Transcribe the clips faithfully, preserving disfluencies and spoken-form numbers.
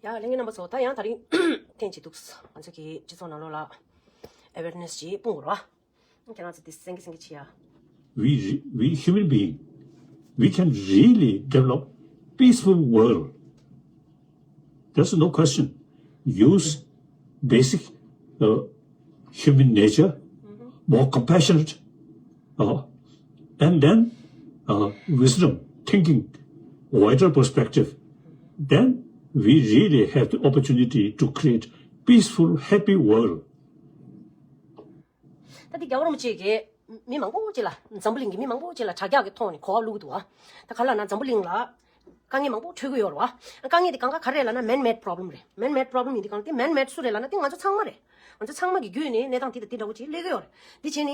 ཡ་ལྷན་རྒྱས་རྣམ་པ་ཚོ། ད་ཡང་དེ་རིང་ཐེངས་གཅིག་འདུག་ང་ཚོ་གི་སྤྱི་ཚོགས་ནང་ལོགས་ལ་ཨེ་ཝེར་ནེ་སི་ཅིག་སྤུངས་དགོས་རེད་བ། ཁྱེད་རང་ཚོ་དེ་སེང་གེ་སེང་གེ་བྱེད་ཡ། We, we human being, we can really develop peaceful world. There's no question. Use basic uh, human nature, more compassionate, uh, and then uh, wisdom, thinking, wider perspective. Then we really have the opportunity to create peaceful, happy world. ད་དེ་རྒྱལ་བ་རིན་པོ་ཆེ་གིས་མི་མང་པོ་ཅིག་ལ། འཛམ་བུ་གླིང་གི་མི་མང་པོ་ཅིག་ལ་དྲ་རྒྱ་གི་ཐོག་ནས་གོ་བ་བླུག་གི་འདུག་བ། ད་ག་ལབ་ན་འཛམ་བུ་གླིང་ལ་དཀའ་ངལ་མང་པོ་འཕྲད་ཀྱི་ཡོད་རེད་བ། དཀའ་ངལ་དེ་གང་ག་ག་རེ་ལབ་ན་man-made problem རེད། Man-made problem ཡིན་དུས་གང་ལ་དེ་man-made སུ་རེད་ལབ་ན་དེ་ང་ཚོ་ཚང་མ་རེད། ང་ཚོ་ཚང་མ་གི་བརྒྱུད་ནས་གནས་སྟངས་དེ་དང་དེ་འདྲ་བོ་ཅིག་སླེབས་ཀྱི་ཡོད་རེད། དེ་བྱས་ནས་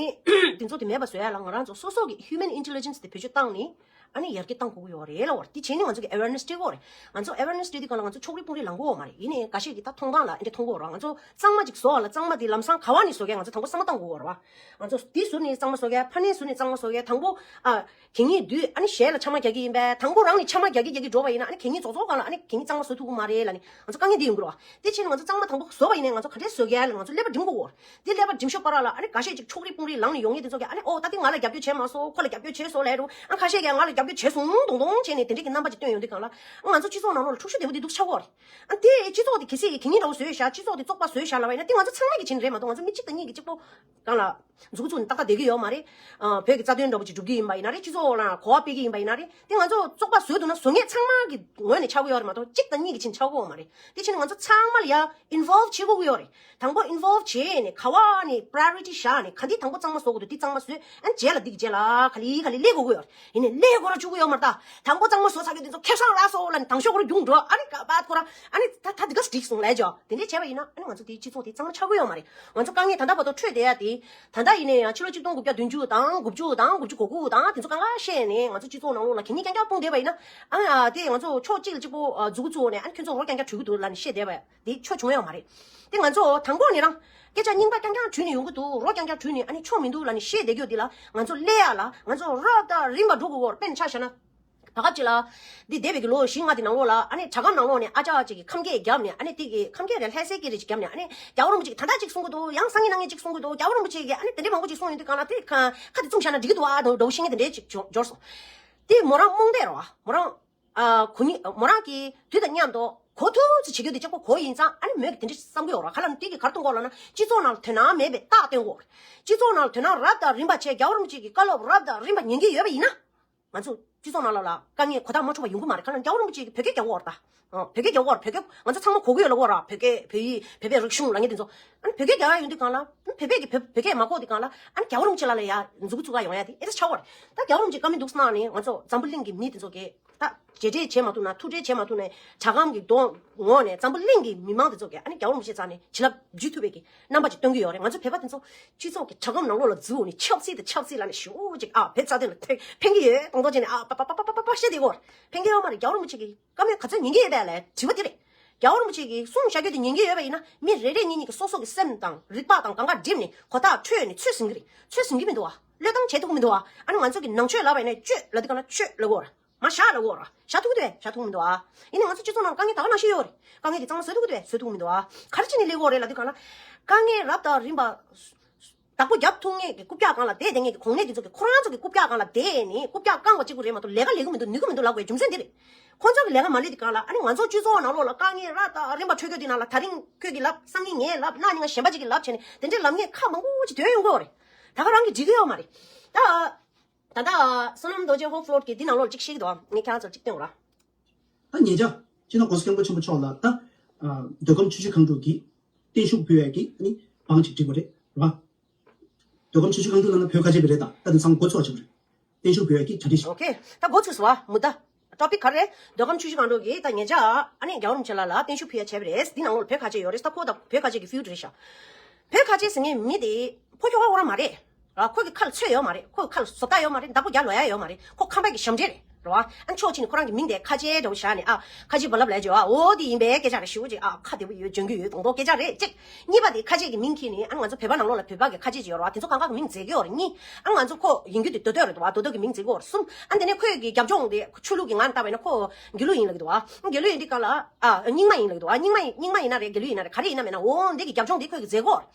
དེ་ཚོ་དེ་མེད་པ་བཟོ་ཡ་ལ་ང་རང་ཚོ་སོ་སོ་གི་human intelligence དེ་བེད་སྤྱོད་བཏང་ནས། ཨ་ནི་ཡར་རྒྱས་གཏང་དགོས་ཀྱི་ཡོད་རེད་ལབ་པ་རེད། དེ་བྱས་ནས་ང་ཚོ་གི་ཨེ་ཝེར་ནེ་སི་སྤྲད་ཀྱི་ཡོད་རེད། ང་ཚོ་ཨེ་ཝེར་ནེ་སི་སྤྲད་དུས་གང་ལ་ང་ཚོ་ཕྱོགས་རིས་སྤུངས་རིས་ལངས་དགོས་ཡོད་མ་རེད། ཡིན་ནའི་འགའ་ཤས་ཀྱིས་ད་མཐོང་སྟངས་ལ་འདི་འདྲ་མཐོང་གི་ཡོད་རེད། ང་ཚོ་གཙང་མ་ཅིག་བཟོ་བ་ལ་གཙང་མ་དེ་ལམ་སང་ག་བ་ནས་བཟོ་གས་ང་ཚོ་དང་པོ་གཙང་མ་བཟོ་དགོས་ཀྱི་ཡོད་རེད་བ། ང་ཚོ་འདི་ཟུར་ནས་གཙང་མ་བཟོ་གས། ཕ་ནས་ཟུར་ནས་གཙང་མ་བཟོ་གས། དང་པོ་ཨ་གད་སྙིགས་འདུས་ཨ་ནི་གཞན་ལ་ཆ་མ་རྒྱག་གི་ཡིན་པས། དང་པོ་རང་ནས་ཆ་མ་རྒྱག་གི་རྒྱག་གི་འགྲོ་བ་ཡིན་ན་ཨ་ནི་གད་སྙིགས་རྫོགས་རྫོགས་སྒང་ལ་ཨ་ནི་གད་སྙིགས་གཙང་མ་བཟོ་ཐུབ་ཀྱི་མ་རེད་ལབ་ནས་ང་ཚོ་དཀའ་ངལ་འདི་ཡོང་གི་རེད་བ། དེ་བྱས་ནས་ང་ཚོ་གཙང་མ་དང་པོ་བཟོ་བ་ཡིན་ནའི་ང་ཚོ་ག་འདྲས་བཟོ་གི་ཡ་ལ་ང་ཚོ་ཀླད་པ་འགྲིམ་དགོས་ཀྱི་ཡོད་རེད། དེ་ཀླད་པ་འགྲིམ་ཤོག་པ་ར་ལ་ཨ་ནི་འགའ་ཤས་ཅིག་ཕྱོགས་རིས་སྤུངས་རིས་ལངས་ནས་ཡོང་མཁན་དེ་ཚོ་གིས་ཨ་ནི་ཨོ་ད་དེ་ང་ལ་རྒྱབ་སྐྱོར་བྱས་མ་སོང་། ཁོ་ལ་རྒྱབ་སྐྱོར་བྱས་སོང་ལབ་རུང་། ཨ་ཁ་ཤས་ཀྱིས་ང་ལ་རྒྱབ་སྐྱོར་བྱས་སོང་མདོག་མདོག་བྱས་ནས་དེ་འདྲས་ཀྱི་རྣམ་པ་ཅིག་སྟོན་ཡོང་དུས་གང་ལ་ང་ཚོ་སྤྱི་ཚོགས་ནང་ལོགས་ལ་འཁྲུག་ཆ་དེ་འདྲ་འདུག་ཆགས་ཀྱི་ཡོད་རེད། ཨ་དེ་སྤྱི་ཚོགས་དེ་གལ་སྲིད་གད་སྙིགས་འདྲ་བོ་བཟོས་ཤག་སྤྱི་ཚོགས་དེ་བཙོག་པ་བཟོས་ཤག་ལབ་པ་ཡིན་ན་དེ་ང་ཚོ་ཚང་མ་གིས་བྱས་ནི་རེད་མ་གཏོགས་ང་ཚོ་མི་གཅིག་དང་གཉིས་ཀྱིས་གཅིག་པོ་གང་ལ་མཛུབ་གུ་བཙུགས་ནས་ཏག་ཏག་བསྡད་ཀྱི་ཡོད་མ་རེད། ཨ་བོད་ཀྱི་རྩ་དོན་འདྲ་བོ་ཅིག་སྒྲུབ་ཀྱི་ཡིན་པ་ཡིན་ན་རེད། སྤྱི་ཚོགས་ལ་གོ་བ་སྤེལ་གྱི་ཡིན་པ་ཡིན་ན་རེད། དེ་ང་ཚོ་བཙོག་པ་བཟོས་འདུག་ན་བཟོ་མཁན་ཚང་མ་གི་ངོས་ནས་ཆགས་ཀྱི་ཡོད་རེད་མ་གཏོགས་གཅིག་དང་གཉིས་ཀྱིས་བྱས་ནས་ཆགས་ཀྱི་ཡོད་མ་རེད། དེ་བྱས་ནས་ང་ཚོ་ཚང་མ་ལ་ཡ་involve བྱེད་དགོས་ཀྱི་ཡོད་རེད། དང་པོ་involve བྱས་ནས་ག་བ་ནས་priority བཞག་ནས་ག་འདི་དང་པོ་གཙང་མ་བཟོ་དགོས་འདུག་འདི་གཙང་མ་བཟོས། ཨ་ནི་རྗེས་ལ་འདི་གི་རྗེས་ལ་ག་ལེ་ག་ལེ་སླེབས་དགོས་ཀྱི་ཡོད་རེད། ཡིན་ནའི་སླེབས་དགོས་ར་བཅུག་གི་ཡོད་མ་རེད་ད། དང་པོ་གཙང་མ་བཟོ་ཚར་གྱི་དེ་ཚོ་ཁེ་བཟང་རག་སོང་ལབ་ནས་དང་ཤོག་ཁོ་ར་རྒྱུགས་འགྲོ། ཨ་ནི་ག་པ་ཁོ་ར་ཨ་ནི་ད་ད་འདི་ག་འགྲིག་སོང་ལབ་བྱས། དེ་འདྲས་བྱས་པ་ཡིན་ན་ཨ་ནི་ང་ཚོ་དེའི་སྤྱི་ཚོགས་དེ་གཙང་མ་ཆགས་ཀྱི་ཡོད་མ་རེད། ང་ཚོ་དཀའ་ངལ་ད་ལྟ་བར་དུ་འཕྲད་བསྡད་ཡ་དེ། ད་ལྟ་ཡིན་ནའི་ཡང་ཕྱི་ལོ་ཆིག་སྟོང་དགུ་བརྒྱ་བདུན་ཅུ་དང་དགུ་བཅུ་དང་དགུ་བཅུ་གོ་དགུ་དང་དེ་ཚོ་གང་ག་བཤད་ནས་ང་ཚོ་སྤྱི་ཚོགས་ནང་ལོགས་ལ་གད་སྙིགས་རྐྱང་རྐྱང་སྤུངས་བསྡད་པ་ཡིན་ན། ཨ་ནི་ཨ་དེ་ང་ཚོ་ཕྱོགས་གཅིག་ལ་གཅིག་པོ་ཨ་མཛུབ་གུ་བཙུགས་ནས་ཨ་ནི་ཁྱོད་ཚོ་རོ་རྐྱང་རྐྱང་བྲུས་ཀྱི་འདུག་ལབ་ནས་བཤད་བསྡད་པ་དེ་ཆོ་བྱུང་ཡོད་མ་རེད། དེ་ང་ཚོ་དང་པོ་ནས་རང་སྐད་ཆ་རྙིང་པ་རྐྱང་རྐྱང་བྲུས་ནས་ཡོང་གི་འདུག་རོ་རྐྱང་རྐྱང་བྲུས་ནས་ཨ་ནི་ཆོ་མི་འདུག་ལབ་ནས་བཤད་བསྡད་རྒྱུ་འདི་ལ་ང་ཚོ་སླེབས་ཡ་ལ་ང་ཚོ་རབ་དང་རིམ་པ་འགྲོ་དགོས་ཀྱི་ཡོད་རེད། དཔེར་ན་ཆ་བཞག་ན། ད་སྐབས་ཅིག་ལ། འདི་འདས་པའི་གི་ལོ་བཞི་ལྔ་དེ་ནང་ལོགས་ལ་ཨ་ནི་དྲ་སྒམ་ནང་ལོགས་ནས་ཨ་ཅག་ཅིག་གིས་ཁམས་སྐད་བརྒྱབ་ནས་ཨ་ནི་དེ་གི་ཁམས་སྐད་རེད་ལྷ་སའི་སྐད་རེད་ཅིག་བརྒྱབ་ནས་ཨ་ནི་རྒྱལ་བ་རིན་པོ་ཆེ་གིས་ད་ལྟ་ཅིག་གསུང་གི་འདུག་ཡང་སང་ཉིན་གནངས་ཉིན་ཅིག་གསུང་གི་འདུག་རྒྱལ་བ་རིན་པོ་ཆེ་གིས་ཨ་ནི་དེ་འདྲའི་མང་པོ་ཅིག་གསུངས་ཡོང་དུས་གང་ལ་དེ་ཁ་ཁ་དེ་བཙུམ་བཞག་ན་འགྲིག་གི་འདུག་ཨ་འདྲ་བོ་བཤད་མཁན་དེ་འདྲའི་ཅིག་འབྱོར་འབྱོར་སོང་། དེ་མོ་རང་རྨོངས་དད་རེད་བ། མོ་རང་ཨ་གོ་ཉིད་མོ་རང་གིས་དུས་དང་མཉམ་དུ་གོ་ཐུབ་ཚོད་བྱེད་རྒྱུ་དེ་གཅིག་པོ་གོ་ཡིན་ཙང་ཨ་ནི་མོས་གིས་དེ་འདྲ་བསམ་གི་ཡོད་རེད་བ། ག་ལ་ནི་དེ་གིས་ག་རེ་གཏོང་གི་ཡོད་ལབ་ན་སྤྱི་ཚོགས་ནང་ལ་དོན་དག་མེད་པའི་རྟགས་སྟོན་གི་ཡོད་རེད། སྤྱི་ཚོགས་ནང་ལ་དོན་དག་རབ་དང་རིམ་པ་བྱས་རྒྱལ་བ་རིན་པོ་ཆེ་གི་བཀའ་སློབ་རབ་དང་རིམ་པ་ཉན་གི་ཡོད་པ་ཡིན་ན། ང་ཚོ་སྤྱི་ཚོགས་ནང་ལ་ལ་དཀའ་ངལ་གོ་ཐག་མ་ཆོད་པ་ཡོང་གི་མ་རེད། ག་ལ་རྒྱལ་བ་རིན་པོ་ཆེ་གིས་བོད་སྐད་རྒྱག་གི་ཡོད་རེད་ད། ཨ་བོད་སྐད་རྒྱག་གི་ཡོད་རེད། བོད་སྐད་ང་ཚོ་ཚང་མ་གོ་གི་ཡོད་ལབ་ཀྱི་ཡོད་རེད། བོད་སྐད་བོད་ཡིག་བོད་པའི་རིག་གཞུང་ལབ་མཁན་དེ་ཚོ། ཨ་ནི་བོད་སྐད་རྒྱག་ཡ་ཡོང་དུས་གང་ལ། ཨ་ནི་བོད་པས་ཀྱི་བོད་བོད་སྐད་མ་གོ་དུས་གང་ལ། ཨ་ནི་རྒྱལ་བ་རིན་པོ་ཆེ་ལ་ལ་ཡ་མཛུབ་གུ་བཙུགས་ག་ཡོང་ཡ་དེ་ཨེ་འདྲ་ཆགས་ཀྱི་ཡོད་རེད། ད་རྒྱལ་བ་རིན་པོ་ཆེ་བཀའ་མོལ་འདུག་སེ་གནང་ནས་ང་ཚོ་འཛམ་བུ་གླིང་གི་མི་དེ་ཚོ་གིས་ད་རྗེས་དྲན་བྱེད་མ་ཐུབ་ན་ཐུགས་ཁྲལ་བྱེད་མ་ཐུབ་ནས་དྲ་སྒམ་གྱི་གདོང་ངོས་ནས་འཛམ་བུ་གླིང་གི་མི་མང་དེ་ཚོ་གིས་ཨ་ནི་རྒྱལ་བ་རིན་པོ་ཆེ་རྩ་ནས་བྱིན་རླབས་འཇུག་ཐུབ་པའི་གི་རྣམ་པ་ཅིག་སྟོན་གྱི་ཡོད་རེད། ང་ཚོ་བོད་པ་དེ་ཚོ་སྤྱི་ཚོགས་ཀྱི་དྲ་སྒམ་ནང་ལོགས་ལ་འཛུལ་ནས་ཆབ་སྲིད་དང་ཆབ་སྲིད་ལབ་ནས་ཞེ་པོ་ཅིག་ཨ་བོད་རྩ་དོན་ལ་ཕན་ཕན་གྱི་ཡོད་མདོག་མདོག་བྱས་ནས་ཨ་པ་པ་པ་པ་པ་པ་བཤད་བསྡད་ཀྱི་ཡོད་རེད། ཕན་གྱི་ཡོད་མ་རེད། རྒྱལ་བ་རིན་པོ་ཆེ་གིས་བཀའ་མོལ་ག་ཚོད་ཉན་གྱི་ཡོད་པས་ལབ་དྲི་བ་དེ་རེད། རྒྱལ་བ་རིན་པོ་ཆེ་གིས་གསུངས་བཞག་རྒྱུ་དེ་ཉན་གྱི་ཡོད་པ་ཡིན་ན་མི་རེ་རེ་གཉིས་གཉིས་ཀྱིས་སོ་སོ་གི་སེམས་དང་རིག་པ་དང་གང་ག་བསྒྲིམས་ནས་གོ་ཐག་ཆོད་ནས་ཚོད་ཟིན་གྱི་རེད། ཚོད་ཟིན་གྱི་མི་འདུག་བ། བློས་བཏང་བྱེད་ཐུབ་ཀྱི་མི་འདུག་བ། ཨ་ནི་ང་ཚོ་གི་ནང་ཆོས་ལབ་པ་ཡིན་ན་ཆོས་ལབ་དུས་གང་ལ་ཆོས་ལབ་དགོས་ར། མ་བཞག་ལབ་དགོས་ར། བཞག་ཐུབ་ཀྱི་འདུག་བས། བཞག་ཐུབ་ཀྱི་མི་འདུག་བ། ཡིན་ནའི་ང་ཚོ་སྤྱི་ཚོགས་ནང་ལ་དཀའ་ངལ་ད་ག་ནང་བཞིན་ཡོད་རེད། དཀའ་ངལ་དེ་གཙང་མ་བཟོ་ཐུབ་ཀྱི་འདུག་བས། བཟོ་ཐུབ་ཀྱི་མི་འདུག་བ། ག་རེ་བྱས་ནས་སླེབས་ཀྱི་ཡོད་རེད་ལབ་དུས་གང་ལ། དཀའ་ངལ་རབ་དང་རིམ་པ། བདག་པོ་རྒྱབ་ཐུབ་མཁན་གྱི་རྐུབ་བཀྱག་སྒང་ལ་བསྡད་བསྡད་མཁན་གྱི་གོ་གནས་དེ་ཚོ་གིས་ཁོ་རང་ཚོ་གི་རྐུབ་བཀྱག་སྒང་ལ་བསྡད་ནས་རྐུབ་བཀྱག་བཀང་བ་གཅིག་པུ་རེད་མ་གཏོགས་ལས་ཀ་ལས་ཀྱི་མི་འདུག་ནུས་ཀྱི་མི་འདུག་ལབ་དགོས་རྒྱུ་མཚན་དེ་རེད། ཁོ་ཚོ་གི་ལས་ཀ་མ་ལས་དེ་གང་ལ་ཨ་ནི་ང་ཚོ་སྤྱི་ཚོགས་ནང་ལོགས་ལ་དཀའ་ངལ་རབ་དང་རིམ་པ་འཕྲོད་རྒྱུ་དེ་ནང་ལ་དེ་རིང་ཁྱོད་ཀྱིས་ལབ། སང་ཉིན་ངས་ལབ། གནངས་ཉིན་ང་གཞན་པ་ཅིག་གིས་ལབ་བྱས་ནས་དེ་འདྲའི་ལབ་མཁན་ཁག་མང་པོ་ཅིག་ཐོན་ཡོང་གི་ཡོད་རེད། ད་ག་རང་གིས་འགྲིག་གི་ཡོད་མ་རེད། ད། ད་ལྟ་བསོད་ནམས་རྡོ་རྗེ་ཧོབ་ཕློར་གྱིས་འདི་ནང་ལོགས་ལ་ཅིག་བཤད་ཀྱི་འདུག་ངས་ཁྱེད་རང་ཚོར་ཅིག་སྟོན་དགོས་ར། ད་ཉེ་ཆར་སྤྱི་ནོར་༸གོང་ས་༸སྐྱབས་མགོན་ཆེན་པོ་མཆོག་ལ་ད་མདོ་ཁམས་ཆུ་བཞི་སྒང་དྲུག་གི་བརྟན་བཞུགས་ཕུལ་ཡས་ཀྱི་ཨ་ནི་བང་ཅིག་བསྒྲིགས་པ་རེད་རེད་བ། མདོ་ཁམས་ཆུ་བཞི་སྒང་དྲུག་ལབ་ན་བོད་ཁ་ཆེ་བ་རེད། ད་ད་དེང་སང་འགོ་ཚུགས་པ་ཆགས་པ་རེད། བརྟན་བཞུགས་ཕུལ་ཡས་ཀྱི་གྲ་སྒྲིག་ཞིག་ཨོ་ཁེ། ད་འགོ་ཚུགས་སོང་བ། མུ་ད་ཊོ་པིག་ག་རེ། མདོ་ཁམས་ཆུ་བཞི་སྒང་དྲུག་གིས་ད་ཉེ་ཆར་ཨ་ནི་རྒྱལ་བ་རིན་པོ་ཆེ་ལགས་ལ་བརྟན་བཞུགས་ཕུལ་ཡས་བྱས་པ་རེད། འདི་ནང་ལོགས་ལ་བོད་ཁ་ཆེ་ཡོད་རེད། ད་ཁོ་ད་བོད་ཁ་ཆེ་གི་ཕིའུཌ་རེད་ཤག་བོད་ཁ་ཆེ་ཟེར་མཁན་མི་དེ་ཕོ་ཁྱོ་ག་འོ་ར་མ་རེད། ར་ཁོ་གི་ཁ་ལ་ཚོད་ཡོད་མ་རེད། ཁོ་གི་ཁ་ལ་བཟོ་ལྟ་ཡོད་མ་རེད། བདག་པོ་རྒྱག་ལོ་ཡ་ཡོད་མ་རེད། ཁོ་ཁམས་པ་གི་ཞབས་འདྲེན་རེད། རེད་བ། ཨ་ཕྱོགས་གཅིག་ནས་ཁོ་རང་གི་མིང་དེ་ཁ་ཆེ་འདྲ་བོ་བཞག་ནས་ཨ་ཁ་ཆེ་རྦ་རླབས་ལབ་ཀྱི་ཡོད་ཨ། འོ་དེ་ཡིན་པའི་སྐད་ཆ་རེད། ཞེ་པོ་ཅིག་ཨ་ཁ་བདེ་པོ་ཡོད་སྦྱོང་གི་ཡོད་གདོང་མདོག་སྐད་ཆ་རེད་གཅིག་གཉིས་པ་དེ་ཁ་ཆེ་གི་མིང་ཁྱེར་ནས་ཨ་ང་ཚོ་བོད་པ་ནང་ལོགས་ལ་བོད་པ་གི་ཁ་ཆེ་ཅིག་ཡོད་རེད་བ། དེ་ཚོ་གང་ག་གི་མིང་བརྗེ་གི་ཡོད་རེད་གཉིས། ཨ་ང་ཚོ་ཁོ་ཡིན་རྒྱུ་དེ་རྡོ་རྡོ་རེད་འདུག་བ། རྡོ་རྡོ་གི་མིང་བརྗེ་གི་ཡོད་རེད་གསུམ། ཨ་དེ་ནས་ཁོས་གི་རྒྱབ་ལྗོངས་དེ་ཆོས་ལུགས་ཀྱི་ངང་ལྟ་བས་ན་ཁོ་དགེ་ལུགས་ཡིན་ལབ་ཀྱི་འདུག་བ། དགེ་ལུགས་ཡིན་དུས་གང་ལ་ཨ་རྙིང་མ་ཡིན་ལབ་ཀྱི་འདུག་བ། རྙིང་མ་རྙིང་མ་ཡིན་ན་རེད་དགེ་ལུགས་ཡིན་ན་རེད་ག་རེ་ཡིན་ན་མེད་ན་འོ་འདི་གི་རྒྱབ་ལྗོངས་དེ་ཁོས་གི་བརྗེ་གི་ཡོད་རེད།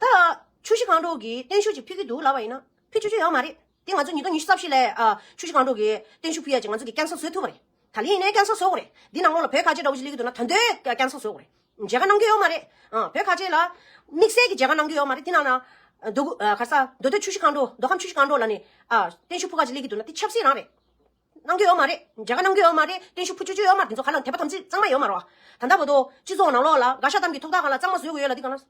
ད་ཆུ་བཞི་སྒང་དྲུག་གི་བརྟན་བཞུགས་ཅིག་ཕུལ་གི་འདུག་ལབ་པ་ཡིན་ན་ཕུལ་ཆོག་ཆོག་ཡོད་མ་རེད། དེ་ང་ཚོ་ཉིས་སྟོང་ཉི་ཤུ་རྩ་བཞི་ལ་ཨ་ཆུ་བཞི་སྒང་དྲུག་གི་བརྟན་བཞུགས་ཕུལ་ཡ་ཅིག་ང་ཚོ་གི་རྐྱང་སང་བཟོས་ཐུབ་པ་རེད། ད་ལན་ཡིན་ནའི་རྐྱང་སང་བཟོ་དགོས་རེད། འདི་ནང་ལོགས་ལ་བོད་ཁ་ཆེ་འདྲ་བོ་ཞིག་སླེབས་ཀྱི་འདུག་ན་ད་འདོད་རྐྱང་སང་བཟོ་དགོས་རེད། མཇལ་ཁ་གནང་རྒྱུ་ཡོད་མ་རེད། ཨ་བོད་ཁ་ཆེ་ལ་དམིགས་བསལ་གྱི་མཇལ་ཁ་གནང་རྒྱུ་ཡོད་མ་རེད། འདི་ནང་ན་རྡོ་གུ་ཨ་ག་ས་རྡོ་སྟོད་ཆུ་བཞི་སྒང་དྲུག་མདོ་ཁམས་ཆུ་བཞི་སྒང་དྲུག་ལ་ནི་ཨ་བརྟན་བཞུགས་ཕུལ་ཁ་ཅིག་སླེབས་ཀྱི་འདུག་ན་དེ་ཆབ་སྲིད་རང་རེད། གནང་རྒྱུ་ཡོད་མ་རེད། མཇལ་ཁ་གནང་རྒྱུ་ཡོད་མ་རེད། བརྟན་བཞུགས་ཕུལ་ཆོག་ཆོག་ཡོད་མ་རེད། དེ་ཚོ་ག་ལ་དད་པ་དམ་ཚིག་གཙང་མ་ཡོད་མ་རེད་བ། ད་ལྟ་བར་དུ་སྤྱི་ཚོགས་ནང་ལོགས་ལ་དགའ་ཤ་གཏམ་གྱི་ཐོག་ཐག་སྒང་ལ་གཙང་མ་བཟོ་དགོས་ཡོད་ལབ་དུས་གང་ལ།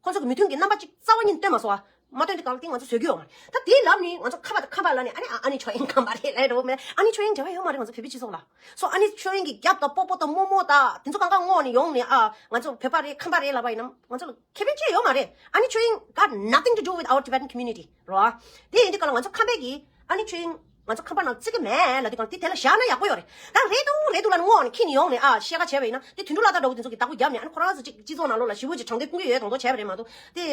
ཁོང་ཚོ་གི་མོས་མཐུན་གྱི་རྣམ་པ་གཅིག་རྩ་བ་ཉིད་སྟོན་མ་སོང་བ། མ་སྟོན་དུས་གང་ལ་དེ་ང་ཚོ་བཟོ་རྒྱུ་ཡོད་མ་རེད། ད་དེའི་ལམ་ནི་ང་ཚོ་ཁ་པར་ཁ་པར་ལ་ནི་ཨ་ནི་ཨ་ཨ་ནི་ཆོས་དབྱིངས་ཁམས་པ་རེད་ལབ་འགྲོ་མེད། ཨ་ནི་ཆོས་དབྱིངས་འབྲེལ་བ་ཡོད་མ་རེད་ང་ཚོ་བོད་པའི་སྤྱི་ཚོགས་ལ། སོ་ཨ་ནི་ཆོས་དབྱིངས་ཀྱི་རྒྱབ་དང་སྤོ་སྤོ་དང་རྨོ་མོ་དང་དེ་ཚོ་གང་ག་བསྔོགས་ནས་ཡོང་ནས་ཨ་ང་ཚོ་བོད་པ་རེད་ཁམས་པ་རེད་ལབ་པ་ཡིན་ན་ང་ཚོ་ལ་ཁེ་ཕན་ཅི་ཡོད་མ་རེད། ཨ་ནི་ཆོས་དབྱིངས་got nothing to do with our Tibetan community རོ། དེ་ཡིན་དུས་གང་ལ་ང་ཚོ་ཁམས་པའི་གི་ཨ་ནི་ཆོས་དབྱིངས་ང་ཚོ་ཁམས་པ་ནང་བརྩི་གི་མེད་ལབ་དུས་གང་དེ་དེ་ལ་བཞག་ན་ཡག་པོ་ཡོད་རེད། ད་རེད་འདུག་རེད་འདུག་ལབ་ནས་བསྔོགས་ནས་ཁྱེར་ནས་ཡོང་ནས་ཨ་བཤད་ཁ་བྱས་པ་ཡིན་ན་དེ་དོན་གྲུབ་ལྷ་དར་འདྲ་བོ་དེ་ཚོ་གི་བདག་པོ་རྒྱབ་ནས་ཨ་ནི་ཁོ་རང་ཚོ་གཅིག་སྤྱི་ཚོགས་ནང་ལོགས་ལ་ཞེ་པོ་ཅིག་དྲང་བདེན་ཕུང་གི་ཡོད་དང་དོ་བྱས་པ་རེད་མ་གཏོགས་དེ་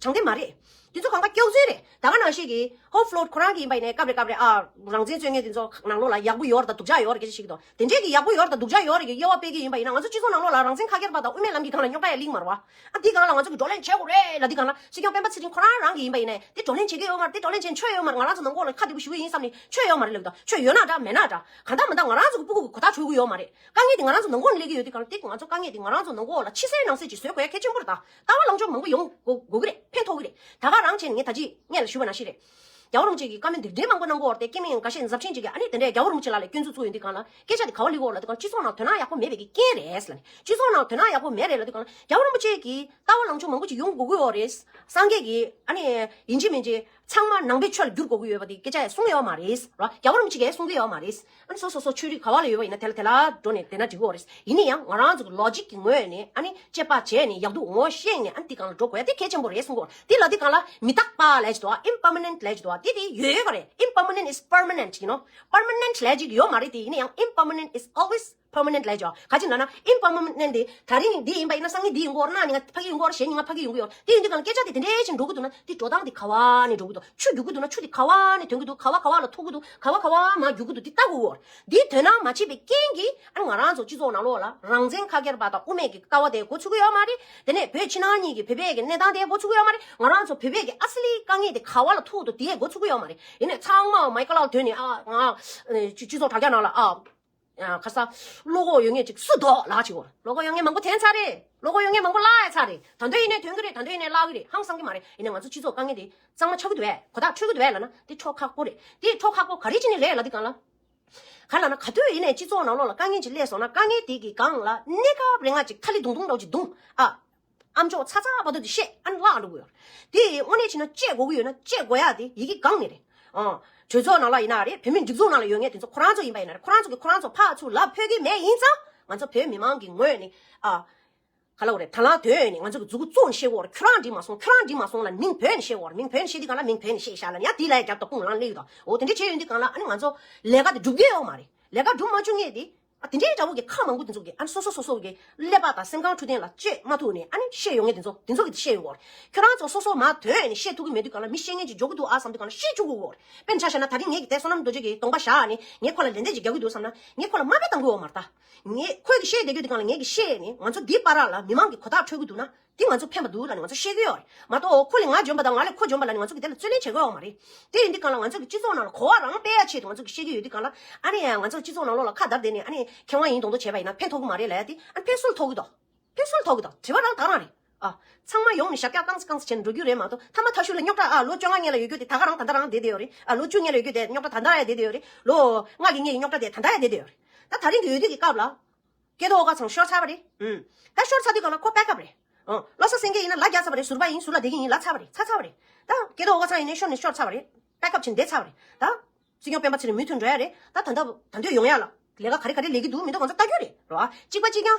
དྲང་བདེན་མ་རེད། དེ་ཚོ་གང་ག་སྐྱག་རྫུན་རེད། ད་ག་ནང་བཞིན་གྱི་ཧོབ་ཕློ་ཁོ་རང་གི་ཡིན་པ་ཡིན་ནའི་སྐབས་རེ་སྐབས་རེ་ཨ་རང་བཙན་རྩོད་མཁན་དེ་ཚོ་ནང་ལོགས་ལ་ཡག་པོ་ཡོད་རེད་ད་སྡུག་ཅག་ཡོད་རེད་སྐད་ཆ་བཤད་ཀྱི་འདུག་དེ་འདྲས་ཀྱི་ཡག་པོ་ཡོད་རེད་ད་སྡུག་ཅག་ཡོད་རེད་ཀྱི་དབྱེ་བ་སྤེལ་གྱི་ཡིན་པ་ཡིན་ན་ང་ཚོ་སྤྱི་ཚོགས་ནང་ལོགས་ལ་རང་བཙན་ཁ་སྐྱེར་པ་དང་དབུ་མའི་ལམ་གྱི་སྒང་ལ་རྙོག་དྲ་ཡང་སླེབས་མ་རེད་བ། ཨ་འདི་སྒང་ལ་ང་ཚོ་གི་བགྲོ་གླེང་བྱེད་དགོས་རེད་ལབ་འདི་སྒང་ལ་སྲིད་སྐྱོང་སྤེན་པ་ཚེ་རིང་ཁོ་རང་རང་གི་ཡིན་པ་ཡིན་ནའི་དེ་བགྲོ་གླེང་བྱེད་ཀྱི་ཡོད་མ་རེད། དེ་བགྲོ་གླེང་བྱེད་ཆོས་ཡོད་མ་རེད། ང་རང་ཚོ་ནང་ཁོག་ལ་ཁ་བདེ་པོ་ཞུ་གི་ཡིན་བསམ་ནས་ཆོས་ཡོད་མ་རེད་ལབ་ཀྱི་འདུག་ཆོས་ཡོད་ན་འདྲ་མེད་ན་འདྲ་གང་ལྟར་མི་འདྲ་ང་རང་ཚོ་གི་སྤུ་གུ་གི་གོ་ཐག་ཆོད་ཀྱི་ཡོད་མ་རེད། དཀའ་ངལ་དེ་ང་རང་ཚོ་ནང་ཁོག་ནས་སླེབས་ཀྱི་ཡོད་དུས་གང་ལ་དེ་ང་ཚོ་དཀའ་ངལ་དེ་ང་རང་ཚོ་ནང་ཁོག་ལ་ཕྱི་གསལ་ནང་གསལ་ཅིག་བཟོ་དགོས་ཡ་གལ་ཆེན་པོ་རེད་ད། ལྟ་བ་ལངས་ཕྱོགས་མང་པོ་ཡོང་དགོས་དགོས་ཀྱི་རེད། ཕན་ཐོགས་ཀྱི་རེད། ད་ག་རང་བྱས་ནས་ངས་ད་ཅི་སྔོན་ལ་ཞུས་པ་ནང་བཞིན་རེད། རྒྱལ་བ་རིན་པོ་ཆེ་གི་བཀའ་མོལ་འདི་འདྲའི་མང་པོ་གནང་གི་ཡོད་རེད་དེ་སྐྱེ་དམན་འགའ་ཤས་ཟབ་ཆེན་ཅིག་གིས་ཨ་ནི་དེ་འདྲའི་རྒྱལ་བ་རིན་པོ་ཆེ་ལགས་ལ་སྐྱོན་འཛུགས་བཙུགས་ཡོང་དུས་གང་ལ་སྐད་ཆ་དེ་ག་བ་སླེབས་ཀྱི་ཡོད་ལབ་དུས་གང་སྤྱི་ཚོགས་ནང་དོ་སྣང་ཡག་པོ་མེད་པའི་གི་རྐྱེན་རེད་ལབ་ནས་སྤྱི་ཚོགས་ནང་དོ་སྣང་ཡག་པོ་མེད་རེད་ལབ་དུས་གང་ལ་རྒྱལ་བ་རིན་པོ་ཆེ་གི་ལྟ་བ་ལངས་ཕྱོགས་མང་པོ་ཅིག་ཡོང་དགོས་ཀྱི་ཡོད་རེད། སངས་རྒྱས་ཀྱི་ཨ་ནི་ཡིན་གཅིག་མིན་གཅིག་ཚང་མ་ནང་པའི་ཆོས་ལ་བསྒྱུར་དགོས་ཀྱི་ཡོད་པ་དེ་སྐད་ཆ་ཡང་གསུང་ཡོད་མ་རེད་ར། རྒྱལ་བ་རིན་པོ་ཆེ་གིས་གསུང་གི་ཡོད་མ་རེད། ཨ་ནི་སོ་སོ་སོ་ཆོས་རིག་ག་བ་ལ་ཡོད་པ་ཡིན་ན་དེ་ལ་དེ་ལ་འགྲོ་ནས་དེ་ན་འགྲིག་གི་ཡོད་རེད། ཡིན་ན་ཡང་ང་རང་ཚོ་གི་ལོ་ཇིག་གི་ངོས་ནས་ཨ་ནི་དཔྱད་པ་བྱས་ནས་ཡག་སྡུག་ངོ་ཤེས་ནས་ཨ་ནི་དེ་སྒང་ལ་འགྲོ་དགོས་ཡ་དེ་གལ་ཆེན་པོ་རེད་གསུང་གི་ཡོད་རེད། དེ་ལ་དེ་སྒང་ལ་མི་རྟག་པ་ལབ་ཀྱི་འདུག་ཨ། Impermanent ལབ་ཀྱི་འདུག་ཨ། དེ་དེ་ཡོད་ཡོད་པ་རེད། Impermanent is permanent ཡིན་ནོ། Permanent ལབ་ཀྱི་ཡོད་མ་རེད་དེ། ཡིན་ན་ཡང་impermanent is always permanent ལབ་ཀྱི་འདུག་ཨ། ག་ཅི་ལབ་ན་impermanent དེ་ད་རིང་འདི་ཡིན་པ་ཡིན་ན་སང་ཉིན་འདི་ཡིན་གྱི་ཡོད་རེད། གནངས་ཉིན་ང་ཕ་གི་ཡིན་གྱི་ཡོད་རེད། གནངས་ཉིན་ང་ཕ་གི་ཡིན་གྱི་ཡོད་རེད། གཞེས་ཉིན་ང་ཕ་གི་ཡིན་གྱི་ཡོད་རེད། དེ་ཡིན་དུས་གང་ལ་སྐད་ཆ་དེ་དེ་འདྲའི་ཕྱིར་འགྲོ་གི་འདུག་ན་དེ་འགྲོ་སྟངས་དེ་ག་བ་ནས་འགྲོ་གི་འདུག་ཆུ་རྒྱུག་གི་འདུག་ན་ཆུ་དེ་ག་བ་ནས་ཐོན་གྱི་འདུག་ག་བ་ག་བ་ལ་ཐུག་གི་འདུག་ག་བ་ག་བ་མར་རྒྱུག་གི་འདུག་དེ་ལྟ་དགོས་ཀྱི་ཡོད་རེད། དེ་དོན་དག་མ་བྱེད་པའི་རྐྱེན་གྱིས་ཨ་ནི་ང་རང་ཚོ་སྤྱི་ཚོགས་ནང་ལོགས་ལ་རང་བཙན་ཁ་སྐྱེར་པ་དང་དབུ་མའི་གི་ལྟ་བ་དེ་འགོ་ཚུགས་ཀྱི་ཡོད་མ་རེད། དེ་ནས་བོད་ཕྱི་ནང་གཉིས་ཀྱི་བོད་པའི་གི་གནས་སྟངས་དེ་འགོ་ཚུགས་ཀྱི་ཡོད་མ་རེད། ང་རང་ཚོ་བོད་པའི་གི་ཨ་སི་ལི་དཀའ་ངལ་དེ་ག་བ་ལ་ཐུག་འདུག་དེ་འགོ་ཚུགས་ཀྱི་ཡོད་མ་རེད། ཡིན་ནའི་ཚང་མ་མའི་ཀ་ལག་དོན་ནས་ཨ་ང་སྤྱི་ཚོགས་དྲ་རྒྱ་ནང་ལ་ཨ། ཁ་ས། བློ་ཁོག་ཡོད་མཁན་ཅིག་སུ་འདུག་ལབ་ཅིག་གོ། བློ་ཁོག་ཡོད་མཁན་མང་པོ་ཐོན་ཚར་རེད། བློ་ཁོག་ཡོད་མཁན་མང་པོ་བརླག་ཡ་ཚར་རེད། ད་དུང་ཡིན་ནའི་ཐོན་གི་རེད། ད་དུང་ཡིན་ནའི་བརླག་གི་རེད། ཧང་སང་གི་མ་རེད། ཡིན་ནའི་ང་ཚོ་སྤྱི་ཚོགས་དཀའ་ངལ་དེ་གཙང་མ་ཆགས་ཀྱི་འདུག་གས། གོ་ཐག་ཆོད་ཀྱི་འདུག་གས་ལབ་ན་དེ་ཆོག་ཁག་པོ་རེད། དེ་ཆོག་ཁག་པོ་ག་རེ་བྱས་ནས་རེད་ལབ་དུས་སྒང་ལ། ག་ལབ་ན་ག་དུས་ཡིན་ནའི་སྤྱི་ཚོགས་ནང་ལོགས་ལ་དཀའ་ངལ་ཅིག་སླེབས་སོང་ན་དཀའ་ངལ་དེ་གི་སྒང་ལ་གནས་སྐབས་རེ་ང་ཅིག་ཁ་ལི་དུང་དུང་འདྲ་བོ་ཅིག་བརྡུངས་ཨ། ཨ་མཆོག་ཚ་ཚ་བར་དུ་དེ་བཤད་ཨ་ནི་བརླག་འགྲོ་གི་ཡོད་རེད། དེ་དངོས་གནས་བྱས་ན་བཤད་དགོས་ཀྱི་ཡོད་ན་བཤད་དགོས་ཡ་དེ་ཡི་གེ་སྒང་ནས་རེད། ཨང་། གྲོས་ཚོགས་ནང་ལ་ཡིན་ན་རེད། བོད་མིའི་སྒྲིག་འཛུགས་ནང་ལ་ཡོད་མཁན་དེ་ཚོ་ཁོ་རང་ཚོ་ཡིན་པ་ཡིན་ན་རེད། ཁོ་རང་ཚོ་གིས་ཁོ་རང་ཚོ་ཕར་ཚུར་ལབ་ཕོད་ཀྱི་མེད་ཡིན་ཙང་ང་ཚོ་བོད་མི་མང་གི་ངོས་ནས་ཨ། ག་ལབ་དགོས་རེད། དང་བླངས་དོན་ནས་ང་ཚོ་གི་མཛུབ་གུ་བཙུགས་ནས་བཤད་དགོས་རེད། ཁྱོད་རང་འགྲིག་མ་སོང་། ཁྱོད་རང་འགྲིག་མ་སོང་ལབ་མིང་བོས་ནས་བཤད་དགོས་རེད། མིང་བོས་ནས་བཤད་དུས་སྒང་ལ་མིང་བོས་ནས་བཤད་ཤག་ལབ་ནས་ཡ་དེ་ལ་ཡ་རྒྱབ་དང་དཔུང་ལངས་སླེབས་ཡོད་དོ། འོ་དེ་འདྲ་བྱས་ཡོང་དུས་སྒང་ལ་ཨ་ནི་ང་ཚོ་ལས་ཀ་དེ་སྒྲུབ་ཀྱི་ཡོད་མ་རེད། ལས་ཀ་སྒྲུབ་མ་བཅུག་མཁན་དེ། ཨ་དེ་འདྲའི་འདྲ་བོ་གི་ཁག་མང་པོ་དེ་ཚོ་གི་ཨ་ནི་སོ་སོ་སོ་སོ་གི་ཀླད་པ་དང་སེམས་ཁམས་འཕྲོད་བསྟེན་ལ་བཅོས་མ་ཐུབ་ནས་ཨ་ནི་བཤད་ཡོང་མཁན་དེ་ཚོ་དེ་ཚོ་གི་བཤད་ཡོང་གི་ཡོད་རེད། ཁྱོད་རང་ཚོ་སོ་སོ་མར་དོན་ནས་བཤད་ཐུབ་ཀྱི་མེད་དུས་སྒང་ལ་མི་བཤད་མཁན་ཅིག་འཇོག་གི་འདུག་ཨ་བསམ་དུས་སྒང་ལ་བཤད་བཅུག་དགོས་ཀྱི་ཡོད་རེད། དཔེར་ན་ཆ་བཞག་ན་ད་རིང་ངེད་ཀྱི་དེ་བསོད་ནམས་རྡོ་རྗེ་གི་གདོང་པ་བཞག་ནས་ངས་ཁོ་ལ་ལན་འདེབས་ཅིག་རྒྱག་གི་འདུག་བསམ་ན་ངས་ཁོ་ལ་དམའ་འབེབས་གཏང་གི་ཡོད་མ་རེད་ད། ངས་ཁོས་ཀྱི་བཤད་བསྡད་རྒྱུ་དེ་སྒང་ལ་ངས་ཀྱི་བཤད་ནས་ང་ཚོ་འདིའི་བར་ལ་མི་མང་གི་གོ་ཐག་འཕྲོད་ཀྱི་འདུག་ན། དེ་ང་ཚོ་ཕན་པ་འདུག་ལབ་ནས་ང་ཚོ་བཤད་ཀྱི་ཡོད་རེད་མ་གཏོགས་ཁོ་ལས་ང་འཇོན་པ་དང་ང་ལས་ཁོ་འཇོན་པ་ལབ་ནས་ང་ཚོ་གི་དེ་ལ་རྩོད་ལེན་བྱེད་ཀྱི་ཡོད་མ་རེད། དེ་ཡིན་དུས་སྒང་ལ་ང་ཚོ་གི་སྤྱི་ཚོགས་ནང་ལ་གོ་བ་རང་སྤེལ་ཡ་ཆེད་དུ་ང་ཚོ་གི་བཤད་ཀྱི་ཡོད་དུས་སྒང་ལ་ཨ་ནི་ང་ཚོ་སྤྱི་ཚོགས་ནང་ལོགས་ལ་ཁ་བརྡར་བསྡད་ནས་ཨ་ནི་མཁས་དབང་ཡིན་མདོག་མདོག་བྱས་པ་ཡིན་ན་ཕན་ཐོགས་ཀྱི་མ་རེད་ལབ་ཡ་དེ་ཨ་ནི་ཕན་སུ་ལ་ཐོགས་ཀྱི་འདུག་ཕན་སུ་ལ་ཐོགས་ཀྱི་འདུག་དྲི་བ་རང་ད་རང་རེད། ཨ། ཚང་མ་ཡོང་ནས་ཞབས་བཀྱག་བསྐངས་སེ་བསྐངས་སེ་བྱས་ནས་འགྲོ་རྒྱུ་རེད་མ་གཏོགས་མཐའ་མ་མཐའ་གཞུག་ལ་རྙོག་དྲ་ཨ་ལོ་བཅོ་ལྔ་སྔོན་ལ་ཡོད་རྒྱུ་དེ་ད་ག་རང་ད་ལྟ་རང་བསྡད་བསྡད་ཡོད་རེད། ཨ་ལོ་བཅུ་སྔོན་ལ་ཡོད་རྒྱུ་དེ་རྙོག་དྲ་ད་ལྟ་རང་བསྡད་བསྡད་ཡོད་རེད། ལོ་ལྔ་གི་སྔོན་གྱི་རྙོག་དྲ་དེ་ད་ལྟ་ཡང་བསྡད་བསྡད་ཡོད་རེད། ད་ད་རིང་གི་འོས་བསྡུ་གི་སྐབས་ལ། སྐལ་རྡོར་ཨོ་དཀར་ཚང་ཤོར་ཚར་བ་རེད། ཨུམ། ད་ཤོར་ཚར་དུས་སྒང་ལ་ཁོ་བེག་ཨབ་རེད། ཨང་། བློ་བཟང་སེང་གེ་ཡིན་ན་ལ་རྒྱག་ཚར་བ་རེད། ཟུར་པ་ཡིན་ཟུར་ལ་བསྡད་ཀྱི་ཡིན་ལབ་ཚར་བ་རེད། ཚར་ཚར་བ་རེད། ད་སྐལ་རྡོར་ཨོ་དཀར་ཚང་ཡིན་ནའི་ཤོར་ནས་ཤོར་ཚར་བ་རེད། བེག་ཨབ་བྱས་ནས་བསྡད་ཚར་བ་རེད། ད། སྲིད་སྐྱོང་སྤེན་པ་ཚེ་རིང་མུ་མཐུད་འགྲོ་ཡ་རེད། ད་ད་ལྟ་ད་ལྟ་ཡོང་ཡ་ལ་ལས་ཀ་ག་རེ་ག་རེ་ལས་ཀྱི་འདུག་མི་འདུག་ང་ཚོ་ལྟ་རྒྱུ་རེད་རོ། ཨ། གཅིག་པ་གཅིག་རྐྱང་།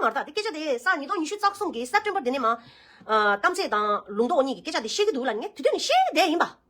མ་རེད་ད། དེ་སྐད་ཆ་དེ་ས་ཉིས་སྟོང་ཉི་ཤུ་རྩ་གསུམ་གི་སེབ་ཊེམ་བར་དེ་ནས་མ། ཨ། གཏམ་ཚེ་དང་ལུང་རྟོགས་གཉིས་ཀྱི་སྐད་ཆ་དེ་བཤད་ཀྱི་འདུག་ལ། ངས་དེ་དུས་ནས་བཤད་ཀྱི་བསྡད་ཡིན་པ།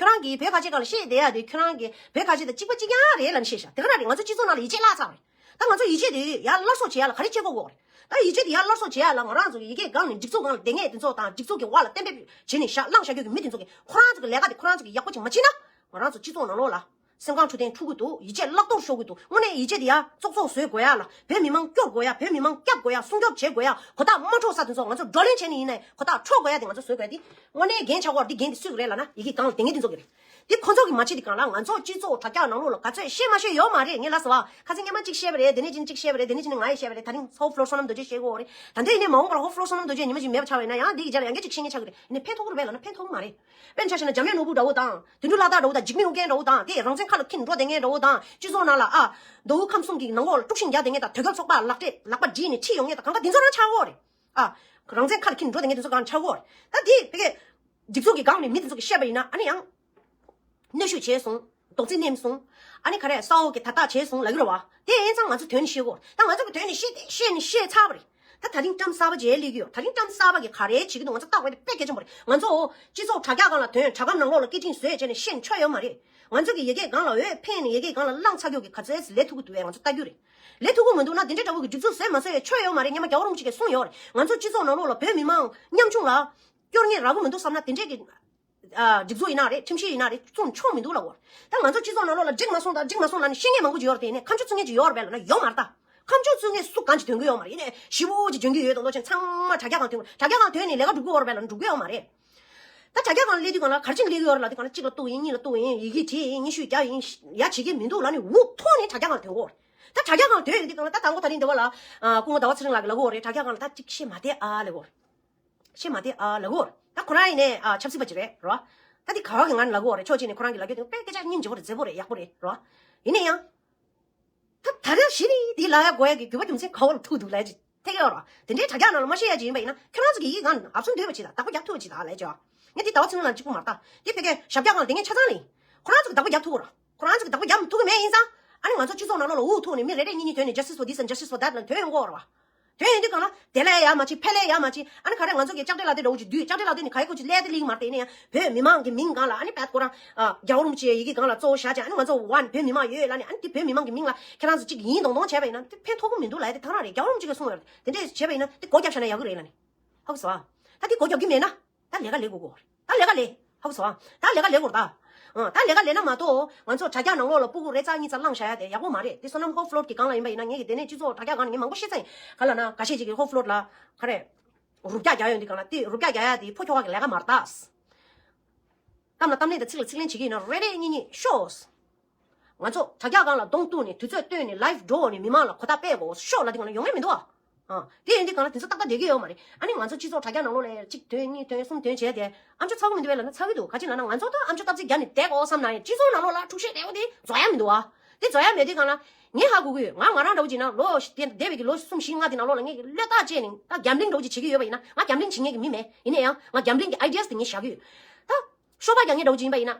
ཁྱོད་རང་གིས་བོད་ཁ་ཆེ་སྒང་ལ་བཤད་བསྡད་ཡ་དེ་ཁྱོད་རང་གིས་བོད་ཁ་ཆེ་དང་གཅིག་པ་གཅིག་རྐྱང་རེད་ལབ་ནས་བཤད་ཤག་དེ་ག་རང་རེད། ང་ཚོ་སྤྱི་ཚོགས་ནང་ལ་ཡིད་ཆེས་བརླག་ཚར་བ་རེད། ད་ང་ཚོ་ཡིད་ཆེས་དེ་ཡར་སླར་གསོ་བྱེད་ཡ་ལ་ག་རེ་བྱེད་དགོས་དགོས་རེད། ད་ཡིད་ཆེས་དེ་ཡར་སླར་གསོ་བྱེད་ཡ་ལ་ང་རང་ཚོ་གི་ཡི་གེ་སྒང་ནས་སྒྲིག་འཛུགས་སྒང་ལ་བསྡད་མཁན་དེ་ཚོ་དང་སྒྲིག་འཛུགས་ཀྱི་འོག་ལ་གཏན་འབེབས་བྱས་ནས་བཞག་བླངས་བཞག་རྒྱུ་གི་མི་དེ་ཚོ་གིས་ཁོ་རང་ཚོ་གི་ལས་ཀ་དེ་ཁོ་རང་ཚོ་གིས་ཡག་པོ་ཅིག་མ་བྱེད་ན། ང་རང་ཚོ་སྤྱི་ཚོགས་ནང་ལོགས་ལ་སེམས་ཁམས་འཕྲོད་བསྟེན་འཁྲུག་གི་འདུག་ཡིད་ཆེས་བརླག་གཏོར་ཤོར་གི་འདུག་དངོས་གནས་ཡིད་ཆེས་དེ་ཡ་ཙོག་ཙོག་བཟོ་དགོས་ཡ་ལ། བོད་མི་མང་སྐྱོབ་དགོས་ཡ། བོད་མི་མང་སྐྱབས་དགོས་ཡ། སྲུང་སྐྱོབ་བྱེད་དགོས་ཡ། གོ་རྟགས་མ་འཕྲོག་ས་དེ་ཚོ་ང་ཚོ་བགྲོ་གླེང་བྱས་ནས་ཡིན་ནའི་གོ་རྟགས་འཕྲོག་དགོས་ཡ་དེ་ང་ཚོ་བཟོ་དགོས་ཡ་དེ། དངོས་གནས་འགན་ཆགས་ཀྱི་ཡོད་རེད། འདི་འགན་དེ་སུ་གི་རེད་ལབ་ན་ཡི་གེ་སྒང་ལ་བསྡད་མཁན་དེ་ཚོ་གི་རེད། འདི་ཁོ་ཚོ་གིས་མ་བྱེད་དེ་གང་ལ་ང་ཚོ་སྤྱི་ཚོགས་དྲ་རྒྱ་ནང་ལོགས་ལ་ག་ཚོད་བཤད་མ་བཤད་ཡོད་མ་རེད། ངས་ལབ་སོང་བ། ཁ་སང་སྔོན་མ་གཅིག་བཤད་པ་རེད། དེ་ནས་ཅིག་གཅིག་བཤད་པ་རེད། དེ་ནས་ཅིག་ནས་ང་ཡི་བཤད་པ་རེད། ད་རིང་ཧོ་ཕློ་བསོད་ནམས་རྡོ་རྗེ་བཤད་ཀྱི་ཡོད་རེད། ད་འདི་ཡིན་ནའི་མ་འོངས་པ་ལ་ཧོ་ཕློ་བསོད་ནམས་རྡོ་རྗེ་ཉི་མ་ཞིག་མེད་པ་ཆགས་པ་ཡིན་ན་ཡང་འདི་གི་རྗེས་ལ་ཡང་བསྐྱར་ཅིག་བཤད་མཁན་ཆགས་ཀྱི་རེད། ཡིན་ནའི་ཕན་ཐོགས་ཀྱི་རེད་པས་ལབ་ན་ཕན་ཐོགས་ཀྱི་མ་རེད། དཔེར་ན་ཆ་བཞག་ན་འཇམ་དབྱངས་ནོར་བུ་འདྲ་བོ་དང་དོན་གྲུབ་ལྷ་དར་འདྲ་བོ་དང་འཇིགས་མེད་ཨོ་རྒྱན་འདྲ་བོ་དང་སྤྱི་ཚོགས་ནང་ལ་ཨ་མདོ་དབུས་ཁམས་གསུམ་གྱི་ནང་ལོགས་ལ་དཀྲུག་ཤིང་རྒྱག་བསྡད་མཁན་དང་དོལ་རྒྱལ་ཚོགས་པ་ལག་སྤྲད་ལག་པ་སྦྲིད་ནས་ཁྲིད་ཡོང་མཁན་དང་གང་ག་དེ་ཚོ་རང་ཆགས་ཀྱི་ཡོད་རེད། ཨ། རང་བཙན་ཁ་ལ་འཁྱེར་ནས་འགྲོ་བསྡད་མཁན་དེ་ཚོ་གང་ཆགས་ཀྱི་ཡོད་རེད། ད་དེ་ཕ་གི་སྒྲིག་འཛུགས་ཀྱི་སྒང་ནས་མི་དེ་ཚོ་གིས་བཤད་པ་ཡིན་ན་ཨ་ནི་ཡང་གནོན་ཤུགས་བྱས་སོང་། རྡོག་རྫིས་མནན་སོང་། ཨ་ནི་ག་རེ་ས་འོག་གི་ད་ལྟ་བྱས་སོང་ལབ་ཀྱི་རེད་བ། དེ་ཡིན་ཙང་ང་ཚོ་དོན་ནས་ཤེས་དགོས། ད་ང་ཚོ་གི་དོན་ནས་ཤེས་དེ་ཤེས་ནས་ཤེས་ཚར་བ་རེད། ད་ད་རིང་བཀྲམ་གསར་པ་ཅིག་སླེབས་ཀྱི་ཡོད། ད་རིང་བཀྲམ་གསར་པ་གིས་ག་རེ་བྱེད་ཀྱི་འདུག་ང་ཚོ་བལྟ་དགོས་དེ་དཔེ་གལ་ཆེན་པོ་རེད། ང་ཚོ་སྤྱི་ཚོགས་དྲ་རྒྱ་སྒང་ལ་དོན་དྲ་ཁམས་ནང་ལོགས་ལ་སྐད་འཕྲིན་བཟོས་བྱས་ནས་ཤེས་ནས་ཆོ་ཡོད་མ་རེད། ང་ཚོ་གི་ཡི་གེ་སྒང་ལ་འོས་འཕེན་ནས་ཡི་གེ་སྒང་ལ་བླངས་ཚར་རྒྱུ་གི་ག་ཚོད་ལས་ཐུབ་ཀྱི་འདུག་བས་ང་ཚོ་བལྟ་རྒྱུ་རེད། ལས་ཐུབ་ཀྱི་མི་འདུག་ན་དེ་འདྲའི་འདྲ་བོ་གི་སྒྲིག་འཛུགས་བཟོས་མ་བཟོས་ཡ་ཆོ་ཡོད་མ་རེད། སྔོན་མ་རྒྱལ་བ་རིན་པོ་ཆེ་གིས་གསུངས་ཡོད་རེད། ང་ཚོ་སྤྱི་ཚོགས་ནང་ལོགས་ལ་བོད་མི་མང་ཉམ་ཆུང་ལ་སྐྱོར་ཉེས་རག་གི་མི་འདུག་བསམ་ན་དེ་འདྲའི་གི་ཨ་སྒྲིག་འཛུགས་ཡིན་ན་རེད། ཁྲིམས་ཞིབ་ཡིན་ན་རེད། བཙུགས་ཆོག་མི་འདུག་ལབ་ཡོད་རེད། ད་ང་ཚོ་སྤྱི་ཚོགས་ནང་ལོགས་ལ་འགྲིག་མ་སོང་ད་འགྲིག་མ་སོང་ལབ་ནས་བཤད་མཁན་མང་པོ་ཅིག་ཡོད་རེད་དེ། ཡིན་ནའི་ཁ་མཆུ་བཙུགས་མཁན་ཅིག་ཡོད་རེད་པས་ལབ་ན་ཡོད་མ་རེད་ད། ཁ་མཆུ་བཙུགས་མཁན་སུ་གང་ཅིག་དོན་གྱི་ཡོད་མ་རེད། ཡིན་ནའི་ཞེ་པོ་ཅིག་འཇོན་གྱི་ཡོད་དང་མདོག་ཅན་ཚང་མ་དྲ་རྒྱ་སྒང་དོན་དྲ་རྒྱ་སྒང་དོན་ནས་ལས་ཀ་སྒྲུབ་ཀྱི་ཡོད་རེད་པས་ལབ་ན་སྒྲུབ་ཀྱི་ཡོད་མ་རེད། ད་དྲ་རྒྱ་སྒང་སླེབས་དུས་སྒང་ལ་ག་རེ་བྱས་ནས་སླེབས་ཀྱི་ཡོད་རེད་ལབ་དུས་སྒང་ལ་གཅིག་ལ་གཏུག་ཡིན། གཉིས་ལ་གཏུག་ཡིན། ཡི་གེ་བྲིས་ཡིན། སྙན་ཞུ་རྒྱག་ཡིན། ཡ་བྱེད་ཀྱི་མི་འདུག་ལབ་ནས་འུ་ཐོག་ནས་དྲ་རྒྱ་སྒང་དོན་གྱི་ཡོད་རེད། ད་དྲ་རྒྱ་སྒང་དོན་ཡོད་དུས་སྒང་ལ་ད་དང་པོ་ད་རིང་འདི་བ་ལ་སྐུ་ངོ་ཟླ་བ་ཚེ་རིང་ལགས་ཀྱིས་ལབ་ཀྱི་ཡོད་རེད། དྲ་རྒྱ་སྒང་ལ་ད་གཅིག་བཤད་མ་བསྡད་ཨ་ལབ་ཀྱི་ཡོད་རེད། བཤད་མ་བསྡད་ཨ་ལབ་ཀྱི་ཡོད་རེད། ད་ཁོ་རང་ཡིན་ནའི་ཨ་ཆབ་སྲིད་པ་ཅིག་རེད་རོ། ད་དེ་ག་བ་གི་ང་ལ་ལབ་ཀྱི་ཡོད་རེད། ཕྱོགས་གཅིག་ནས་ཁོ་རང་གིས་ལབ་རྒྱུ་དེ་དཔེ་སྐད་ཆ་སྙིང་རྗེ་པོ་རེད། མཛེས་པོ་རེད། ཡག་པོ་རེད་རོ། ཡིན་ན་ཡང་། ད་ད་རེས་གཞི་ནས་དེ་ལབ་ཡ་དགོས་ཡ་གི་དགོས་པ་རྒྱུ་མཚན་ག་བ་ལ་ཐུག་འདུག་ལབ་ཡ་ཅིག་ཐེག་ཡོད་རོ། དེ་འདྲའི་དྲ་རྒྱ་ནང་ལ་མ་བཤད་ཡ་ཅིག་ཡིན་པ་ཡིན་ན་ཁྱོད་རང་ཚོ་གི་ཡིག་སྒང་ཨབ་སོང་འདོད་པ་ཅིག་དང་བདག་པོ་རྒྱབ་ཐུབ་པ་ཅིག་དང་ལབ་ཡ་ཅིག་ཡོད། ངས་དེ་ཟླ་བ་ཚེ་རིང་ལགས་གཅིག་པུ་མ་རེད་ད། དེ་ཕ་གིའི་ཞབས་བཀྱག་སྒང་ལ་བསྡད་མཁན་ཆ་ཚང་ལ་ཡིན། ཁོ་རང་ཚོ་གི་བདག་པོ་རྒྱབ་ཐུབ་ཀྱི་རེད། ཁོ་རང་ཚོ་གི་བདག་པོ་རྒྱབ་མི་ཐུབ་ཀྱི་མེད་ཡིན་ཙང་། ཨ་ནི་ང་ཚོ་སྤྱི་ཚོགས་ནང་ལོགས་ལ་འུ་ཐུག་ནས་མི་རེ་རེ་གཉིས་གཉིས་ཐོན་ནས་justice for this and justice for that ལ་ཐོན་ཡོང་གི་ཡོད་རེད་བ། དེ་ཡིན་དུས་སྒང་ལ་དེ་ལས་ཡ་མ་བྱེད་ཕལ་ལས་ཡ་མ་བྱེད། ཨ་ནི་ག་རེ་ང་ཚོ་གི་ལྕགས་སྤྲེལ་ལག་དེ་འདྲ་བོ་ཅིག་བསྡུས། ལྕགས་སྤྲེལ་ལག་དེ་ནི་ག་ཡེ་ཁོ་ཅིག་ཀླད་དེ་ལིག་མར་དེ་ནས་ཡང་བོད་མི་མང་གི་མིང་སྒང་ལ་ཨ་ནི་བད་ཁོ་རང་ཨ་རྒྱལ་བ་རིན་པོ་ཆེ་ཡི་གེ་སྒང་ལ་གཙོ་བོ་བཞག་བྱས། ཨ་ནི་ང་ཚོ་ཝན་བོད་མི་མང་ཡོད་ལ་ནི་ཨ་ནི་དེ་བོད་མི་མང་གི་མིང་ལ་ཁྱེད་རང་ཚོ་གཅིག་ཡིན་མདོག་མདོག་བྱས་པ་ཡིན་ན་དེ་ཕན་ཐོགས་ཀྱི་མི་འདུག་ལབ་ཡ་དེ་ཐག་རང་རེད། རྒྱལ་བ་རིན་པོ་ཆེ་གིས་གསུངས་ཡོད་རེད། དེ་འདྲས་བྱས་པ་ཡིན་ན་དེ་སྒོ་བརྒྱབ་བཞག་ན་ཡག་གི་རེད་ལབ་ནི། ཧ་གོ་སོང་ཨ། ད་དེ་སྒོ་བརྒྱབ་ཀྱི་མེད་ན། ད་ལས་ཀ་ལས་དགོས་གོ། ད་ལས་ཀ་ལས། ཧ་གོ་སོང་ཨ། ད་ལས་ཀ་ལས་དགོས་རེད་ད། ཨ། ད་ལས་ཀ་ལས་ན་མ་གཏོགས་ང་ཚོ་དྲ་རྒྱ་ནང་ལོགས་ལ་སྤུ་གུ་རེ་རྩ་གཉིས་རྩ་བླངས་བཞག་ཡ་དེ་ཡག་པོ་མ་རེད། དེ་བསོད་ནམས་ཧོ་ཕློ་བསྡུ་གི་སྒང་ལ་ཡིན་པ་ཡིན་ན། ངས་ཀྱི་དེ་ནས་སྤྱི་ཚོགས་དྲ་རྒྱ་སྒང་ནས་ངས་མང་པོ་བཤད་ཚར་ཡིན། ག་ལབ་ན་འགའ་ཤས་ཅིག་གིས་ཧོ་ཕློ་བསྡུ་ལ་ག་རེ་རུབ་རྒྱག་རྒྱག་ཡོང་དུས་སྒང་ལ་དེ་རུབ་རྒྱག་རྒྱག་ཡ་དེ་ཕོ་ཁྱོ་ག་གི་ལས་ཀ་མ་རེད་ད། གཏམ་ལ་གཏམ་ལན་དང་ཚིག་ལ་ཚིག་ལན་བྱེད་ཀྱི་ཡིན་ན་རེ་རེ་གཉིས་གཉིས་ཤོག་ང་ཚོ་དྲ་རྒྱ་སྒང་ལ་གདོང་གཏུགས་ནས་དུས་ཚོད་བཏོན་ནས་ལའིབ་འགྲོ་ནས་མི་མང་ལ་གོ་བརྡ་སྤེལ་དགོས་ཤོག་ལབ་དུས་སྒང་ལ་ཡོང་མཁན་མི་འདུག་ཨ། ཨ། དེ་ཡིན་དུས་སྒང་ལ་དེ་ཚོ་ཏག་ཏག་བསྡད་ཀྱི་ཡོད་མ་རེད། ཨ་ནི་ང་ཚོ་སྤྱི་ཚོགས་དྲ་རྒྱ་ནང་ལོགས་ལ་གཅིག་ཐོན་གཉིས་ཐོན་གསུམ་ཐོན་བྱས་ཏེ་ཨ་མཆོག་ཚ་གི་མི་འདུག་བས་ལབ་ན་ཚ་གི་འདུག་ག་ཅི་ལབ་ན་ང་ཚོ་ད་ཨ་མཆོག་སྟབས་རྩེ་རྒྱག་ནས་བསྡད་དགོས་བསམ་ན་ཡང་སྤྱི་ཚོགས་ནང་ལོགས་ལ་འཁྲུག་ཤེད་བདེ་བོ་དེ་རྫོགས་ཡ་མི་འདུག་ཨ། དེ་རྫོགས་ཡ་མེད་དུས་སྒང་ལ་ངས་ཧ་གོ་གི་ཡོད། ང་ང་རང་འདྲ་བོ་ཅིག་ན་ལོ་འདས་པའི་གི་ལོ་གསུམ་བཞི་ལྔ་དེ་ནང་ལོགས་ལ་ངས་བློས་བཏང་བྱས་ནས་ད་གེམ་བླིང་འདྲ་བོ་ཅིག་བྱེད་ཀྱི་ཡོད་པ་ཡིན་ན། ང་གེམ་བླིང་བྱེད་མཁན་གི་མི་མེད། ཡིན་ན་ཡང་ང་གེམ་བླིང་གི་ཨའི་ཌི་ཡ་སི་དེ་ངས་བཞག་གི་ཡོད། ད་ཤོ་པ་རྒྱག་མཁན་འདྲ་བོ་ཅིག་ཡིན་པ་ཡིན་ན།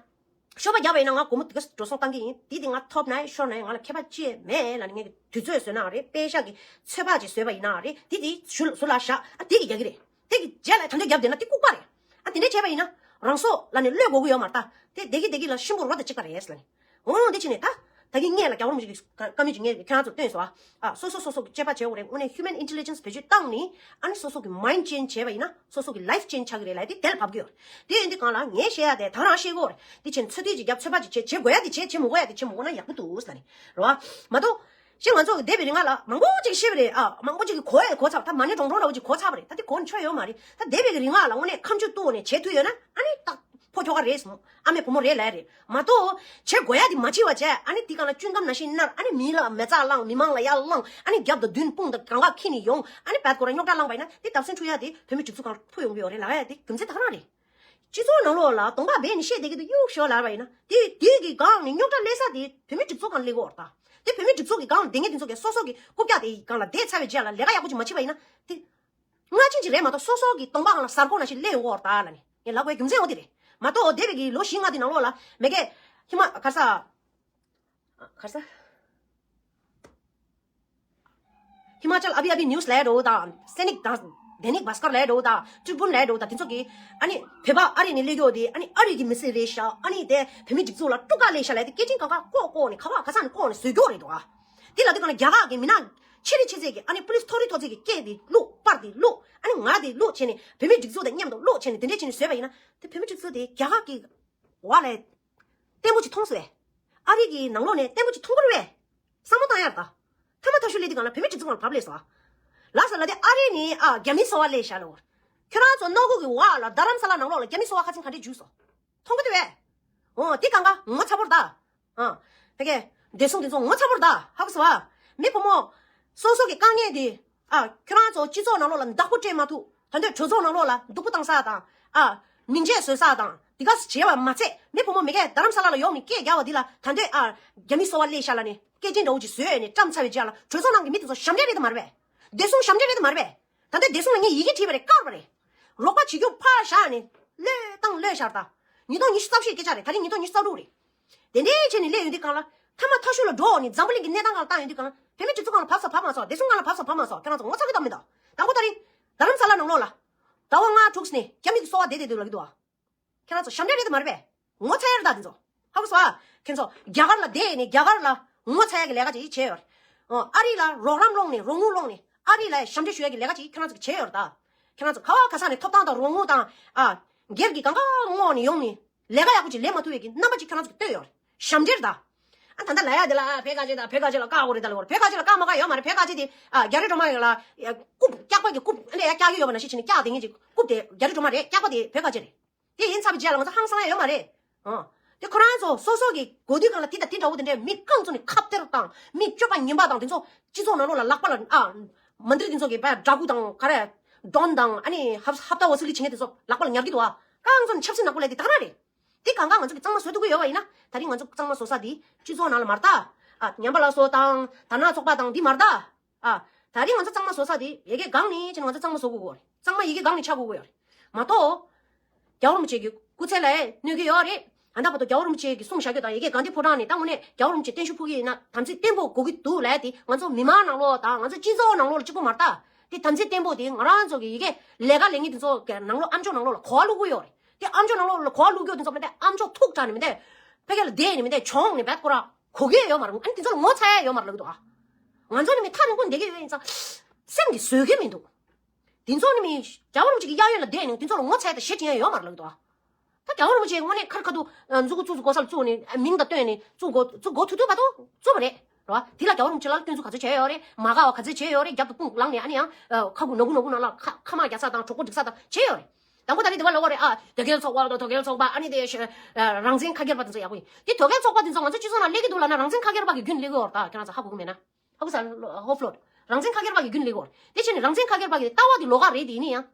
ཤོ་པ་རྒྱག་པ་ཡིན་ན་ང་སྒོར་མོ་དེ་ག་འགྲོ་སོང་བཏང་གི་ཡིན། དེ་དེ་ང་ཐོབ་ན་ཡང་ཤོར་ན་ཡང་ང་ལ་ཁྱད་པར་ཅི་ཡང་མེད་ལབ་ནས། ངས་དུས་ཚོད་བཟོས་ན་རེད། པེ་ཤག་གི་ཚོད་དཔག་ཅིག་བཟོས་པ་ཡིན་ན་རེད། དེ་དེ་ཟུར་ཟུར་ལ་བཞག་ཨ། དེ་གི་རྒྱག་གི་རེད། དེ་གི་རྗེས་ལ་ད་འདོད་རྒྱབ་བསྡད་ན་དེ་ལྐུགས་པ་རེད། ཨ། དེ་འདྲས་བྱས་པ་ཡིན་ན་རང་སྲོག་ལབ་ནས་བློས་འགོག་གི་ཡོད་མ་རེད་ད། དེ་བདེ་གི་བདེ་གི་ལ་གཤིན་པོ་རོ་དང་གཅིག་པ་རེད་ལབ་ནས། འོ་འདི་བྱས་ནས་ད་ད་གིན་ངས་ལ་རྒྱལ་བ་རིན་པོ་ཆེ་གི་བཀའ་མོལ་ཅིག་ངས་ཁྱེད་རང་ཚོར་བཏོན་སོང་ཨ། ཨ། སོ་སོ་སོ་སོ་གི་དཔྱད་པ་བྱེད་དགོས་རེད། དངོས་གནས་human intelligence བེད་སྤྱོད་བཏང་ནས་ཨ་ནི་སོ་སོ་གི་mind change བྱས་པ་ཡིན་ན་སོ་སོ་གི་life change ཆགས་ཀྱི་རེད་ལབ་དེ་དེ་ལ་བབས་ཀྱི་ཡོད་རེད། དེ་ཡིན་དུས་སྒང་ལ་ངས་བཤད་ཡ་དེ་ད་རང་ཤེས་དགོས་རེད། དེ་བྱས་ནས་ཚོད་ལྟ་ཅིག་རྒྱབ། ཚོད་དཔག་ཅིག་བྱེད། བྱེད་དགོས་ཡ་དེ་བྱེད། བྱེད་མི་དགོས་ཡ་དེ་བྱེད་མི་དགོས་ན་ཡག་པོ་འདུག་ཟེར་ལབ་ནས་རེད་བ། མ་གཏོགས་ཤེས། ང་ཚོ་འདས་པའི་རིང་ལ་མང་པོ་ཅིག་བཤད་པ་རེད། ཨ། མང་པོ་ཅིག་གིས་གོ་ཡ་གོ་ཚར། ད་མ་ཎི་དྲོང་དྲོང་འདྲ་བོ་ཅིག་གོ་ཚར་བ་རེད། ད་དེ་གོ་ནས་ཆོ་ཡོད་མ་རེད། ད་འདས་པའི་གི་རིང་ལ་དངོས་གནས་ཁ་མཆུ་གཏུགས་ནས་བྱེད་ཐུབ་ཡོད་ན་ཨ་ནི་ད་ཕོ་ཁྱོ་ག་རེད་ཟེར། ཨ་མའི་བུ་མོ་རེད་ལབ་ཡ་རེད། མ་གཏོགས་བྱེད་དགོས་ཡ་དེ་མ་བྱེད་པ་བྱས་ཨ་ནི་དེ་སྒང་ལ་ཅུན་སྐམ་ནང་བཞིན་མནར། ཨ་ནི་མི་ལ་མེ་བཙའ་བླངས། མི་མང་ལ་ཡར་བླངས། ཨ་ནི་རྒྱབ་དང་མདུན་དཔུང་དང་གང་ག་འཁྱེར་ནས་ཡོང་། ཨ་ནི་བད་ཀོ་ར་རྙོག་དྲ་བསླངས་པ་ཡིན་ན་དེ་བརྡབ་གསིག་འཁྲུག་ཡ་དེ་བོད་མི་སྒྲིག་འཛུགས་སྒང་ལ་འཕུར་ཡོང་གི་ཡོད་རེད་ལབ་ཡ་དེ་རྒྱུ་མཚན་ད་ག་རང་རེད། སྤྱི་ཚོགས་ནང་ལོགས་ལ་གདོང་པ་སྦས་ནས་བཤད་བསྡད་ཀྱི་འདུག་གཡུག་ཞོག་ལབ་པ་ཡིན་ན། དེ་དེ་གི་སྒང་ནས་རྙོག་དྲ་སླེབས་ས་དེ་བོད་མི་སྒྲིག་འཛུགས་སྒང་སླེབས་ཀྱི་ཡོད་རེད་ད། དེ་བོད་མི་སྒྲིག་འཛུགས་ཀྱི་སྒང་ལ་བསྡད་མཁན་དེ་ཚོ་གིས་སོ་སོ་གི་རྐུབ་བཀྱག་དེ་སྒང་ལ་བསྡད་ཚར་བའི་རྗེས་ལ་ལས་ཀ་ཡག་པོ་ཅིག་མ་བྱེད་པ་ཡིན་ན་དེ། སྔ་ཕྱི་ཅིག་རེད་མ་གཏོགས་སོ་སོ་གི་གདོང་པ་སྒང་ལ་གཟའ་འཁོར་ནང་བཞིན་སླེབས་ཡོང་གི་ཡོད་རེད་ད་ལབ་ནས་ངས་ལབ་དགོས་རྒྱུ་མཚན་འོ་དེ་རེད། མ་གཏོགས་འདས་པའི་གི་ལོ་བཞི་ལྔ་དེ་ནང་ལོགས་ལ་མ་གི་ཧི་མ་ག་རེ་ཟ། ག་རེ་ཟ། ཧི་མ་ཅལ་ཨ་བྷི་ཨ་བྷི་ནིའུ་སི་ལབ་ཡ་འདྲ་བོ་དང་སེ་ནིག་དང་ ཌེ་ནིག་བྷ་སྐར་ལབ་འགྲོ་དང་ཀྲིག་བུན་ལབ་འགྲོ་དང་དེ་ཚོ་གི་ཨ་ནི་བོད་པ་ཨ་རི་ནས་སླེབས་ཡོད་དེ་ཨ་ནི་ཨ་རི་གི་མི་སེར་རེད་ཤག་ཨ་ནི་དེ་བོད་མི་སྒྲིག་འཛུགས་ལ་དཀྲུག་ཁ་སླེབས་ཤག་ལབ་དེ་སྐད་ཆེན་གང་ག་ལྐོག་ལྐོག་ནས་ག་བ་ག་ས་ནས་ལྐོག་ནས་བཟོས་ཀྱོག་རེད་འདུག་ཨ། དེ་ལ་དུས་གང་ལ་རྒྱ་གར་གི་མི་ནག་ཆེ་རེ་ཆེ་ཚད་ཀྱི་ཨ་ནི་པུ་ལིས་མཐོ་རིས་མཐོ་ཚད་ཀྱི་སྐད་དེ་བླུག་པར་དེ་བླུག་ཨ་ནི་ང་དེ་བླུག་བྱས་ནས་བོད་མི་སྒྲིག་འཛུགས་དང་མཉམ་དུ་བླུག་བྱས་ནས་དེ་འདྲས་བྱས་ནས་བཟོས་པ་ཡིན་ན་དེ་བོད་མི་སྒྲིག་འཛུགས་དེ་རྒྱ་གར་གི་འོག་ལ་བརྟན་པོ་ཅིག་མཐོང་སོང་བས། ཨ་རི་གི་ནང་ལོགས་ནས་བརྟན་པོ་ཅིག་མཐོང་གི་རེད་བས། བསམ་བློ་བཏང་ཡར་ད། ཐ་མ་ཐ་ཤུ་ལས་དེ་གང་ལ་བོད་མི་སྤྱི་ཚོགས་ལ་བབས་ལས་སོ། ལགས་སོ་ལ་དེ་ཨ་རི་ནི་ཨ་རྒྱ་མི་སོ་བ་ལས་བཞག་ལོ། ཁྱོད་རང་ཚོ་ནོ་གུ་གི་བ་ལ་རྡ་རམ་ས་ལ་ནང་ལོགས་ལ་རྒྱ་མི་སོ་བ་ཁ་ཚིན་ག་འདྲས་འཇུས་སོ། མཐོང་གི་འདུག་བས། འོ་དེ་གང་ག་ངོ་ཚ་པོར་ད། ཨ། ཕ་གི། བདེ་སྲུང་དེ་ཚོ་ངོ་ཚ་པོར་ད། ཧ་གོ་སོང་ཨ། མི་བུ་མོ། སོ་སོ་གི་དཀའ་ངལ་དེ། ཨ། ཁྱོད་རང་ཚོ་སྤྱི་ཚོགས་ནང་ལོགས་ལ་བདག་པོ་སྤྲད་མ་ཐུབ། ད་འདོད་གྲོས་ཚོགས་ནང་ལོགས་ལ་སྡུག་པོ་བཏང་ས་དང་། ཨ། མིང་ཆད་བཟོས་ས་དང་། འདི་ག་བྱས་པ་མ་ཚད་མི་བུ་མོ་མི་གས་རྡ་རམ་ས་ལ་ལ་ཡོང་ནས་སྐད་རྒྱག་པ་འདི་ལ་ད་འདོད་ཨ། རྒྱ་མི་སོ་བ་སླེབས་ཤག་ལ་ནས་སྐད་ཅན་འདྲ་བོ་ཅིག་བཟོས་ནས་བཀྲམ་ཚར་བའི་རྗེས་ལ་གྲོས་ཚོགས་ནང་གི་མི་དེ་ཚོ་ཞབས་འདྲེན་རེད་དམ་མ་རེད་པས། བདེ་སྲུང་ཞབས་འདྲེན་རེད་དམ་མ་རེད་པས། ད་ལྟ་བདེ་སྲུང་ལ་ངས་ཡི་གེ་བྲིས་པ་རེད། བཀག་པ་རེད། རོགས་པ་བྱེད་རྒྱུ་ཕར་བཞག་ནས་བློས་བཏང་བློས་བཞག་ད། ཉིས་སྟོང་ཉི་ཤུ་རྩ་བཞི་སྐད་ཆ་རེད། ད་རིང་ཉིས་སྟོང་ཉི་ཤུ་རྩ་དྲུག་རེད། དེ་འདྲའི་བྱས་ནས་སླེབས་ཡོང་དུས་གང་ལ་ཐ་མ་ཐ་ཤུ་ལ་འགྲོ་ནས་འཛམ་བུ་གླིང་གི་གནས་སྟངས་སྒང་ལ་བཏང་ཡོང་དུས་གང་ལ་བོད་མི་སྤྱི་ཚོགས་སྒང་ལ་བབས་ས་བབས་མ་སོང་། བདེ་སྲུང་སྒང་ལ་བབས་ས་བབས་མ་སོང་། ཁྱེད་རང་ཚོ་ངོ་ཚ་གི་དམ་མི་འདུག་དང་པོ་ད་རིང་རྡ་རམ་ས་ལ་ནང་ལོགས་ལ་ཟླ་བ་ལྔ་དྲུག་ནས་རྒྱ་མི་གི་སོ་བ་བསྡད་བསྡད་འདུག་ལབ་ཀྱི་འདུག་ཨ། ཁྱེད་རང་ཚོ་ཞབས་འདྲེན་རེད་དམ་མ་རེད་པས། ངོ་ཚ་ཡ་རེད་ད་དེ་ཚོ། ཧ་གོ་སོང་ཨ། ཁྱེད་ཚོ་རྒྱ་གར་ལ་བསྡད་ནས་རྒྱ་གར་ལ་ངོ་ཚ་ཡ་གི་ལས་ཀ་ཅིག་བྱས་ཡོད་རེད། ཨ་རི་ལ་རོགས་རམ་སློང་ནས་རོགས་དངུལ་སློང་ནས་ཨ་རི་ལ་ཞབས་འདྲེན་ཞུ་ཡ་གི་ལས་ཀ་ཅིག་ཁྱེད་རང་ཚོ་གིས་བྱས་ཡོད་རེད་ད། ཁྱེད་རང་ཚོ་ག་བ་ག་ས་ནས་ཐོབ་ཐང་དང་རོགས་དངུལ་དང་ཨ། སྒེར་གྱི་གང་ག་བསྔོགས་ནས་ཡོང་ནས་ལས་ཀ་ཡག་པོ་ཅིག་ལས་མ་ཐུབ་ཡ་གི་རྣམ་པ་ཅིག་ཁྱེད་རང་ཚོ་གིས་སྟོན་ཡོད་རེད། ཞབས་འདྲེན་རེད་ད། ཨ་ད་ལྟ་ལབ་ཡ་དེ་ལ་ཨ་བོད་ག་ཅིག་དང་བོད་ག་ཅིག་ལ་བཀག་དགོས་རེད་ད་ལབ་ཡོད་རེད། བོད་ག་ཅིག་ལ་བཀག་མ་བཀག་ཡོད་མ་རེད། བོད་ག་ཅིག་དེ་ཨ་རྒྱ་རི་སྒྲོལ་མ་ཡོད་ལ་རྐུབ་སྐྱག་པ་གི་རྐུབ་ཨ་ལས་ཡ་བཀྱག་གི་ཡོད་པ་ནང་བཞིན་བྱས་ནས་བཀྱག་དེ་ངེད་ཀྱི་རྐུབ་དེ་རྒྱ་རི་སྒྲོལ་མ་རེད། སྐྱག་པ་དེ་བོད་ག་ཅིག་རེད། དེ་ཡིན་ཚར་བའི་རྗེས་ལ་ང་ཚོ་ཧང་སང་ཡ་ཡོད་མ་རེད། ཨང་། དེ་ཁོ་རང་ཚོ་སོ་སོ་གི་གོ་དུས་གང་ལ་དེ་དང་དེ་འདྲ་བོ་དེ་འདྲའི་མི་རྐང་ཚོ་ནས་ཁ་གཏེར་དང་མི་སྤྱོད་པ་ངན་པ་དང་དེ་ཚོ་སྤྱི་ཚོགས་ནང་ལོགས་ལ་ལག་པ་ལ་ཨ། མ་འདྲི་དེ་ཚོ་གི་བ་འདྲ་སྐུ་དང་ག་རེ། ཌོན་དང་ཨ་ནི་ཧབ་ཧབ་ཏ་ཝ་སུ་ལི་བྱེད་མཁན་དེ་ཚོ་ལག་པ་ལ་ཉར་གི་འདུག་ཨ། རྐང་ཚོ་ནས་ཆབ་སྲིད་ནག་པོ་ལས་དེ་དག་ར་རེད། དེ་གང་ག་ང་ཚོ་གི་གཙང་མ་བཟོ་ཐུབ་ཀྱི་ཡོད་པ་ཡིན་ན་ད་རིང་ང་ཚོ་གཙང་མ་བཟོ་ས་དེ་སྤྱི་ཚོགས་ནང་ལ་མ་རེད་ད། ཨ་ཉམས་པ་སླར་གསོ་དང་དར་ནག་ཚོགས་པ་དང་འདི་མ་རེད་ད། ཨ། ད་རིང་ང་ཚོ་གཙང་མ་བཟོ་ས་དེ་ཡ་གི་སྒང་ནས་ཅི་ན་ང་ཚོ་གཙང་མ་བཟོ་དགོས་ཀྱི་ཡོད་རེད། གཙང་མ་ཡ་གི་སྒང་ནས་ཆགས་དགོས་ཀྱི་ཡོད་རེད། མ་གཏོགས། རྒྱལ་བ་རིན་པོ་ཆེ་གི་སྐུ་ཚེ་ལ་གནོད་ཀྱི་ཡོད་རེད། ཨ་ད་བར་དུ་རྒྱལ་བ་རིན་པོ་ཆེ་གི་གསུང་བཞག་རྒྱུ་དང་ཡ་གི་སྒང་སྟེང་ཕོ་བྲང་ནས་ད་དངོས་གནས་རྒྱལ་བ་རིན་པོ་ཆེ་བརྟན་བཞུགས་ཕུལ་གྱི་ཡིན་ན་དམ་ཚིག་བརྟན་པོ་དགོས་ཀྱི་འདུག་ལབ་དེ་ང་ཚོ་མི་མང་ནང་ལོགས་དང་ང་ཚོ་སྤྱི་ཚོགས་ནང་ལོགས་ལ་གཅིག་པོ་མ་རེད་ད། དེ་དམ་ཚིག་བརྟན་པོ་དེ་ང་རང་ཚོ་གི་ཡ་གི་ལས་ཀ་ལས་ངན་དེ་ཚོ་གི་ནང་ལོགས་ཨ་མཆོག་ནང་ལོགས་ལ་གོ་བ་བླུག་གི་ཡོད་རེད། དེ་ཨ་མཆོག་ནང་ལོགས་ལ་གོ་བ་བླུག་རྒྱུ་དེ་ཚོ་མི་འདྲ་ཨ་མཆོག་ཐུག་དྲགས་ནས་མི་འདྲ། ཕ་གི་ལ་བསྡད་ནས་མི་འདྲ་གྱོང་ནས་བད་ཁོ་ར་གོ་གི་ཡོད་མ་རེད། ཨ་ནི་དེ་ཚོ་ལ་ངོ་ཚ་ཡ་ཡོད་མ་རེད་ལབ་གི་འདུག་ཨ། ང་ཚོ་ནི་མི་ཐག་རིང་པོ་བསྡད་ཀྱི་ཡོད་ཡིན་ཙང་། སེམས་ཀྱིས་བཟོད་ཀྱི་མི་འདུག་དེ་ཚོ་ནི་མི་རྒྱལ་བ་རིན་པོ་ཆེ་གི་གཡས་གཡོན་ལ་བསྡད་ནས་དེ་ཚོ་ལ་ངོ་ཚ་ཡ་དང་ཞེ་དྲན་ཡ་ཡོད་མ་རེད་ལབ་གི་འདུག་ཨ། ད་རྒྱལ་བ་རིན་པོ་ཆེ་དངོས་གནས་ཁར་ཁ་ཐུག་མཛུ་གུ་བཙུགས་སུ་གོ་ས་ལ་བཙུགས་ནས་མིང་དང་བཏོན་ནས་བཙུགས་དགོས་བཙུགས་དགོས་ཐུག་ཐུག་བར་དུ་བཙུགས་པ་རེད། རེད་བ། དེ་ལ་རྒྱལ་བ་རིན་པོ་ཆེ་ལ་སྐྱོན་འཛུགས་ག་ཚོད་བྱས་ཡོད་རེད། མ་དགའ་བ་ག་ཚོད་བྱས་ཡོད་རེད། རྒྱབ་ཏུ་དཔུང་ལངས་ནས་ཨ་ནི་ཡང་ཁ་ཁུ་ནག་ཁུ་ནག་ཁུ་ནང་ལ་ཁ་ཁ་མ་རྒྱག་ས་དང་གྲོད་ཁོག་སྒྲིག་ས་དང་བྱས་ཡོད་རེད། དང་པོ་ད་རེས་དེ་བ་ལོག་པ་རེད་ཨ། དོལ་རྒྱལ་ཚོགས་པ་དང་དོལ་རྒྱལ་ཚོགས་པ་ཨ་ནི་དེ་ཤ་ཨ་རང་བཙན་ཁ་སྒེར་པ་དེ་ཚོ་ཡག་པོ་ཡིན། དེ་དོལ་རྒྱལ་ཚོགས་པ་དེ་ཚོ་ང་ཚོ་སྤྱི་ཚོགས་ནང་སླེབས་ཀྱི་འདུག་ལབ་ན་རང་བཙན་ཁ་སྒེར་པ་གི་རྒྱུན་སླེབས་ཀྱི་ཡོད་རེད་ད། ཁྱེད་རང་ཚོ་ཧ་གོ་མེད་ན། ཧ་གོ་ས་ཧོ་ཕློ་ཌི། རང་བཙན་ཁ་སྒེར་པ་གི་རྒྱུན་སླེབས་ཀྱི་ཡོད་རེད། དེ་བྱས་ནས་རང་བཙན་ཁ་སྒེར་པ་གི་ལྟ་བ་དེ་ལོགས་ཀ་རེད་དེ་ཡིན་ན་ཡང་།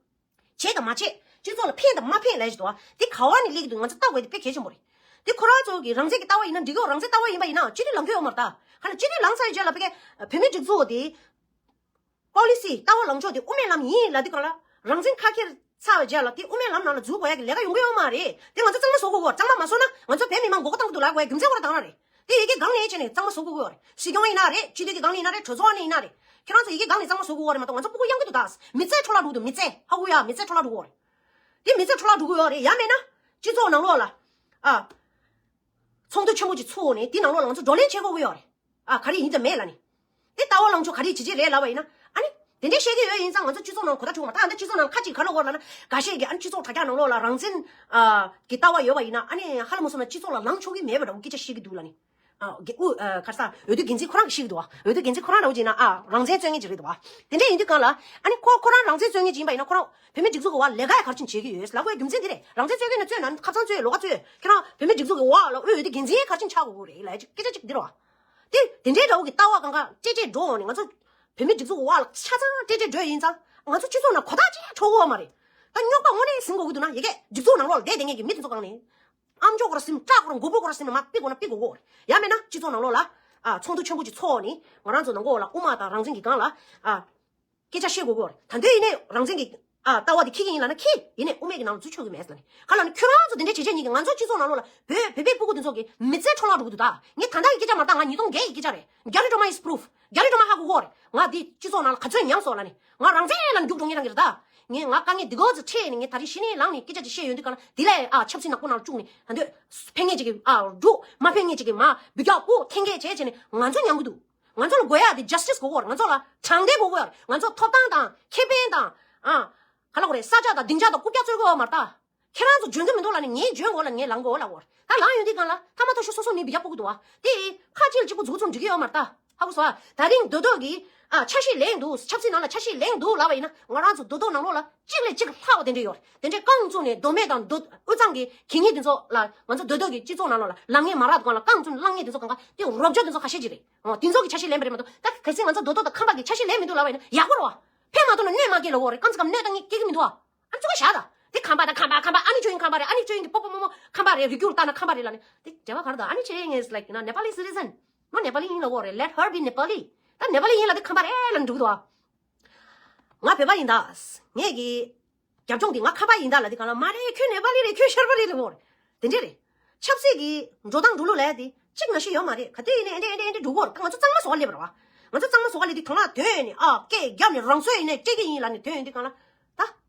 བྱེད་དང་མ་བྱེད་སྤྱི་ཚོགས་ལ་ཕན་དང་མ་ཕན་ལབ་ཀྱི་འདུག་བ། དེ་ག་བ་ནས་སླེབས་ཀྱི་འདུག་ང་ཚོ་ལྟ་དགོས་དེ་དཔེ་གལ་ཆེན་པོ་རེད། དེ་ཁོ་རང་ཚོ་གི་རང་བཙན་གྱི་ལྟ་བ་ཡིན་ན་འགྲིག་གི་ཡོད། རང་བཙན་ལྟ་བ་ཡིན་པ་ཡིན་ན་སྤྱི་འཐུས་ལངས་ཀྱི་ཡོད་མ་རེད་ད། ཧ་ལམ་སྤྱི་འཐུས་ལངས་ཚར་བའི་རྗེས་ལ་ཕ་གི་བོད་མིའི་སྒྲིག་འཛུགས་དེ། པོ་ལི་སི་ལྟ་བ་ལངས་ཕྱོགས་དེ་དབུ་མའི་ལམ་ཡིན་ལབ་དུས་གང་ལ། རང་བཙན་ཁ་ཁེར་ཚར་བའི་རྗེས་ལ་དེ་དབུ་མའི་ལམ་ནང་ལ་འཛུལ་དགོས་ཡ་གི་ལས་ཀ་ཡོང་གི་ཡོད་མ་རེད། དེ་ང་ཚོ་གཙང་མ་བཟོ་དགོས་ཀྱི་ཡོད་རེད། གཙང་མ་མ་བཟོ་ན་ང་ཚོ་བོད་མི་མང་མགོ་སྐོར་གཏོང་གི་འདུག་ལབ་དགོས་ཡ་རྒྱུ་མཚན་ཁོ་རང་དེ་རང་རེད། དེ་ཡ་གི་སྒང་ནས་བྱས་ནས་གཙང་མ་བཟོ་དགོས་ཀྱི་ཡོད་རེད། སྲིད་སྐྱོང་ཡིན་ན་རེད། སྤྱི་འཐུས་ཀྱི་སྒང་ནས་ཡིན་ན་རེད། གྲོས་ཚོགས་ནས་ཡིན་ན་རེད། ཁྱེད་རང་ཚོ་ཡ་གི་སྒང་ནས་གཙང་མ་བཟོ་དགོས་ཀྱི་ཡོད་རེད་མ་གཏོགས་ང་ཚོ་སྤུ་གུ་གཡང་གི་འདུག་ད། མི་ཚེ་འཕྲོ་བརླག་འགྲོ་གི་འདུག་མི་ཚེ་ཧ་གོ་ཡ། མི་ཚེ་འཕྲོ་བརླག་འགྲོ་གི་ཡོད་རེད། ཡ་མེད་ན། སྤྱི་ཚོགས་ནང་ལོགས་ལ། ཨ། ཚོགས་འདུ་ཆེན་པོ་ཅིག་ཚུགས་ནས་དེ་ནང་ལོགས་ལ་ང་ཚོ་བགྲོ་གླེང་བྱེད་དགོས་ཀྱི་ཡོད་རེད། ཨ་ག་རེ་ཡིན་དང་མེད་ལ་ནི། དེ་ལྟ་བ་ལངས་ཕྱོགས་ག་རེ་བྱེད་ཀྱི་རེད་ལབ་པ་ཡིན་ན། ཨ་ནི། དེ་འདྲའི་བཤད་ཀྱི་ཡོད་ཡིན་ཙང་ང་ཚོ་སྤྱི་ཚོགས་ནང་གོ་བརྡ་འཕྲོད་མ་ཐག་ཨ་ནི་སྤྱི་ཚོགས་ནང་ཁ་ཅིག་ག་ལ་གོ་ལབ་ན་འགའ་ཤས་ཀྱིས་ཨ་ནི་སྤྱི་ཚོགས་དྲ་རྒྱ་ནང་ལོགས་ལ་རང་བཙན་ཨ་གི་ལྟ་བ་ཡོད་པ་ཡིན་ན་ཨ་ནི་ཧ་ལམ་སོང་ན་སྤྱི་ཚོགས་ལ་ལངས་ཆོག་གི་མེད་པ་འདྲ་བོ་སྐད་ཆ་བཤད་ཀྱི་འདུག་ལ་ནི། ཨ་གི་ཨུ་ཨ་ག་རེ་ཟ་འོས་བསྡུ་འགན་འཛིན་ཁོ་རང་གིས་བཤད་ཀྱི་འདུག་བ། འོས་བསྡུ་འགན་འཛིན་ཁོ་རང་འདྲ་བོ་ཅིག་ཡིན་ན་ཨ་རང་བཙན་རྩོད་མཁན་ཅིག་རེད་འདུག་བ། དེ་འདྲས་ཡིན་དུས་གང་ལ་ཨ་ནི་ཁོ་ཁོ་རང་རང་བཙན་རྩོད་མཁན་ཅིག་ཡིན་པ་ཡིན་ན་ཁོ་རང་བོད་མི་སྒྲིག་འཛུགས་ཀྱི་བར་ལས་ཀ་ཡང་ག་རེ་བྱེད་ཀྱི་ཡོད་ལབ་དགོས་རྒྱུ་མཚན་དེ་རེད། རང་བཙན་རྩོད་མཁན་ནི་རྩོད་ན་ཁ་ཚང་རྩོད་ལོགས་ཀ་རྩོད་ཁྱེད་རང་བོད་མི་སྒྲིག་འཛུགས་ཀྱི་འོག་ལ་འོས་བསྡུ་འགན་འཛིན་ག་རེ་བྱེད་ཆགས་དགོས་རེད་ལབ་སྐད་ཆ་གཅིག་འདི་རེད་བ། དེ་དེ་འདྲའི་འདྲ་བོ་གི་ལྟ་བ་གང་ག་ཀྲེ་ཀྲེ་འགྲོ་འོང་ནས་ང་ཚོ་བོད་མི་སྒྲིག་འཛུགས་འོག་ལ་ཆ་ཚང་ཀྲེ་ཀྲེ་འགྲོ་ཡིན་ཙང་ང་ཚོ་སྤྱི་ཚོགས་ནང་གོ་བརྡ་ཅིག་འཕྲོད་ཀྱི་ཡོད་མ་རེད། ད་རྙོག་པ་དངོས་གནས་ཟིན་དགོས་ཀྱི་འདུག་ན་ཡ་གི་སྒྲིག་འཛུགས་ནང་ལོགས་ལ་བསྡད་བསྡད་མཁན་གྱི་མི་དེ་ཚོ་སྒང་ནས་ཨ་མཆོག་སྐོར་ཟིན་སྐྲག་སྐོར་མགོ་བོ་སྐོར་ཟིན་ན་མ་ཕི་དགོས་ན་ཕི་དགོས་གོ་རེད། ཡང་མེད་ན་སྤྱི་ཚོགས་ནང་ལོགས་ལ་ཨ་ཚོགས་འདུ་ཆེན་པོ་ཅིག་ཚོགས་ནས་ང་རང་ཚོ་ནང་ལོགས་ལ་དབུ་མ་དང་རང་བཙན་གྱི་སྒང་ལ་ཨ། སྐད་ཆ་བཤད་དགོས་ཀྱི་ཡོད་རེད། ད་འདོད་ཡིན་ནའི་རང་བཙན་གྱི་ཨ་ལྟ་བ་དེ་འཁྱེར་གྱི་ཡིན་ལབ་ན་འཁྱེར། ཡིན་ནའི་དབུ་མའི་གི་ནང་ལ་འཛུལ་ཆོག་གི་མེད་ཟེར་ནས། ག་ལབ་ན་ཁྱོད་རང་ཚོ་དེ་འདྲ་བྱས་བྱས་ཉིད་ཀྱིས་ང་ཚོ་སྤྱི་ཚོགས་ནང་ལོགས་ལ་བོད་བོད་པའི་སྤུ་གུ་དེ་ཚོ་གི་མི་ཚེ་འཕྲོ་བརླག་འགྲོ་གི་འདུག་ད་ངས་ད་ལྟ་གི་སྐད་ཆ་མ་རེད་ད། ང་ཉིས་སྟོང་བརྒྱད་ཀྱི་སྐད་ཆ་རེད། རྒྱ་རི་སྒྲོལ་མ་is proof། རྒྱ་རི་སྒྲོལ་མ་ཧ་གོ་གོ་རེད། ང་དེ་སྤྱི་ཚོགས་ནང་ལ་ག་ཚོད་མྱངས་སོང་ལབ་ནས། ང་རང་བཙན་ལ་རྒྱུགས་འགྲོ་མཁན་རང་གི་རེད་ད། ངས་ང་དཀའ་ངལ་འདི་གོ་ཚོ་འཕྲད་ནས་ངས་ད་རིང་ཕྱི་ནས་ལངས་ནས་སྐད་ཆ་ཅིག་བཤད་ཡོང་དུས་གང་ལ་དེ་ལས་ཨ་ཆབ་སྲིད་ནག་པོ་ནང་བཅུག་ནས་ད་འདོད་ཕན་ངེས་ཅིག་གི་ཨ་འགྲོ་མ་ཕན་ངེས་ཅིག་གི་མ་བུ་རྒྱག་པོ་འཐེན་མཁན་བྱས་བྱས་ནས་ང་ཚོ་ཉམས་ཀྱི་འདུག་ང་ཚོ་ལ་དགོས་ཡ་དེ་ཇ་སི་ཊི་སི་དགོས་ཀྱི་ཡོད་རེད། ང་ཚོ་ལ་དྲང་བདེན་དགོས་ཀྱི་ཡོད་རེད། ང་ཚོ་ཐོབ་ཐང་དང་ཁེ་ཕན་དང་ཨ་ག་ལ་དགོས་རེད། ས་ཆ་དང་སྡིངས་ཆ་དང་རྐུབ་བཀྱག་རྩོད་ཀྱི་ཡོད་མ་རེད་ད། ཁྱེད་རང་ཚོ་འཇོན་གྱི་མི་འདུག་ལབ་ནས་ངས་འཇོན་དགོས་ལབ་ངས་ལངས་དགོས་ལབ་དགོས་རེད། ད་ལངས་ཡོང་དུས་གང་ལ་ཐ་མ་ཐ་ཤོ་སོ་སོ་ནས་འབུད་རྒྱག་ཕོག་གི་འདུག་བ། དེ་ཁ་ཅིག་ལ་གཅིག་པོ་མཛུབ་གུ་བཙུམ་འགྲིག་གི་ཡོད་མ་རེད་ད། ཧ་གོ་སོང་ཨ། ད་རིང་རྡོ་རྡོ་གིས་ཨ་འཆར་གཞི་ལེན་འདུག་ཆབ་སྲིད་ནང་ལ་འཆར་གཞི་ལེན་འདུག་ལབ་པ་ཡིན་ན་ང་རང་ཚོ་རྡོ་རྡོ་ནང་ལོགས་ལ་གཅིག་ལས་གཅིག་ལྷག་པ་དེ་འདྲ་ཡོད་རེད། དེ་འདྲའི་རྐང་བཙུགས་ནས་མདོ་སྨད་དང་མདོ་དབུས་གཙང་གི་གད་སྙིགས་དེ་ཚོ་ལ་ང་ཚོ་རྡོ་རྡོ་གི་སྤྱི་ཚོགས་ནང་ལོགས་ལ་ལངས་ངེས་མ་རག་གོང་ལ་རྐང་བཙུགས་ནས་ལངས་ངེས་དེ་ཚོ་གང་ག་དེ་རོབ་ཅོ་དེ་ཚོ་ཁ་ཤས་ཅིག་རེད། ཨོ་དེ་ཚོ་གི་འཆར་གཞི་ལེན་པ་རེད་མ་གཏོགས་ད་གལ་སྲིད་ང་ཚོ་རྡོ་རྡོ་དང་ཁམས་པ་གི་འཆར་གཞི་ལེན་མི་འདུག་ལབ་པ་ཡིན་ན་ཡག་པོ་རེད་བ། ཕན་མ་ཐོགས་ན་གནོད་མ་སྐྱེལ་ལ་འོ་རེད། རྐང་ཚིག་གམ་གནོད་ད་ངས་སྐྱེལ་གི་མི་འདུག་ཨ། ཨ་ནི་ཚུགས་ཀ་བཞག་ད། དེ་ཁམས་པ་དང་ཁམས་པ་ཁམས་པ་ཨ་ནི་ཅོ་ཡིན་ཁམས་པ་རེད། ཨ་ནི་ཅོ་ཡིན་གི་པོ་པོ་མོ་མོ་ཁམས་པ་རེད། རི་རྒྱུད་ལྟ་ན་ཁམས་པ་རེད་ལབ་ནས་དེ་འབྲེལ་བ་ག་རེ་དང་། ཨ་ནི་ཅོ་ཡིན་is like you know Nepali citizen. མོ་ནེ་པ་ལི་ཡིན་ལ་འོ་རེད། Let her be Nepali. ད་ནེ་པ་ལི་ཡིན་ལ་དེ་ཁམས་པ་རེད་ལབ་ནས་འགྲོ་གི་འདུག་ཨ། ང་བོད་པ་ཡིན་ད། ངས་གི་རྒྱབ་ལྗོངས་འདི་ང་ཁམས་པ་ཡིན་ད་ལབ་དེ་གང་ལ་མ་རེད། ཁྱོད་ནེ་པ་ལི་རེད། ཁྱོད་ཤར་པ་རེད་ལབ་འོ་རེད། དེ་འདྲས་རེད། ཆབ་སྲིད་ཀྱི་འགྲོ་སྟངས་འགྲོ་ལུགས་ལས་དེ་གཅིག་ནང་བཞིན་ཡོད་མ་རེད། ག་དུས་ཡིན་ནའི་ཨེ་འདྲས་ཨེ་འདྲས་ཨེ་འདྲས་འགྲོ་གི་ཡོད་རེད། ད་ང་ཚོ་གཙང་མ་བཟོ་ག་སླེབས་པ་རེད་བ། ང་ཚོ་གཙང་མ་བཟོ་ག་སླེབས་དུས་དང་བླངས་ཐོན་ནས་ཨ་སྐད་བརྒྱབ་ནས་རང་སྲོལ་ཡིན་ནའི་སྤྲད་ཀྱི་ཡིན་ལབ་ནས་ཐོན་ཡོང་དུས་གང་ལ་ད་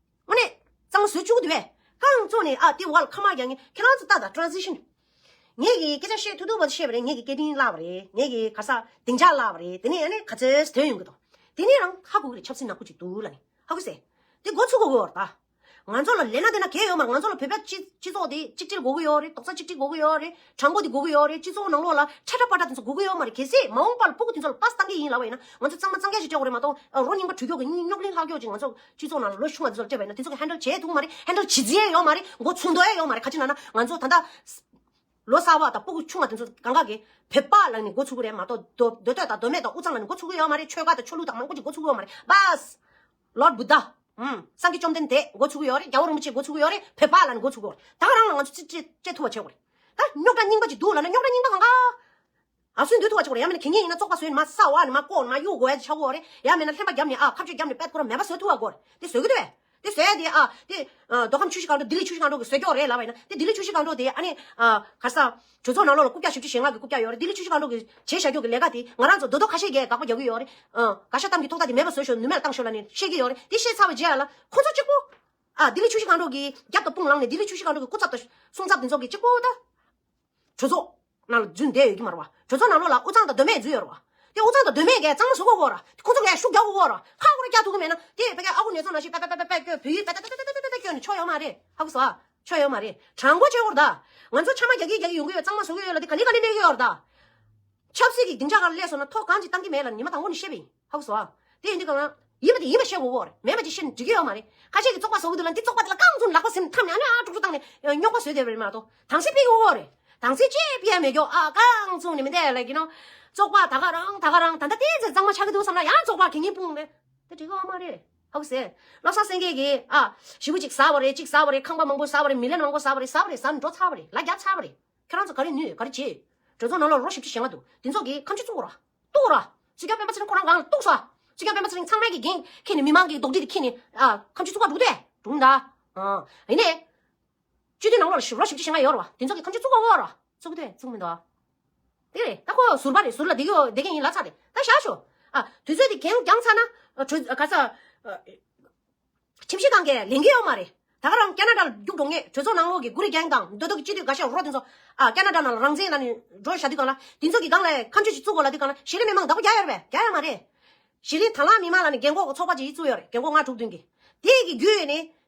དངོས་གནས་གཙང་མ་བཟོ་བཅུག་དུས་བས་རྐང་བཙུགས་ནས་ཨ་དེ་བར་ལ་ཁ་མ་རྒྱག་ངེས་ཁྱེད་རང་ཚོ་ལྟ་ད་transition། ངས་ཀྱི་སྐད་ཆ་བཤད་ཐུབ་ཐུབ་པ་བཤད་པ་རེད། ངས་ཀྱི་སྐད་འཕྲིན་བརླག་པ་རེད། ངས་ཀྱི་ག་ས་སྡིངས་ཆ་བརླག་པ་རེད། དེ་ནས་ཨ་ནི་ག་ཚོད་ཐོན་ཡོང་གི་འདུག་དེ་ནས་རང་ཧ་གོ་གི་རེད། ཆབ་སྲིད་ནག་པོ་ཅིག་འདུག་ལབ་ནས་ཧ་གོ་སེ། དེ་འགོ་ཚུགས་དགོས་ཀྱི་ཡོད་རེད་ད། ང་ཚོ་ལ་ལས་ན་དེ་ན་གལ་ཡོད་མ་རེད། ང་ཚོ་ལ་བོད་པ་སྤྱི་སྤྱི་ཚོགས་དེ་གཅིག་སྒྲིལ་དགོས་ཀྱི་ཡོད་རེད། རྡོག་རྩ་གཅིག་སྒྲིལ་དགོས་ཀྱི་ཡོད་རེད། དྲང་པོ་དེ་དགོས་ཀྱི་ཡོད་རེད། སྤྱི་ཚོགས་ནང་ལོགས་ལ་ཁྲ་ཁྲ་པ་ཏྲ་དེ་ཚོ་དགོས་ཀྱི་ཡོད་མ་རེད། གལ་སྲིད་མ་འོངས་པ་ལ་ཕྲུ་གུ་དེ་ཚོ་ལ་པ་སེ་བཏང་གི་ཡིན་ལབ་པ་ཡིན་ན་ང་ཚོ་གཙང་མ་གཙང་རྐྱང་ཞིག་སྤྲད་དགོས་རེད་མ་གཏོགས་རོ་རྙིང་པ་འགྲོ་ཀྱོག་གི་རྙོག་གླེང་ལྷག་ཀྱོག་ཅིག་ང་ཚོ་སྤྱི་ཚོགས་ནང་ལ་ལོ་ཆུང་བ་དེ་ཚོ་ལ་སྤྲད་པ་ཡིན་ན་དེ་ཚོ་གི་handle་བྱེད་ཐུབ་མ་རེད། handle་བྱེད་རྩིས་ཡོད་མ་རེད། འགོ་ཚུགས་འདོད་ཡོད་མ་རེད། ག་ཅི་ན་ན་ང་ཚོ་ད་ལྟ་ལོ་གསར་པ་དང་སྤུ་གུ་ཆུང་བ་དེ་ཚོ་གང་ག་གི་བོད་པ་ལ་ནི་འགོ་ཚུགས་ཀྱི་རེད་མ་གཏོགས་མདོ་མདོ་སྟོད་དང་མདོ་སྨད་དང་དབུས་གཙང་ལ་ནི་འགོ་ཚུགས་ཀྱི་ཡོད་མ་རེད། ཆོལ་ཁ་དང་ཆོས་ལུགས་དང་མང་པོ་ཅིག་འགོ་ཚུགས་ཀྱི་ཡོད་མ་རེད། བཱས། Lord Buddha། ཨུམ། སངས་རྒྱས་བཅོམ་ལྡན་འདས་འགོ་ཚུགས་ཀྱི་ཡོད་རེད། རྒྱལ་བ་རིན་པོ་ཆེ་འགོ་ཚུགས་ཀྱི་ཡོད་རེད། བོད་པ་ལ་ནི་འགོ་ཚུགས་ཀྱི་ཡོད་རེད། ད་ག་རང་ལ་ང་ཚོ་ཅི་ཅི་ཅི་ཐུབ་པ་བྱེད་དགོས་རེད། ད་རྙོག་དྲ་རྙིང་པ་ཅིག་འདུག་ལབ་ན་རྙོག་དྲ་རྙིང་པ་གང་ག་ཨ་སུན་འདུལ་ཐུབ་པ་བྱེད་དགོས་རེད། ཡང་མིན་ན་གད་སྙིགས་ཡིན་ན་བཙོག་པ་བཟོས་ནས་མ་ཟ་བ་ནས་མ་བཀོག་ནས་མ་གཡུག་དགོས་ཡ་ཆགས་ཀྱི་ཡོད་རེད། ཡང་མིན་ན་ལྷན་པ་བརྒྱབ་ནས་ཨ་ཁ་གཅོད་བརྒྱབ་ནས་པད་ཁོ་རང་མེད་པ་བཟོ་ཐུབ་པ་དགོས་རེད། དེ་བཟོ་གི་འདུག་བས། དེ་བཟོས་དེ་ཨ་དེ་རྡོ་ཁམས་ཆུ་བཞི་སྒང་དྲུག་ལྡི་ལི་ཆུ་བཞི་སྒང་དྲུག་གི་བཟོས་ཀྱོག་རེད་ལབ་པ་ཡིན་ན་དེ་ལྡི་ལི་ཆུ་བཞི་སྒང་དྲུག་དེ་ཨ་ནི་ཨ་ག་ས་གྲོས་ཚོགས་ནང་ལོགས་ལ་རྐུབ་བཀྱག་བཞི་བཅུ་ཞེ་ལྔ་གི་རྐུབ་བཀྱག་ཡོད་རེད། ལྡི་ལི་ཆུ་བཞི་སྒང་དྲུག་གི་བྱས་བཞག་ཀྱོག་གི་ལས་ཀ་དེ་ང་རང་ཚོ་རྡོ་རྡོ་ཁ་ཤས་ཀྱིས་དགག་པ་རྒྱག་གི་ཡོད་རེད། ཨ་ག་ཤ་གཏམ་གྱི་ཐོག་ཐག་དེ་མེད་པ་བཟོས་ཤོག་ནུ་མས་བཏང་ཤོག་ལབ་ནས་བཤད་ཀྱི་ཡོད་རེད། དེ་བཤད་ཚར་བའི་རྗེས་ལ་ཁོ་ཚོ་གཅིག་པོ་ཨ་ལྡི་ལི་ཆུ་བཞི་སྒང་དྲུག་གི་རྒྱབ་དང་དཔུང་ལངས་ནས་ལྡི་ལི་ཆུ་བཞི་སྒང་དྲུག་གི་སྐུ་ཚབ་དང་སྲུང་ཚབ་དེ་ཚོ་གིས་གཅིག་པོ་ད། གྲོས་ཚོགས་ནང་ལ་འཛུལ་བསྡད་ཡོད་ཀྱི་མ་རེད་བ། གྲོས་ཚོགས་ནང་ལོགས་ལ་དབུས་གཙང་དང་མདོ་སྨད་འཛུལ་ཡོད་རེད་བ། དེ་དབུས་གཙང་དང་མདོ་སྨད་གས་གཙང་མ་བཟོ་དགོས་ཀྱི་ཡོད་རེད། ཁོ་ཚོ་གས་ཤུགས་རྒྱག་དགོས་ཀྱི་ཡོད་རེད་བ། ཁག་པོ་ར་རྒྱག་ཐུབ་ཀྱི་མེད་ན་དེ་ཕ་གིའི་ཨ་ཁུ་ནེ་ཙོ་ནང་བཞིན་པད་པད་པད་པད་པད་སྐྱོན་བོད་ཡིག་པད་པད་པད་པད་པད་སྐྱོན་ནས་ཆོ་ཡོད་མ་རེད། ཧ་གོ་སོང་ཨ། ཆོ་ཡོད་མ་རེད། དྲང་པོ་བྱེད་དགོས་རེད་ད། ང་ཚོ་ཆ་མ་རྒྱག་གི་རྒྱག་གི་ཡོང་གི་ཡོད། གཙང་མ་བཟོ་གི་ཡོད་ལབ་དེ་ག་ནས་ག་ནས་སླེབས་ཀྱི་ཡོད་རེད་ད། ཆབ་སྲིད་ཀྱི་སྡིངས་ཆ་སྒང་ལ་སླེབས་སོང་ན་ཐོག་གང་ཅིག་བཏང་གི་མེད་ལབ་ཉི་མ་དང་པོ་ནས་བཤད་པ་ཡིན། ཧ་གོ་སོང་ཨ། དེ་ཡིན་དུས་གང་ལ། ཡིན་པ་དེ་ཡིན་པ་བཤད་དགོས་ཀྱི་ཡོད་རེད། མེད་པ་ཅིག་བཤད་ན་འགྲིག་གི་ཡོད་མ་རེད། ཁ་ཤས་ཀྱིས་བཙོག་པ་བཟོ་གི་འདུག་ལབ་ནས་དེ་བཙོག་པ་དེ་ལ་རྐང་བཙུགས་ནས་ལག་པ་སེམས་འཐམ་ནས་ཨ་ནི་ཨ་དཀྲུག་དཀྲུག་བཏང་ནས་རྙོག་པ་བཟོས་བསྡད་པ་རེད་མ་གཏོགས་དྭངས་གསལ་སྤེལ་གྱི་ཡོད་རེད། དྭངས་གསལ་ཅིག་སྤེལ་ཡ་མེད་ཀྱོག་ཨ་རྐང་བཙུགས་ནས་མི་འདས་ལབ་ཀྱི་ནོ། བཙོག་པ་ད་ག་རང་ད་ག་རང་ད་ལྟ་དེ་ཚོ་གཙང་མ་ཆགས་ཀྱི་འདུག་བསམ་ན་ཡང་བཙོག་པ་གད་སྙིགས་སྤུངས་ནས་དེ་འགྲིག་གི་ཡོད་མ་རེད། ཧ་གོ་སོང་། བློ་བཟང་སེང་གེ་གིས་ཨ་ཞེ་པོ་ཅིག་ཟ་བ་རེད། ཅིག་ཟ་བ་རེད། ཁང་པ་མང་པོ་ཟ་བ་རེད། མི་ལན་མང་པོ་ཟ་བ་རེད། ཟ་བ་རེད། ཟ་ནས་འགྲོ་ཚར་བ་རེད། ལ་རྒྱབ་ཚར་བ་རེད། ཁྱེད་རང་ཚོ་ག་རེ་ནུས་ག་རེ་བྱེད། གྲོས་ཚོགས་ནང་ལོགས་རོ་བཞི་བཅུ་ཞེ་ལྔ་འདུག་དེ་ཚོ་གིས་ཁ་མཆུ་བཙུགས་ར། གཏུག་ར། སྲིད་སྐྱོང་སྤེན་པ་ཚེ་རིང་ཁོ་རང་རང་གཏུགས་སོ། སྲིད་སྐྱོང་སྤེན་པ་ཚེ་རིང་ཚང་མས་ཀྱིས་འགན་འཁྱེར་ནས་མི་མང་གི་རྡོག་ཁྲེས་དེ་འཁྱེར་ནས་ཨ་ཁ་མཆུ་བཙུགས་པ་འགྲུབ་དེ་འགྲུབ་མི་འདུག་ཨ་ཡིན་ནའི། སྤྱི་འཐུས་ནང་ལོགས་ལ་རོ་བཞི་བཅུ་ཞེ་ལྔ་ཡོད་ར་བ། དེ་ཚོ་གིས་ཁ་མཆུ་བཙུགས་པ་འོ་ར་བ། བཙུགས་དེ་བཙུགས་མི་འདུག་དེ་རེད། ད་ཁོ་ཟུར་པ་རེད། ཟུར་ལ་བསྡད་ཀྱི་ཡོད། བསྡད་མཁན་ཡིན་ལབ་ཚར་ཏེ་ད་བཞག་ཤོག་ཨ་དུས་ཚོད་དེ་གང་འགྱངས་ཚར་ན་ཨ་གྲོས་ག་ས་ཨ། ཁྱིམ་གཞིས་ཁང་གིས་ལེན་གྱི་ཡོད་མ་རེད། ད་ག་རང་ཁེ་ན་ཌ་ལ་རྒྱུགས་འགྲོ་ངེས། གྲོས་ཚོགས་ནང་ལོགས་ཀྱི་གུ་རི་རྒན་དང་མདོ་སྟོད་ཀྱི་སྤྱི་འཐུས་འགའ་ཤས་རོ་དེ་ཚོ་ཨ་ཁེ་ན་ཌ་ནང་ལ་རང་བཙན་ལ་ནི་འགྲོ་བཞག་དུས་གང་ལ་དེ་ཚོ་གི་སྒང་ལ་ཁ་མཆུ་ཞིག་བཙུགས་དགོས་ལབ་དུས་གང་ལ་གཞི་རིམ་མི་མང་བདག་པོ་རྒྱག་ཡོད་རེད་པས། རྒྱག་ཡོད་མ་རེད། གཞི་རིམ་དང་བླངས་མི་མང་ལ་ནི་རྒན་གོག་གི་ཚོགས་པ་ཅིག་བཙུགས་ཡོད་རེད། རྒན་གོག་ལྔ་དྲུག་བདུན་གྱི། དེ་གི་བརྒྱུད་ནས་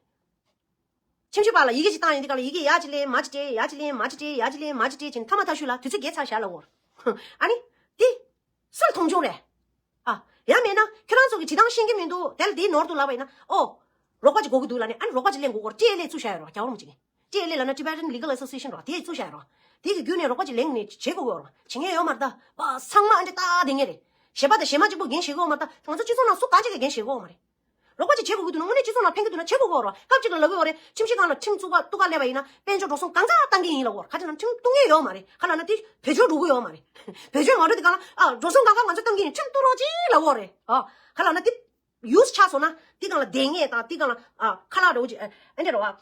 ཁྱིམ་གཞིས་པ་ལ་ཡི་གེ་ཅིག་བཏང་ཡོང་དུས་གང་ལ་ཡི་གེ་ཡ་ཅིག་ལེན་མ་ཅིག་སྤྲད། ཡ་ཅིག་ལེན་མ་ཅིག་སྤྲད། ཡ་ཅིག་ལེན་མ་ཅིག་སྤྲད། ཡ་ཅིག་ལེན་མ་ཅིག་སྤྲད་ཅིང་མཐའ་མ་མཐའ་གཞུག་ལ་དུས་ཚོད་རྒྱས་ཚར་བཞག་ལབ་དགོས་རེད། ཨ་ནི་དེ་སུ་ལ་མཐོང་ཆུང་རེད། ཨ། ཡང་མེད་ན་ཁྱོད་རང་ཚོ་གི་བྲིས་སྟངས་ཤེས་ཀྱི་མི་འདུག་དེ་ལ་དེའི་ནོར་འདུག་ལབ་པ་ཡིན་ན། ཨོ། རོགས་པ་ཅིག་དགོས་ཀྱི་འདུག་ལབ་ནས་ཨ་ནི་རོགས་པ་ཅིག་ལེན་དགོས་སྐོར་ཊི་ཨེལ་ཨེ་བཙུགས་བཞག་ཡོད་རེད་བ། རྒྱལ་བ་རིན་པོ་ཆེ་གིས། ཊི་ཨེལ་ཨེ་ལབ་ན་Tibetan Legal Association རེད་བ། དེ་བཙུགས་བཞག་ཡོད་རེད་བ། དེ་གི་བརྒྱུད་ནས་རོགས་པ་ཅིག་ལེན་ནས་བྱེད་དགོས་ཀྱི་ཡོད་རེད་བ། བྱེད་མཁན་ཡོད་མ་རེད་ད། བ་ཚང་མ་ཨ་འདྲ་ལྟ་བསྡད་མཁན་རེད། གཞས་པ་དང་གཞས་མ་གཅིག་པོ་འགན་བཞེས་ཀྱི་ཡོད་མ་རེད་ད། ང་ཚོ་སྤྱི་ཚོགས་ནང་སུ་གང་ཅིག་གིས་འགན་བཞེས་ཀྱི་ཡོད་མ་རེད། རོགས་པ་ཅིག་བྱེད་དགོས་ཀྱི་འདུག་ན་དངོས་གནས་སྤྱི་ཚོགས་ནང་ཕན་གྱི་འདུག་ན་བྱེད་དགོས་ཀྱི་ཡོད་རེད་བ། སྐབས་གཅིག་ལ་ལབ་ཀྱི་ཡོད་རེད། ཁྱིམ་གཞིས་ཁང་ལ་ཁྲིམས་བཙུགས་པ་གཏུག་ག་སླེབས་པ་ཡིན་ན་དཔལ་འབྱོར་འགྲོ་སོང་གང་ཙམ་བཏང་གི་ཡིན་ལབ་ཀྱི་ཡོད་རེད། ག་ཅི་ན་ཁྲིམས་གཏུག་མཁན་ཡོད་མ་རེད། ག་ལབ་ན་དེ་བེད་སྤྱོད་འགྲོ་གི་ཡོད་མ་རེད། བེད་སྤྱོད་མ་འགྲོ་དུས་གང་ལ་ཨ་འགྲོ་སོང་གང་ག་ང་ཚོ་བཏང་གི་ཡིན། ཁྲིམས་གཏུག་རོགས་གྱིས་ལབ་ཀྱི་ཡོད་རེད། ཨ། ག་ལབ་ན་དེ་ཡུས་ཆགས་སོང་ན་དེ་གང་ལ་བསྡད་ངེས་དང་དེ་གང་ལ་ཨ་ཁ་ལག་འདྲ་བོ་ཅིག་ཨ་འདྲ་རེད་བ།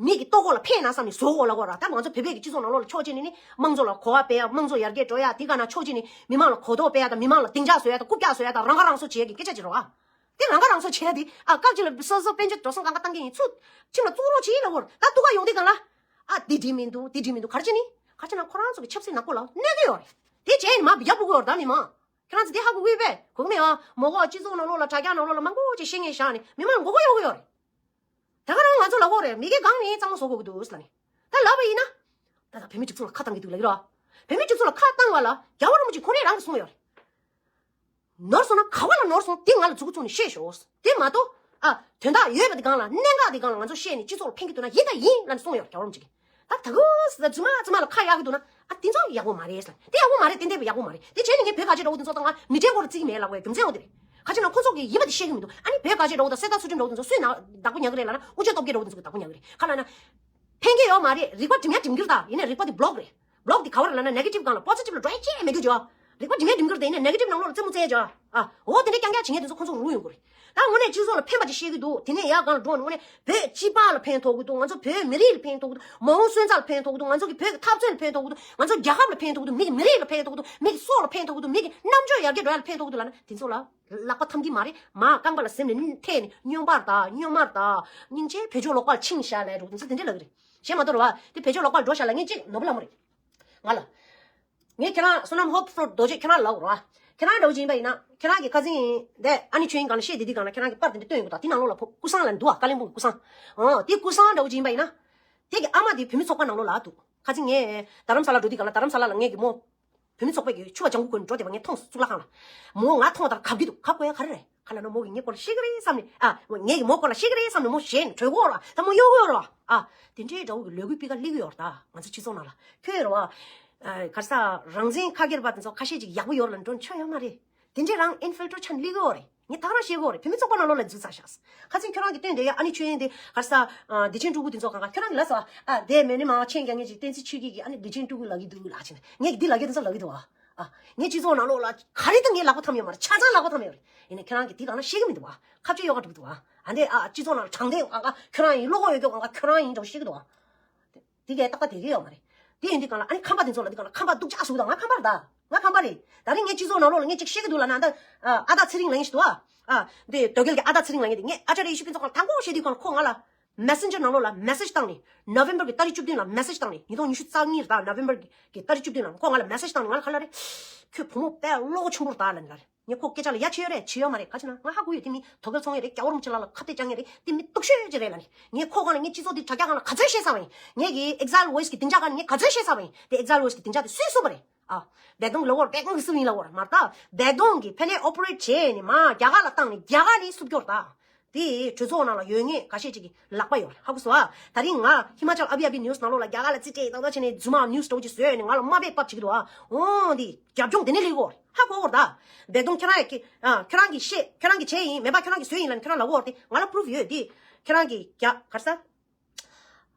མི་གི་ལྟོ་གོས་ལ་ཕན་ན་བསམ་ནས་བཟོ་དགོས་ལབ་ཀྱི་ཡོད་རེད། ད་ང་ཚོ་བོད་པའི་གི་སྤྱི་ཚོགས་ནང་ལོགས་ལ་ཕྱོགས་གཅིག་ནས་ནི་དམངས་གཙོ་ལ་གོ་བ་སྤེལ་ཡ། དམངས་གཙོ་ཡར་རྒྱས་འགྲོ་ཡ། དེ་ག་ན་ཕྱོགས་གཅིག་ནས་མི་མང་ལ་གོ་རྟོགས་སྤེལ་ཡ་དང་མི་མང་ལ་སྡིངས་ཆ་བཟོ་ཡ་དང་རྐུབ་བཀྱག་བཟོ་ཡ་དང་རང་ཁ་རང་གསོ་བྱེད་ཡ་གི་སྐད་ཆ་ཅིག་རེད་བ། དེ་རང་ཁ་རང་གསོ་བྱས་ཏེ་ཨ་སྐབས་གཅིག་ལ་སོ་སོ་དཔལ་འབྱོར་འགྲོ་སོང་གང་ག་བཏང་གི་ཡིན་ཚུལ་ཁྱིམ་ལ་བཙུགས་རོགས་བྱེད་ལབ་ཀྱི་ཡོད་རེད། ད་སྡུག་ག་ཡོང་དུས་སྒང་ལ་ཨ་འདི་འགྲིག་མི་འདུག་འདི་འགྲིག་མི་འདུག་ག་རེ་བྱས་ནི། ག་རེ་བྱས་ན་ཁོ་རང་ཚོ་གི་ཆབ་སྲིད་ནག་པོ་ལ་གནོད་ཀྱི་ཡོད་རེད། དེ་བྱས་ནི་མ་ཡག་པོ་གི་ཡོད་རེད། ད་མི་མང་ཁྱེད་རང་ཚོ་དེ་ཧ་གོ་གི་ཡོད་པས། གོ་གི་མེད་ཨ། མོ་གོ་སྤྱི་ཚོགས་ནང་ལོགས་ལ་དྲ་རྒྱ་ནང་ལོགས་ལ་མང་པོ་ཅིག་བཤད་མཁན་བཞག་ནི་མི་མང་མགོ་སྐོར་གཡོག་གི་ཡོད་རེད། ད་ག་རང་ང་ཚོ་ལབ་ཀྱི་ཡོད་རེད། མི་སྒེར་སྒང་ནས་གཙང་མ་བཟོ་དགོས་ཀྱི་འདུག་ཟེར་ལབ་ནས། ད་ལབ་པ་ཡིན་ན། ད་ད་བོད་མི་སྒྲིག་འཛུགས་ལ་ཁ་བཏང་གི་འདུག་ལབ་ཀྱི་རེད། བོད་མི་སྒྲིག་འཛུགས་ལ་ཁ་བཏང་བ་ལ་རྒྱལ་བ་རིན་པོ་ཆེ་ཁོང་རང་རང་གིས་གསུངས་ཡོད་རེད། ནོར་སོང་ན་ག་བ་ལ་ནོར་སོང་། དེ་ང་ལ་མཛུབ་གུ་བཙུགས་ནས་བཤད་ཤོག་དེ་མ་གཏོགས་ཨ་དོན་དག་ཡོད་པ་དེ་སྒང་ལ་གནད་འགག་དེ་སྒང་ལ་ང་ཚོ་བཤད་ནས་སྤྱི་ཚོགས་ལ་ཕན་གྱི་འདུག་ན་ཡིན་ད་ཡིན་ལབ་ནས་གསུངས་ཡོད་རྒྱལ་བ་རིན་པོ་ཆེ་གིས། ད་ད་གོ་ཟེར་རྫུན་མ་རྫུན་མ་ལ་ཁ་གཡར་གྱི་འདུག་ན་ཨ་དེ་ཚོ་ཡག་པོ་མ་རེད་ཟེར། དེ་ཡག་པོ་མ་རེད། ཏན་ཏན་ཡག་པོ་མ་རེད། དེ་བྱས་ནས་ངས་བོད་ག་ཅེ་འདྲ་བོ་དེ་ཚོ་དང་ང་མི་གྲལ་སྐོར་བརྩི་གི་མེད་ལབ་པའི་རྒྱུ་མཚན་འོ་དེ་རེད། ག་ཅེ་ན་ཁོ་ཚོ་གིས་ཡིན་པ་དེ་བཤད་གི་མི་འདུག་ཨ་ནི་བོད་ག་ཅེ་འདྲ་བོ་དང་གསེར་རྟ་ཚུལ་ཁྲིམས་འདྲ་བོ་དེ་ཚོ་སུས་ན་བདག་པོ་ཉར་གི་རེད་ལབ་ན་ཨུ་ཅག་སྟོབས་རྒྱལ་འདྲ་བོ་དེ་ཚོ་གིས་བདག་པོ་ཉར་གི་རེད། ག་ལབ་ན། ཕན་གྱི་ཡོད་མ་རེད། རིག་པ་སྒྲིམ་ཡ་སྒྲིམ་གྱི་རེད་ད། ཡིན་ནའི་རིག་པ་དེ་བྷི་ལོག་རེད། བྷི་ལོག་དེ་ག་བ་རེད་ལབ་ན་ནེ་གེ་ཊིབ་སྒང་ལ་པོ་ཛི་ཊིབ་ལ་འགྲོ་ཡ་ཅི་ཡང་མེད་རྒྱུ་བྱོས། རིག་པ་སྒྲིམ་ཡ་སྒྲིམ་གྱི་རེད་དེ། ཡིན་ནའི་ནེ་གེ་ཊིབ་ནང་ལོགས་ལ་རྩེད་མོ་རྩེ་ཡ་བྱོས། ཨ་འོ་དེ་འདྲའི་རྐྱང་རྐྱང་བྱེད་མཁན་དེ་ཚོ་ཁོ་ཚོ་རུལ་ཡོང་གི་རེད། ད་དངོས་གནས་སྤྱི་ཚོགས་ལ་ཕན་པ་ཅིག་བཤད་ཀྱི་འདུག་དེ་ནས་ཡར་སྒང་ལ་འགྲོ་ནས་དངོས་གནས་བོད་སྤྱི་པ་ལ་ཕན་ཐོགས་ཀྱི་འདུག་ང་ཚོ་བོད་མི་རིགས་ལ་ཕན་ཐོགས་ཀྱི་འདུག་མ་འོངས་སོན་རྩ་ལ་ཕན་ཐོགས་ཀྱི་འདུག་ང་ཚོ་གི་བོད་ཀྱི་འཐབ་རྩོད་ལ་ཕན་ཐོགས་ཀྱི་འདུག་ང་ཚོ་རྒྱལ་ཁབ་ལ་ཕན་ཐོགས་ཀྱི་འདུག་མི་གི་མི་རིགས་ལ་ཕན་ཐོགས་ཀྱི་འདུག་མི་གི་སྲོག་ལ་ཕན་ཐོགས་ཀྱི་འདུག་མི་གི་རྣམ་དཔྱོད་ཡར་རྒྱས་འགྲོ་ཡ་ལ་ཕན་ཐོགས་ཀྱི་འདུག་ལབ་ན་དེ་ཚོ་ལ་ལག་པ་འཐམ་གྱི་མ་རེད། མར་རྐང་པ་ལ་གཟེམ་ནས་ཐེག་ནས་སྨྱོན་པ་རེད་ད། སྨྱོན་མ་རེད་ད། སྙིང་རྗེ་བོད་ལྗོངས་ལོག་པར་ཕྱིན་ཤག་ལབ་འདྲ་བོ་དེ་ཚོ་དེ་འདྲ་ལབ་ཀྱི་རེད། གཞན་མ་གཏོགས་རེད་བ། དེ་བོད་ལྗོངས་ལོག་པར་འགྲོ་ཤག་ལབ་ངས་ཅིག་ནོར་བུ་ལྷ་མོ་རེད། ང་ལ། ངས་ཁྱེད་རང་བསོད་ནམས་ཧོབ་ཧྥོར་རྡོ་རྗེ་ཁྱེད་རང་ལབ་རོགས། ཁྱེད་རང་འདྲ་བོ་ཅིག་ཡིན་པ་ཡིན་ན་ཁྱེད་རང་གི་ཁ་སང་དེ་ཨ་ནི་ཆོས་དབྱིངས་སྒང་ལ་བཤད་དེ་དུས་སྒང་ལ་ཁྱེད་རང་གི་པར་དེ་འདྲ་བཏོན་ཡོད་གི་ད། དེ་ནང་ལོགས་ལ་ཕོ་ཀུ་སང་ལབ་འདུག་ཨ། ཀ་ལིམ་པོང་གི་ཀུ་སང་། ཨོ་དེ་ཀུ་སང་འདྲ་བོ་ཅིག་ཡིན་པ་ཡིན་ན། དེ་གི་ཨ་མ་དེ་བོད་མི་ཚོགས་པ་ནང་ལོགས་ལ་འདུག་ཁ་སང་ངས་རྡ་རམ་ས་ལ་འགྲོ་དུས་སྒང་ལ་རྡ་རམ་ས་ལ་ལ་ངས་གི་མོ། བོད་མི་ཚོགས་པའི་གི་ཕྱུ་པ་ལྗང་གུ་གོན་འགྲོ་དེ་བ་ངས་མཐོང་སོང་གཙུག་ལག་ཁང་ལ། མོ་ང་མཐོང་དང་གབ་ཀྱི་འདུག་གབ་དགོས་ཡ་ག་རེ་རེད། ག་ལབ་ན་མོ་གིས་ངའི་སྐོར་ལ་ཤེས་ཀྱི་རེད་བསམ་ནས་ཨ། ངས་ཀྱིས་མོ་སྐོར་ལ་ཤེས་ཀྱི་རེད་བསམ་ནས་མོ་ཞེད་ནས་བྲོས་ཀྱི་ཡོད་རེད་བ། ད་མོ་གཡོག་གི་ཡོད་རེད་བ། ཨ། དེ་འདྲའི་འདྲ་བོ་གི་ལས་འགུལ་སྤེལ་ག་སླེབས་ཀྱི་ཡོད་རེད་ད། ང་ཚོ་སྤྱི་ཚོགས་ནང་ལ་ཁྱོད་ཡོད་རེད་བ། ཨ། ག་རེ་ཟ། རང་བཙན་ཁ་སྒེར་པ་དེ་ཚོ་ཁ་ཤས་ཅིག་ཡག་པོ་ཡོད་རེད་ལབ་འགྲོ་ཆོག་ཡོད་མ་རེད། དེ་འདྲའི་རང་ཨིན་ཕིལ་ཊྲེ་ཤན་སླེབས་ཀྱི་ཡོད་རེད། ངས་ད་ག་རང་ཤེས་ཀྱི་ཡོད་རེད། བོད་མི་ཚོགས་པ་ནང་ལོགས་ལ་འཛུལ་ཚར་ཤག་ཁ་སང་ཁྱོད་རང་གིས་བཏོན་བསྡད་ཡ་ཨ་ནི་ཆོས་དབྱིངས་དེ་ག་རེ་ཟ། ཨ། བདེ་ཆེན་སྤྲུལ་སྐུ་དེ་ཚོ་གང་ག་ཁྱོད་རང་གིས་ལབ་སོང་ཨ། དེ་མེ་ནི་མ་ཆེན་རྒྱག་མཁན་ཅིག་བསྟན་འཛིན་ཆོས་སྐྱིད་ཀྱིས་ཨ་ནི་བདེ་ཆེན་སྤྲུལ་སྐུ་ལབ་ཀྱི་འདུག་ལབ་བྱས་ནས་ངས་ཀྱིས་འདི་ལབ་ཀྱི་དེ་ཚོ་ལབ་ཀྱི་འདུག་ཨ། ཨ། ངས་སྤྱི་ཚོགས་ནང་ལོགས་ལ་ག་རེ་དང་ངས་ལག་པ་འཐམ་ཡོད་མ་རེད། ཆ་ཚང་ལག་པ་འཐམ་ཡོད་རེད། ཡིན་ནའི་ཁྱེད་རང་གིས་དེ་གང་ན་ཤེས་ཀྱི་མི་འདུག་བ། ཁ་བཅད་ཡོད་ག་འགྲོ་གི་འདུག་བ། ཨ་འདི་ཨ་སྤྱི་ཚོགས་ནང་ལ་དྲང་བདེན་གང་ག་ཁྱོད་རང་ཡིན། བློ་ཁོག་ཡོད་རྒྱུ་གང་ག་ཁྱོད་རང་ཡིན་འདྲ་བོ་ཤེས་ཀྱི་འདུག་བ། དེ་གའི་ཏག་ཏག་དེ་གའི་ཡོད་མ་རེད། དེ་ཡིན་དུས་གང་ལ་ཨ་ནི་ཁམས་པ་དེ་ཚོ་ལ་དེ་གང་ལ་ཁམས་པ་སྡུག་ཅག་ཟུག་དང་ང་ཁམས་པ་རེད་ད། ང་ཁམས་པ་རེད། ད་རིང་ངས་སྤྱི་ཚོགས་ནང་ལོགས་ལ་ངས་ཅིག་བཤད་ཀྱི་འདུག་ལབ་ན་ད། ཨ་ཨ་སྟག་ཚེ་རིང་ལབ་མཁན་ཞིག་འདུག་ཨ། ཨ་དེ་དོལ་རྒྱལ་གྱི་ཨ་སྟག་ཚེ་རིང་ལབ་མཁན་དེ་ངས་ཨ་ཅར་ཡེ་ཤེས་ཕུན་ཚོགས་ཁང་དང་པོ་བཤད་དུས་གང་ལ་ཁོ་ང་ལ། མེ་སེན་ཇར་ནང་ལོགས་ལ་མེ་སེཇ་བཏང་ནས། ནོ་ཝེམ་བར་གྱི་ཏ་རིག་བཅུ་བདུན་ལ་མེ་སེཇ་བཏང་ནས། ཉིས་སྟོང་ཉི་ཤུ་རྩ་གཉིས་རེད་ད། ནོ་ཝེམ་བར་གྱི་ཏ་རིག་བཅུ་བདུན་ལ་ཁོ་ང་ལ་ག་ལབ་རེད། ཁྱོད་བུ་མོ་དཔེ་བློ་ཁོག་ཆེན་པོ་རེད་ད་ལབ་ནས་ལབ་རེད། ངས་ཁོ་སྐད་ཆ་ལ་ཡ་བྱེད་ཡོད་རེད། བྱེད་ཡོད་མ་རེད། ག་ཅི་ན་ང་ཧ་གོ་ཡོད། དེ་མི་དོལ་རྒྱལ་ཚོང་ཡོད་རེད། རྒྱལ་བ་རིན་པོ་ཆེ་ལགས་ལ་ཁ་གཏད་བཅག་མཁན་རེད། དེ་མི་སྡུག་ཤོས་ཅིག་རེད་ལབ་ནས། ངས་ཁོ་སྒང་ལ་ངས་སྤྱི་ཚོགས་འདི་དྲ་རྒྱ་སྒང་ལ་ག་ཚོད་བཤད་ཚར་བ་ཡིན། ངས་ཀྱི་ཨེག་ཛའིལ་ཝོ་ཡིས་ཀྱི་སྡིངས་ཆ་སྒང་ནས་ངས་ག་ཚོད་བཤད་ཚར་བ་ཡིན། དེ་ཨེག་ཛའིལ་ཝོ་ཡིས་ཀྱི་སྡིངས་ཆ་དེ་སུས་བཟོས་པ་རེད། ཨ། བྷེག་ཏུང་ལབ་ཡོད་རེད། བྷེག་ཏུང་གིས་སུ་ཡིན་ལབ་ཡོད་རེད། མ་རེད་ད། བྷེག་ཏུང་གིས་ཕ་ནས་ཨོ་པ་རེ་ཊི་བྱས་ནས་མར་རྒྱ་གར་ལ་བཏང་ནས་རྒྱ་གར་ནས་བསུབ་རྒྱུ་རེད་ད། དེ་གྲོས་ཚོགས་ནང་ལ་ཡོད་མཁན་ཁ་ཤས་ཅིག་གི་ལག་པ་ཡོད་རེད། ཧ་གོ་སོང་ཨ། ད་རིང་ང་ཧི་མ་ཅལ་ཨ་བི་ཨ་བི་ནིའུ་སི་ནང་ལོགས་ལ་རྒྱ་གར་ལ་རྩིས་སྤྲད་ཡིན་ད་བྱས་ནས་རྫུན་མ་ནིའུ་སི་འདྲ་བོ་ཅིག་བཟོས་ནས་ང་ལ་དམའ་འབེབས་བབས་བྱེད་ཀྱི་འདུག་ཨ། འོ་འདི་རྒྱབ་ལྗོངས་དེ་ནས་སླེབས་ཀྱི་ཡོད་རེད། ཧ་གོ་གི་རེད་ད། བྷེག་ཏུང་ཁྱེད་རང་གི་ཨ་ཁྱེད་རང་གིས་བཤད། ཁྱེད་རང་གིས་བྱས་ཡིན། མེད་པ་ཁྱེད་རང་གིས་བཟོས་ཡིན་ལབ་ནས་ཁྱེད་རང་ལབ་ཀྱི་ཡོད་རེད་དེ། ཁྱེད་རང་གི་རྒྱ་ག་རེ་ཟ།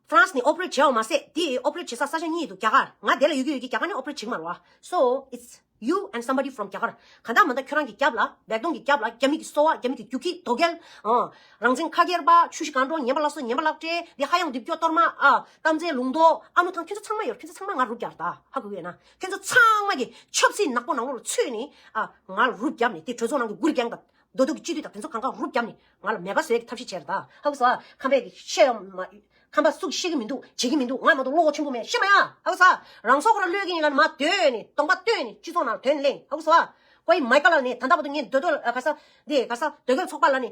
ཧྥ་རན་སི་ནས་ཨོ་པ་རེ་ཊི་བྱས་པ་མ་ཟད་དེ་ཨོ་པ་རེ་ཊི་བྱེད་ས་ས་ཆ་གཉིས་འདུག་རྒྱ་གར། ང་དེ་ལ་ཡོད་ཀྱི་ཡོད་ཀྱི་རྒྱ་གར་ནས་ཨོ་པ་རེ་ཊི་བྱེད་ཀྱི་མ་རེད་བ། So it's you and somebody from རྒྱ་གར། གང་ལྟར་མ་ལྟར་ཁྱོད་རང་གི་རྒྱབ་ལ་བྷེག་ཏུང་གི་རྒྱབ་ལ་རྒྱ་མི་གི་སོ་པ། རྒྱ་མི་གི་རྒྱུག་ཁྱི་དོལ་རྒྱལ། ཨ། རང་བཙན་ཁ་སྒེར་པ། ཆུ་བཞི་སྒང་དྲུག་ཉན་པ་སླར་གསོ། ཉན་པ་བརླག་སྤྲད་དེ། ཧ་ཡང་རྡིབ་སྐྱོ་གཏོར་མ། ཨ། གཏམ་ཚེ་ལུང་རྟོགས། ཨ་ནུ་ཐང་། ཁྱོད་ཚོ་ཚང་མ་ཡོད་རེད། ཁྱོད་ཚོ་ཚང་མ་ང་རུབ་རྒྱག་རེད་ད། ཧ་གོ་གི་ཡོད་ན། ཁྱོད་ཚོ་ཚང་མ་གི་ཆབ་སྲིད་ནག་པོ་ནང་ལོགས་ལ་ཚུད་ནས། ཨ། ང་རུབ་བརྒྱབ་ནས་དེ་གྲོས་ཚོགས་ནང་གི་འགུལ་རྐྱང་དང་། མདོ་སྟོད་ཀྱི་སྤྱི་འཐུས་དང་དེ་ཚོ་གང་ག་རུབ་བརྒྱབ་ནས་ང་ལ་མེད་པ་བཟོ་ཡག་གི་ཐབས་ཤེས་བྱས་རེད་ད། ཧ་གོ་སོང་ཨ། ཁམས་པས་ཀྱི་བཤད་ཡོད་མ། ཁམས་པ་སུས་ཤེས་ཀྱི་མི་འདུག་བྱེད་ཀྱི་མི་འདུག་ང་མ་གཏོགས་བློ་ཁོག་ཆེན་པོ་མེད། ཤེས་མ་ཡ། ཧ་གོ་སོང་ཨ། རང་སྲོག་ཁོ་རང་བློས་ཀྱི་ཡིན་ལབ་ནས་མར་སྡོད་ནས་གདོང་པ་སྟོན་ནས་སྤྱི་ཚོགས་ནང་ལ་དོན་ལེན། ཧ་གོ་སོང་ཨ། ཀོ་ཡི་མའི་ཀ་ལ་ནས་ད་ལྟ་བར་དུ་ངས་མདོ་སྟོད་ཨ་ག་ས་འདི་ག་ས་དོལ་རྒྱལ་ཚོགས་པ་ལ་ནས་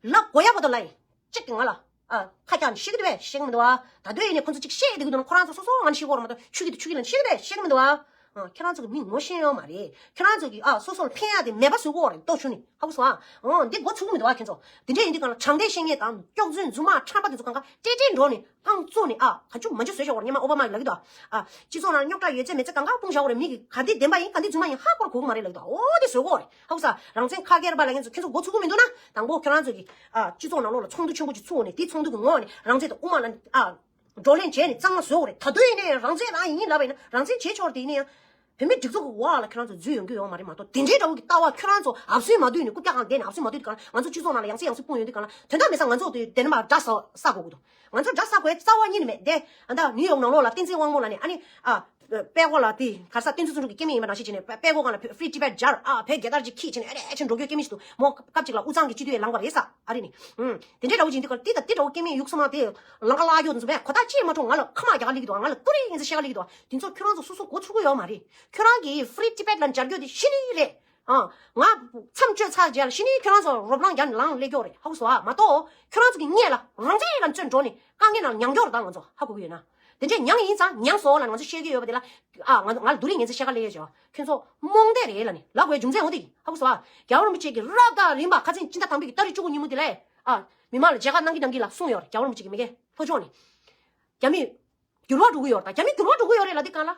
ལབ་དགོས་ཡ་བར་དུ་ལབ་ཡིན། གཅིག་གིས་ང་ལ། ཨ། ཁ་བཀྱག་ནས་བཤད་ཀྱི་འདུག་པས། བཤད་ཀྱི་མི་འདུག་ཨ། ད་དུང་ཡིན་ནའི་ཁོ་ཚོ་གཅིག་བཤད་བསྡད་ཀྱི་འདུག་ན་ཁོ་རང་ཚོ་སོ་སོ་ང་ནས་བཤད་དགོས་རེད་མ་གཏོགས་ཆུ་སྐྱིད་དང་ཆུ་སྐྱིད་ལ་བཤད་ཀྱི་འདུག་པས། བཤད་ཀྱི་མི་འདུག་ཨ། ཨ། ཁྱེད་རང་ཚོ་གི་མི་ངོ་ཤེས་ཡོད་མ་རེད། ཁྱེད་རང་ཚོ་གི་ཨ་སོ་སོ་ལ་ཕན་ཡ་དེ་མེད་པ་བཟོ་གི་ཡོད་རེད། ལྟོ་ཆུ་ནི་ཧ་གོ་སོང་ཨ། ཨོ་འདི་མགོ་ཚུགས་ཀྱི་མི་འདུག་ཨ། ཁྱེད་ཚོ་དེ་འདྲ་ཡིན་དུས་གང་ལ་དྲང་བདེན་བཤད་མཁན་དང་སྐྱག་རྫུན་རྫུན་མ་ཁྲམ་པ་དེ་ཚོ་གང་ག་ཏྲེ་ཏྲེ་འགྲོ་ནས་རྐང་བཙུགས་ནས་ཨ་ག་ཅུ་མ་ཅུ་བཟོས་བཞག་གོ་རེད། སྔོན་མ་ཨོ་བྷ་མ་ལབ་ཀྱི་འདུག་ཨ། སྤྱི་ཚོགས་ནང་རྙོག་དྲ་ཡོད་ཚད་མེད་ཚད་གང་ག་སྤུངས་བཞག་གོ་རེད། མི་གི་ག་འདི་བདེན་པ་ཡིན་ག་འདི་རྫུན་མ་ཡིན་ཧ་གོ་ར་གོ་གི་མ་རེད་ལབ་ཀྱི་འདུག་ཨ། ཨོ་དེ་བཟོས་གོ་རེད། ཧ་གོ་ས། རང་བཙན་ཁ་སྒེར་པ་ལབ་མཁན་ཚོ་ཁྱེད་ཚོ་མགོ་ཚུགས་ཀྱི་མི་འདུག་ན། དང་པོ་ཁྱེད་རང་ཚོ་གི་ཨ་སྤྱི་ཚོགས་ནང་ལོགས་ལ་ཚོགས་འདུ་ཆེན་པོ་ཅིག་ཚུགས་ནས་དེ་ཚོགས་འདུ་གི་ངོས་ནས་རང་བཙན་དང་དབུ་མ་ལ་ཨ་བགྲོ་གླེང་བྱས་ནས་གཙང་མ་བཟོས་གོ་རེད། ད་དུང་ཡིན་ནའི་རང་བཙན་རང་ཡིན་ལབ་པ་ཡིན་ན་རང་བཙན་བྱེད་ཆོག་རེད། དེ་ཡིན་ན་ཡང་བོད་མི་སྒྲིག་འཛུགས་ཀྱི་འོག་ལ་ཁྱེད་རང་ཚོ་འཛུལ་ཡོང་རྒྱུ་ཡོད་མ་རེད་མ་གཏོགས། དེ་འདྲའི་འདྲ་བོ་གི་ལྟ་བ་ཁྱེད་རང་ཚོ་ཨབ་སུའི་མ་བསྡུས་ནས་རྐུབ་བཀྱག་སྒང་བསྡད་ནས་ཨབ་སུའི་མ་བསྡུས་དུས་གང་ང་ཚོ་སྤྱི་ཚོགས་ནང་ལ་ཡང་སེ་ཡང་སེ་སྤུངས་ཡོང་དུས་གང་ལ་དོན་དག་མེད་ས་ང་ཚོ་དེ་དེ་ནས་མར་དགྲ་ཟ་ས་དགོས་ཀྱི་འདུག་ང་ཚོ་དགྲ་ཟ་དགོས་རྩ་བ་ཉིད་ནས་མེད་དེ། ཨ་ད་ནིའུ་ཡོག་ནང་ལོགས་ལ་བསྟན་འཛིན་དབང་མོ་ལབ་ནས་ཨ་ནི་ཨ། པད་ཀོ་ལ་དེ་ག་ས་བསྟན་འཛིན་ཚོགས་དྲུང་གི་སྐྱེ་དམན་ཡིན་པ་ནང་བཞིན་བྱས་ནས་པད་ཀོ་སྒང་ལ་ཕི་ཊི་བེཊ་སྦྱར། ཨ་བོད་རྒྱལ་དར་ཅིག་འཁྱེར་བྱས་ནས་ཨེ་རེ་ཆེན་འགྲོ་རྒྱུ་སྐྱེ་དམན་ཞིག་འདུག་མོ་སྐབས་ཅིག་ལ་དབུས་གཙང་གི་སྤྱི་འཐུས་ལངས་པ་རེད་ས་ཨ་རི་ནས། ཨུམ། དེ་འདྲའི་འདྲ་བོ་ཅིག་འདི་ག་དེ་དང་དེ་འདྲ་བོ་སྐྱེ་དམན་ཡུག་སོ་མ་དེ་ལང་ཀ་ལ་ཡོད་འཛུམ་པས་ཁོ་ཐག་ཅིག་མ་འཕྲོ་ང་ལ་ཁ་མ་རྒྱག་ག་ལིག་འདུག་ང་ལ་ཏུ་རི་ཡིན་ས་ཤེས་ག་ལིག་འདུག་དེ་ཚོ་ཁྱོད་རང་ཚོ་སོ་སོ་མགོ་ཚུགས་ཀྱི་ཡོད་མ་རེད། ཁྱོད་རང་གི་ཕི་ཊི་བེཊ་ལ་སྦྱར་རྒྱུ་དེ་ཤི་ནི་རེད། ཨ། ང་མཚམས་གཅོད་ཚར་རྗེས་ལ་ཕྱི་ནས་ཁྱོད་རང་ཚོ་རོ་ལངས་རྒྱབ་ནས་ལངས་སླེབས་ཀྱོག་རེད་ཧ་གོ་སོང་ཨ། མ་གཏོགས་ཁྱོད་རང་ཚོ་གི་སྔས་ལ་རང་བཙན་ལ་བཙོན་འགྲོ་ནས་དཀའ་ངལ་ནང་མྱངས་ཀྱོག་རེད་ད་ང་ཚོ་ཧ་གོ་གི་ཡོད་ན། དེ་འདྲས་མྱངས་ཡིན་ཙང་མྱངས་སོང་ལ་ང་ཚོ་བཤད་ཀྱི་ཡོད་པ་དེ་ལ། ཨ་ང་ང་ལ་སྡུག་རུས་ངན་ཚ་བཤད་ག་ལས་ཡོད་ཅོ་ཁྱོད་ཚོ་རྨོངས་དད་རེད་ལ་ནི་ལབ་དགོས་རྒྱུ་མཚན་འོ་དེ་ཡིན་ཧ་གོ་སོང་ཨ། རྒྱལ་བ་རིན་པོ་ཆེ་གི་རབ་དང་རིམ་པ་ཁ་ཚན་སྤྱི་ཟླ་དང་པོའི་གི་ཏ་རིག་བཅུ་དགུ་ཉིན་མོ་དེ་ལ་ཨ། མི་མང་ལ་མཇལ་ཁ་གནང་གི་གནང་གི་ལ་གསུངས་ཡོད་རེད་རྒྱལ་བ་རིན་པོ་ཆེ་གི་མི་སྒེར་ལྷོ་ཕྱོགས་ནས། རྒྱ་མི་འགྱུར་བ་འགྲོ་གི་ཡོད་རེད་ད་རྒྱ་མི་འགྱུར་བ་འགྲོ་གི་ཡོད་རེད་ལ་དེ་གང་ལ།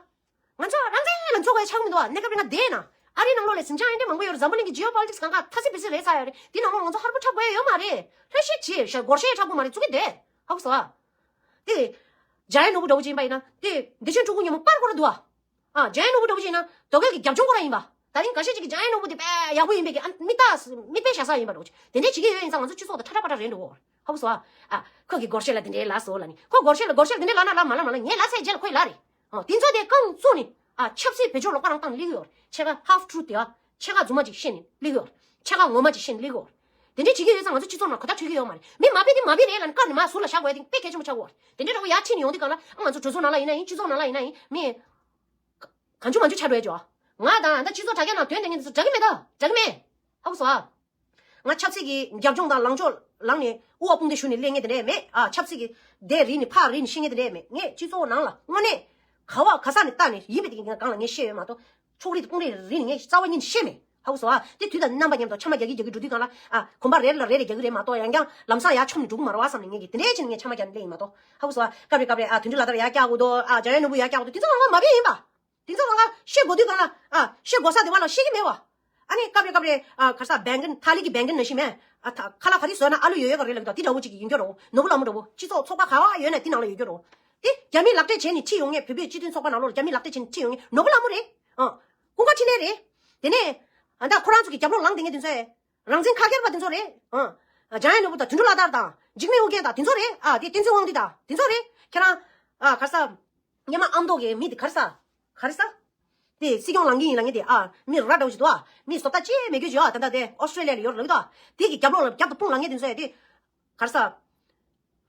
ང་ཚོ་རང་བཙན་ལ་འཚོ་བའི་ཆགས་མི་འདུག་ཨ། གནས་སྐབས་རིང་ང་བསྡད་ན་ཨ་རིའི་ནང་ལོགས་ལ་གཟིམ་འཇག་ཨེ་འདྲ་མང་པོ་ཡོད་རེད། འཛམ་བུ་གླིང་གི་ཇི་ཨོ་པོ་ལི་ཊིག་སི་གང་ག་ཐ་སི་པི་སི་རེད་ཚར་ཡོད་རེད། དེ་ནང་ལོགས་ང་ཚོ་ཧར་པོ་འཁྲབ་དགོས་ཡ་ཡོད་མ་རེད། ལྷ་ཤེད་བྱེད་ཤ་སྒོར་གཞས་འཁྲབ་དགོས་མ་རེད། ཚུགས་ཀྱི་བསྡད་ཧ་གོ་སོང་ཨ། དེ་འཇའ་ཡལ་ནོར་བུ་འདྲ་བོ་ཅིག་ཡིན་པ་ཡིན་ན་དེ་བདེ་ཆེན་ཕྲུ་གུ་ཉིན་མོ་པར་ཁོ་ར་འདུག་ཨ། ཨ་འཇའ་ཡལ་ནོར་བུ་འདྲ་བོ་ཅིག་ཡིན་ན་དོ་གལ་གྱི་རྒྱབ་ལྗོངས་ཁོ་ར་ཡིན་པ། ད་རིང་འགའ་ཤས་ཅིག་གིས་འཇའ་ཡལ་ནོར་བུ་དེ་དཔེ་ཡག་པོ་ཡིན་པའི་གི་ཨ་མིག་ལྟ་མིག་དཔེ་བཞག་ས་ཡིན་པ་འདྲ་བོ་ཅིག་དེ་འདྲས་བྱེད་ཀྱི་ཡོད་ཡིན་ཙང་ང་ཚོ་སྤྱི་ཚོགས་དང་ཁྲ་ཁྲ་པ་ཁྲ་རེད་འགྲོ་གི་ཡོད་རེད། ཧ་གོ་སོང་ཨ། ཨ་ཁོ་གི་སྒོར་གཞས་ལ་དེ་འདྲའི་ལབ་སོང་ལབ་ནི་ཁོ་སྒོར་གཞས་ལ་སྒོར་གཞས་ལ་དེ་འདྲའི་ལབ་ན་ལབ་མ་ལབ་མ་ལབ་ངས་ལབ་ཚར་རྗེས་ལ་ཁོས་ལབ་རེད། ཨོ་དེ་ཚོ་དེ་རྐང་བཙུགས་ནི་ཨ་ཆབ་སྲིད་བེད་སྤྱོད་ལོག་པ་རང་བཏང་སླེབས་ཀྱི་ཡོད་རེད། ཕྱེད་ཀ་ཧབ་ཊུ་རུ་ཐི་དེ་ཨ་ཕྱེད་ཀ་རྫུན་མ་ཅིག་བཤད་ནི་སླེབས་ཀྱི་ཡོད་རེད། ཕྱེད་ཀ་ངོ་མ་ཅིག་བཤད་ནི་སླེབས་ཀྱི་ཡོད་རེད། དེ་འདྲའི་བྱེད་ཀྱི་ཡོད་ཙང་ང་ཚོ་སྤྱི་ཚོགས་ནང་གོ་བརྡ་འཕྲོད་ཀྱི་ཡོད་མ་རེད། མི་མ་དཔེ་དེ་མ་དཔེ་རེད་ལབ་ནི་བཀར་ནས་མ་ཟུར་ལ་བཞག་དགོས་དེ་དཔེ་གལ་ཆེན་པོ་ཆགས་ཀྱི་ཡོད་རེད། དེ་འདྲའི་འདྲ་བོ་ཡར་ཁྲིད་ནས་ཡོང་དུས་གང་ལ་ཨ་ང་ཚོ་གྲོས་ཚོགས་ནང་ལ་ཡིན་ན་ཡིན་སྤྱི་ཚོགས་ནང་ལ་ཡིན་ན་ཡིན་མི་གང་བྱུང་མང་བྱུང་ཆགས་འགྲོ་ཡ་ཅོ། ང་དང་ད་སྤྱི་ཚོགས་དྲ་རྒྱ་ནང་དོན་དེ་ངས་འདི་ཚོ་འདྲ་གི་མེད་ད་འདྲ་གི་མེད། ཧ་གོ་སོང་ཨ། ང་ཆབ་སྲིད་ཀྱི་རྒྱབ་ལྗོངས་དང་ལངས་ཕྱོགས་ལངས་ནས་དབུ་བ་དཔུང་སྡེ་ཞུ་ནས་སླེབས་མཁན་དེ་འདྲས་མེད་ཨ། ཆབ་སྲིད་ཀྱི་སྡེ་རིགས་ནས་ཕར་རིགས་ནས་ཤེས་མཁན་དེ་འདྲས་མེད། ངས་སྤྱི་ཚོགས་ནང་ལ་དངོས་གནས་ག་བ་ག་ས་ནས་བལྟ་ནས་ཡིན་པའི་དེ་གི་སྒང་ལ་ངས་བཤད་ཡོད་མ་གཏོགས་ཕྱོགས་རིས་དང་དཔུང་རིས་རིགས་ནས་ངས་རྩ་བ་ཉིད་ནས་བཤད་མེད། ཧ་གོ་སོང་ཨ། དེ་དུས་དང་རྣམ་པ་མཉམ་དུ་ཆམ་པ་རྒྱག་གི་རྒྱག་གི་འགྲོ་དུས་སྒང་ལ་ཨ་གོམ་པ་རེ་ལ་རེ་རེ་རྒྱག་གི་རེད་མ་གཏོགས་ཡང་ཡང་ལམ་སང་ཡར་མཆོངས་ནས་འགྲོ་གི་མ་རེད་བ་བསམ་ནས་ངས་ཀྱི་དེ་འདྲས་བྱས་ནས་ངས་ཆམ་པ་རྒྱག་ནས་སླེབས་ཡིན་མ་གཏོགས། ཧ་གོ་སོང་ཨ། སྐབས་རེ་སྐབས་རེ་ཨ་དོན་གྲུབ་ལགས་དར་ཡར་བཀྱག་དགོས་འདུག་ཨ་འཇམ་དབྱངས་ནོར་བུ་ཡར་བཀྱག་དགོས་འདུག་དེ་ཚོ་ང་མ་བེད་ཡིན་པ། དེ་ཚོ་ང་ང་བཤད་དགོས་དུས་གང་ལ་ཨ་བཤད་དགོས་ས་དེ་བ་ལ་བཤད་ཀྱི་མེད་བ། ཨ་ནི་སྐབས་རེ་སྐབས་རེ་ཨ་ག་རེ་ཟ་བེང་གིན་ཐ་ལི་གི་བེང་གིན་ནང་བཞིན་མེད། ཨ་ཐ་ཁ་ལག་ག་རེ་བཟོས་ན་ཨ་ལུ་ཡོད་ཡོད་ག་རེ་ལབ་ཀྱི་འདུག་དེ་འདྲ་བོ་ཅིག་ཡིན་རྒྱུ་རེད། ནོར་བུ་ལྷ་མོ་འདྲ་བོ་སྤྱི་ཚོགས་ཚོགས་པ་ག་བ་ཡོད་ན་དེ་ནང་ལ་ཡོད་རྒྱུ་རེད། དེ་རྒྱ་མིས་ལག་སྤྲད་བྱས་ནས་ཁྲིད་ཡོང་མཁན་བོད་པའི་སྤྱི་མཐུན་ཚོགས་པ་ནང་ལོགས་ལ་རྒྱ་མིས་ལག་སྤྲད་བྱས་ནས་ཁྲིད་ཡོང་མཁན་ནོར་བུ་ལྷ་མོ་རེད། ཨ་ཀུན་དགའ་འཕྲིན་ལས་རེད། དེ་ནས་ཨ་ད་ཁོ་རང་ཚོ་གི་རྒྱབ་ལོགས་ལངས་བསྡད་མཁན་དེ་ཚོ་ཨེ། རང་བཙན་ཁ་སྒེར་པ་དེ་ཚོ་རེད། ཨ། འཇམ་དབྱངས་ནོར་བུ་དང་དོན་གྲུབ་ལགས་དར་དང་འཇིགས་མེད་ཨོ་རྒྱན་དང་དེ་ཚོ་རེད། ཨ་དེ་བསྟན་འཛིན་དབང་འདུས་དང་དེ་ཚོ་རེད། ཁྱེད་རང་ཨ་ག་རེ་ཟ། སྔོན་མ་ཨ་མདོ་གི་མི་དེ་ག་རེ་ཟ། ག་རེ་ཟ། དེ་སྲིད་སྐྱོང་ལངས་ཀྱི་ཡིན་ལབ་མཁན་དེ་ཨ་མི་ར་འདྲ་བོ་ཞིག་འདུག་ཨ་མི་བཟོ་ལྟ་ཅི་མེད་རྒྱུ་ཞིག་ཨ་ད་ལྟ་དེ་ཨོ་སི་ཀྲེ་ལི་ཡ་ལ་ཡོད་རེད་ལབ་ཀྱི་འདུག་དེ་གི་རྒྱབ་ལོགས་ལ་རྒྱབ་ཏུ་དཔུང་ལངས་མཁན་དེ་ཚོ་ཡ་དེ། ག་རེ་ཟ།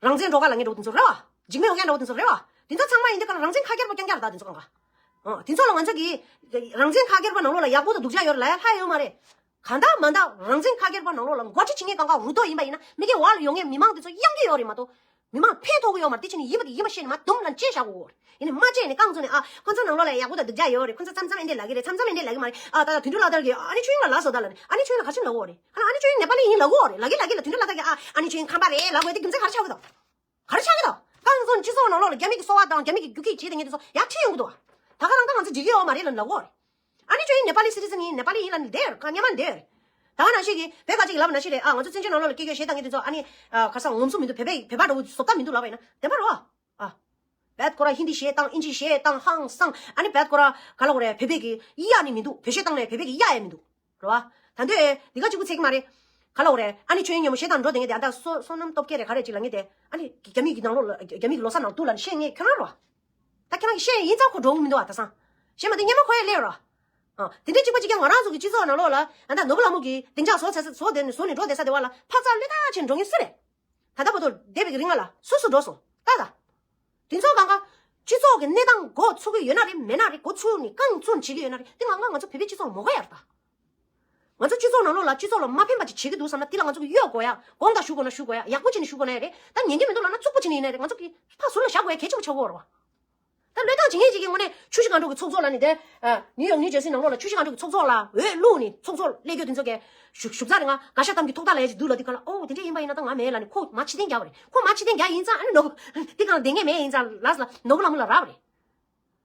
རང་བཙན་འགྲོ་ག་ལ་ངེས་འགྲོ་དེ་ཚོ་རེད་བ། འཇིགས་མེད་ཨོ་རྒྱན་འགྲོ་དེ་ཚོ་རེད་བ། དེ་ཚོ་ཚང་མ་ཡིན་དུས་ག་ལ་རང་བཙན་ཁ་སྒེར་པ་རྐྱང་རྐྱང་རེད་ད་དེ་ཚོ་གང་ག་ཨ། དེ་ཚོ་ལ་ང་ཚོ་གིས་རང་བཙན་ཁ་སྒེར་པ་ནང་ལོགས་ལ་ཡག་པོ་དང་སྡུག་ཅག་ཡོད་རེད་ལབ་ཡ་ལྷག་ཡོད་མ་རེད། གང་ལྟར་མ་ལྟར་རང་བཙན་ཁ་སྒེར་པ་ནང་ལོགས་ལ་འགོ་ཁྲིད་བྱེད་མཁན་གང་ག་རུ་ཏོ་ཡིན་པ་ཡིན་ན་མི་སྒེར་བར་ལ་ཡོང་མཁན་མི་མང་དེ་ཚོ་གཡང་གི་ཡོད་རེད་མ་གཏོགས། མི་མང་ཕན་ཐོགས་ཀྱི་ཡོད་མ་རེད། དེ་བྱས་ནས་ཡིན་པ་དེ་ཡིན་པ་བཤད་ནས་མ་དུམ་ལ་བཅད་བཞག་དགོས་རེད། ཡིན་ནས་མ་བཅད་ནས་རྐང་བཙུགས་ནས་ཨ་ཁོ་ཚོ་ནང་ལོགས་ལ་ཡག་པོ་དང་སྡུག་ཅག་ཡོད་རེད། ཁོ་ཚོ་མཚམས་མཚམས་ཨེ་འདྲས་ལབ་ཀྱི་རེད། མཚམས་མཚམས་ཨེ་འདྲས་ལབ་ཀྱི་མ་རེད། ཨ་ད་ད་དོན་གྲུབ་ལགས་དར་གྱིས་ཨ་ནི་ཆོས་དབྱིངས་ལ་ལབ་སོང་ད་ལབ་ནས་ཨ་ནི་ཆོས་དབྱིངས་ལ་ག་རེ་ལབ་ཀྱི་ཡོད་རེད། ཨ་ལ་ཨ་ནི་ཆོས་དབྱིངས་ནེ་པ་ལི་ཡིན་ལབ་ཀྱི་ཡོད་རེད། ལབ་ཀྱི་ལབ་ཀྱི་ལ་དོན་གྲུབ་ལགས་དར་གྱིས་ཨ་ཨ་ནི་ཆོས་དབྱིངས་ཁམས་པ་རེད་ལབ་དགོས་དེ་རྒྱུ་མཚན་ག་རེ་ཆགས་ཀྱི་འདུག་ག་རེ་ཆགས་ཀྱི་འདུག་རྐང་བཙུགས་ནས་སྤྱི་ཚོགས་ནང་ལོགས་ལ་རྒྱ་མི་གི་སོ་པ་དང་རྒྱ་མི་གི་རྒྱུག་ཁྱི་བྱེད་དེ་ངེད་དེ་ཚོ་ཡར་ཁྲིད་ཡོང་གི་འདུག་ད་ག་རང་ད་ང་ཚོ་འགྲིག་གི་ཡོད་མ་རེད་ལབ་ལབ་དགོས་རེད། ཨ་ནི་ཆོས་དབྱིངས་ནེ་པ་ལི་སི་ཊི་ཛན་ཡིན། ནེ་པ་ལི་ཡིན་ལབ་ནས་བསྡད་ཡོད་རེད། ག་སྔོན་མ་བསྡད་ཡོད་རེད། ད་ག་ནང་བཞིན་གྱི་བོད་པ་ཅིག་གིས་ལབ་པ་ནང་བཞིན་རེད། ཨ་ང་ཚོ་བཙན་བྱོལ་ནང་ལོགས་ལ་སྐད་རྒྱག་གཞས་བཏང་མཁན་དེ་ཚོ་ཨ་ནི་ཨ་ག་ས་ངོམ་སོ་མི་འདུག་བོད་པའི་བོད་པ་འདྲ་བོ་བཟོ་ལྟ་མི་འདུག་ལབ་པ་ཡིན་ན་བདེན་པ་རེད་བ། ཨ། བད་ཁོ་ར་ཧིན་དི་གཞས་བཏང་། ཨིན་ཇི་གཞས་བཏང་། ཧང་སང་། ཨ་ནི་བད་ཁོ་ར་ག་ལ་གོ་རེད། བོད་པའི་གི་གཡག་ནི་མི་འདུག་བོད་གཞས་བཏང་ནས་བོད་པའི་གི་གཡག་ཡང་མི་འདུག་རེད་བ། ད་འདོད་འདི་ག་གཅིག་པུ་ཚད་ཀྱི་མ་རེད། ག་ལ་གོ་རེད། ཨ་ནི་ཆོས་དབྱིངས་ཉོན་མོངས་ཞེ་སྡང་འགྲོ་དེ་ངས་དེ་ཨ་ད་བསོད་བསོད་ནམས་སྟོབས་རྒྱལ་རེད་ག་རེ་ཅིག་ལབ་མཁན་དེ་ཨ་ནི་རྒྱ་མི་གི་ནང་ལོགས་ལ་རྒྱ་མི་གི་ལོ་གསར་ནང་དུ་ལ་ནི་བཤད་མཁན་ཁྱོད་རང་རེད་བ། ད་ཁྱེད་རང་གི་བཤད་ཡིན་ཙང་ཁོ་འགྲོ་གི་མི་འདུག་བ། ད་སང་གཞན་མ་དེ་སྔོན་མ་ཁོ་ཡང་སླེབས་རོ། ཨ། དེ་འདྲའི་གཅིག་པ་གཅིག་རྐྱང་ང་རང་ཚོ་གི་སྤྱི་ཚོགས་ནང་ལོགས་ལ་ཨ་ད་ནོར་བུ་ལྷ་མོ་གི་སྡིངས་ཆ་བཟོ་ཚར་ས་བཟོ་དེ་ནས་བཟོ་ནས་འགྲོ་བསྡད་ས་དེ་བ་ལ་ཕར་ཚུར་གློད་སྟངས་བྱས་འགྲོ་མཁན་སུ་རེད། ད་ལྟ་བར་དུ་འདས་པའི་གི་རིང་ལ་སུ་སུ་འགྲོ་སོང་ལྟ་ད། དེ་ཚོ་གང་ག་སྤྱི་ཚོགས་ཀྱི་གནས་སྟངས་མགོ་ཚོས་ཀྱི་ཡོད་ན་རེད་མེད་ན་རེད། མགོ་ཚོས་ནས་རྐང་བཙུགས་ནས་བྱེད་ཀྱི་ཡོད་ན་རེད། དེ་ང་ང་ང་ཚོ་བོད་པའི་སྤྱི་ཚོགས་མོ་ག་ཡར་ད། ང་ཚོ་སྤྱི་ཚོགས་ནང་ལོགས་ལ་སྤྱི་ཚོགས་ལ་མ་ཕན་པ་ཅིག་བྱེད་ཀྱི་འདུག་བསམ་ན་དེ་ལ་ང་ཚོ་གི་གཡོལ་དགོས་ཡ། དགོངས་དག་ཞུ་དགོས་ན་ཞུ་དགོས་ཡ། ཡག་པོ་བྱས་ནས་ཞུ་དགོས་ན་ཡ་རེད། ད་ཉན་གྱི་མི་འདུག་ལབ་ན་རྩུབ་པོ་བྱས་ནས་ཡིན་ན་རེད། ང་ཚོ་གི་ཕར་ཟུར་ལ་བཞག་དགོས་ཡ་གལ་ཆེན་པོ་ཆགས་ཀྱི་ཡོད་རེད་བ། ད་བློས་བཏང་བྱེད་མཁན་ཅིག་གིས་དངོས་གནས་ཆུ་བཞི་སྒང་དྲུག་གི་ཚོགས་གཙོ་ལབ་ནས་དེ། ཨ། ནིའུ་ཡོག་ནིའུ་ཇར་སི་ནང་ལོགས་ལ་ཆུ་བཞི་སྒང་དྲུག་གི་ཚོགས་གཙོ་ལ་འོས་བླུགས་ནས་ཚོགས་གཙོ་སླེབས་རྒྱུ་དེ་ཚོ་གས་ཞུ་ཞུ་ཚར་རེད། ང་ག་ཤ་གཏམ་གྱི་ཐོག་ཐག་ལ་ཡ་ཅིག་འདུག་ལབ་དུས་ག་ལ་ཨོ་དེ་འདྲ་ཡིན་པ་ཡིན་ན་ད་ང་མེད་ལབ་ནས་ཁོ་མར་ཕྱིར་འཐེན་རྒྱག་པ་རེད། ཁོ་མར་ཕྱིར་འཐེན་རྒྱག་ཡིན་ཙང་ཨ་ནི་ནོར་བུ་དེ་གང་བསྡད་མཁན་མེད་ཡིན་ཙང་ལགས་སོ་ལ་ནོར་བུ་ལྷ་མོ་ལ་རག་པ་རེད།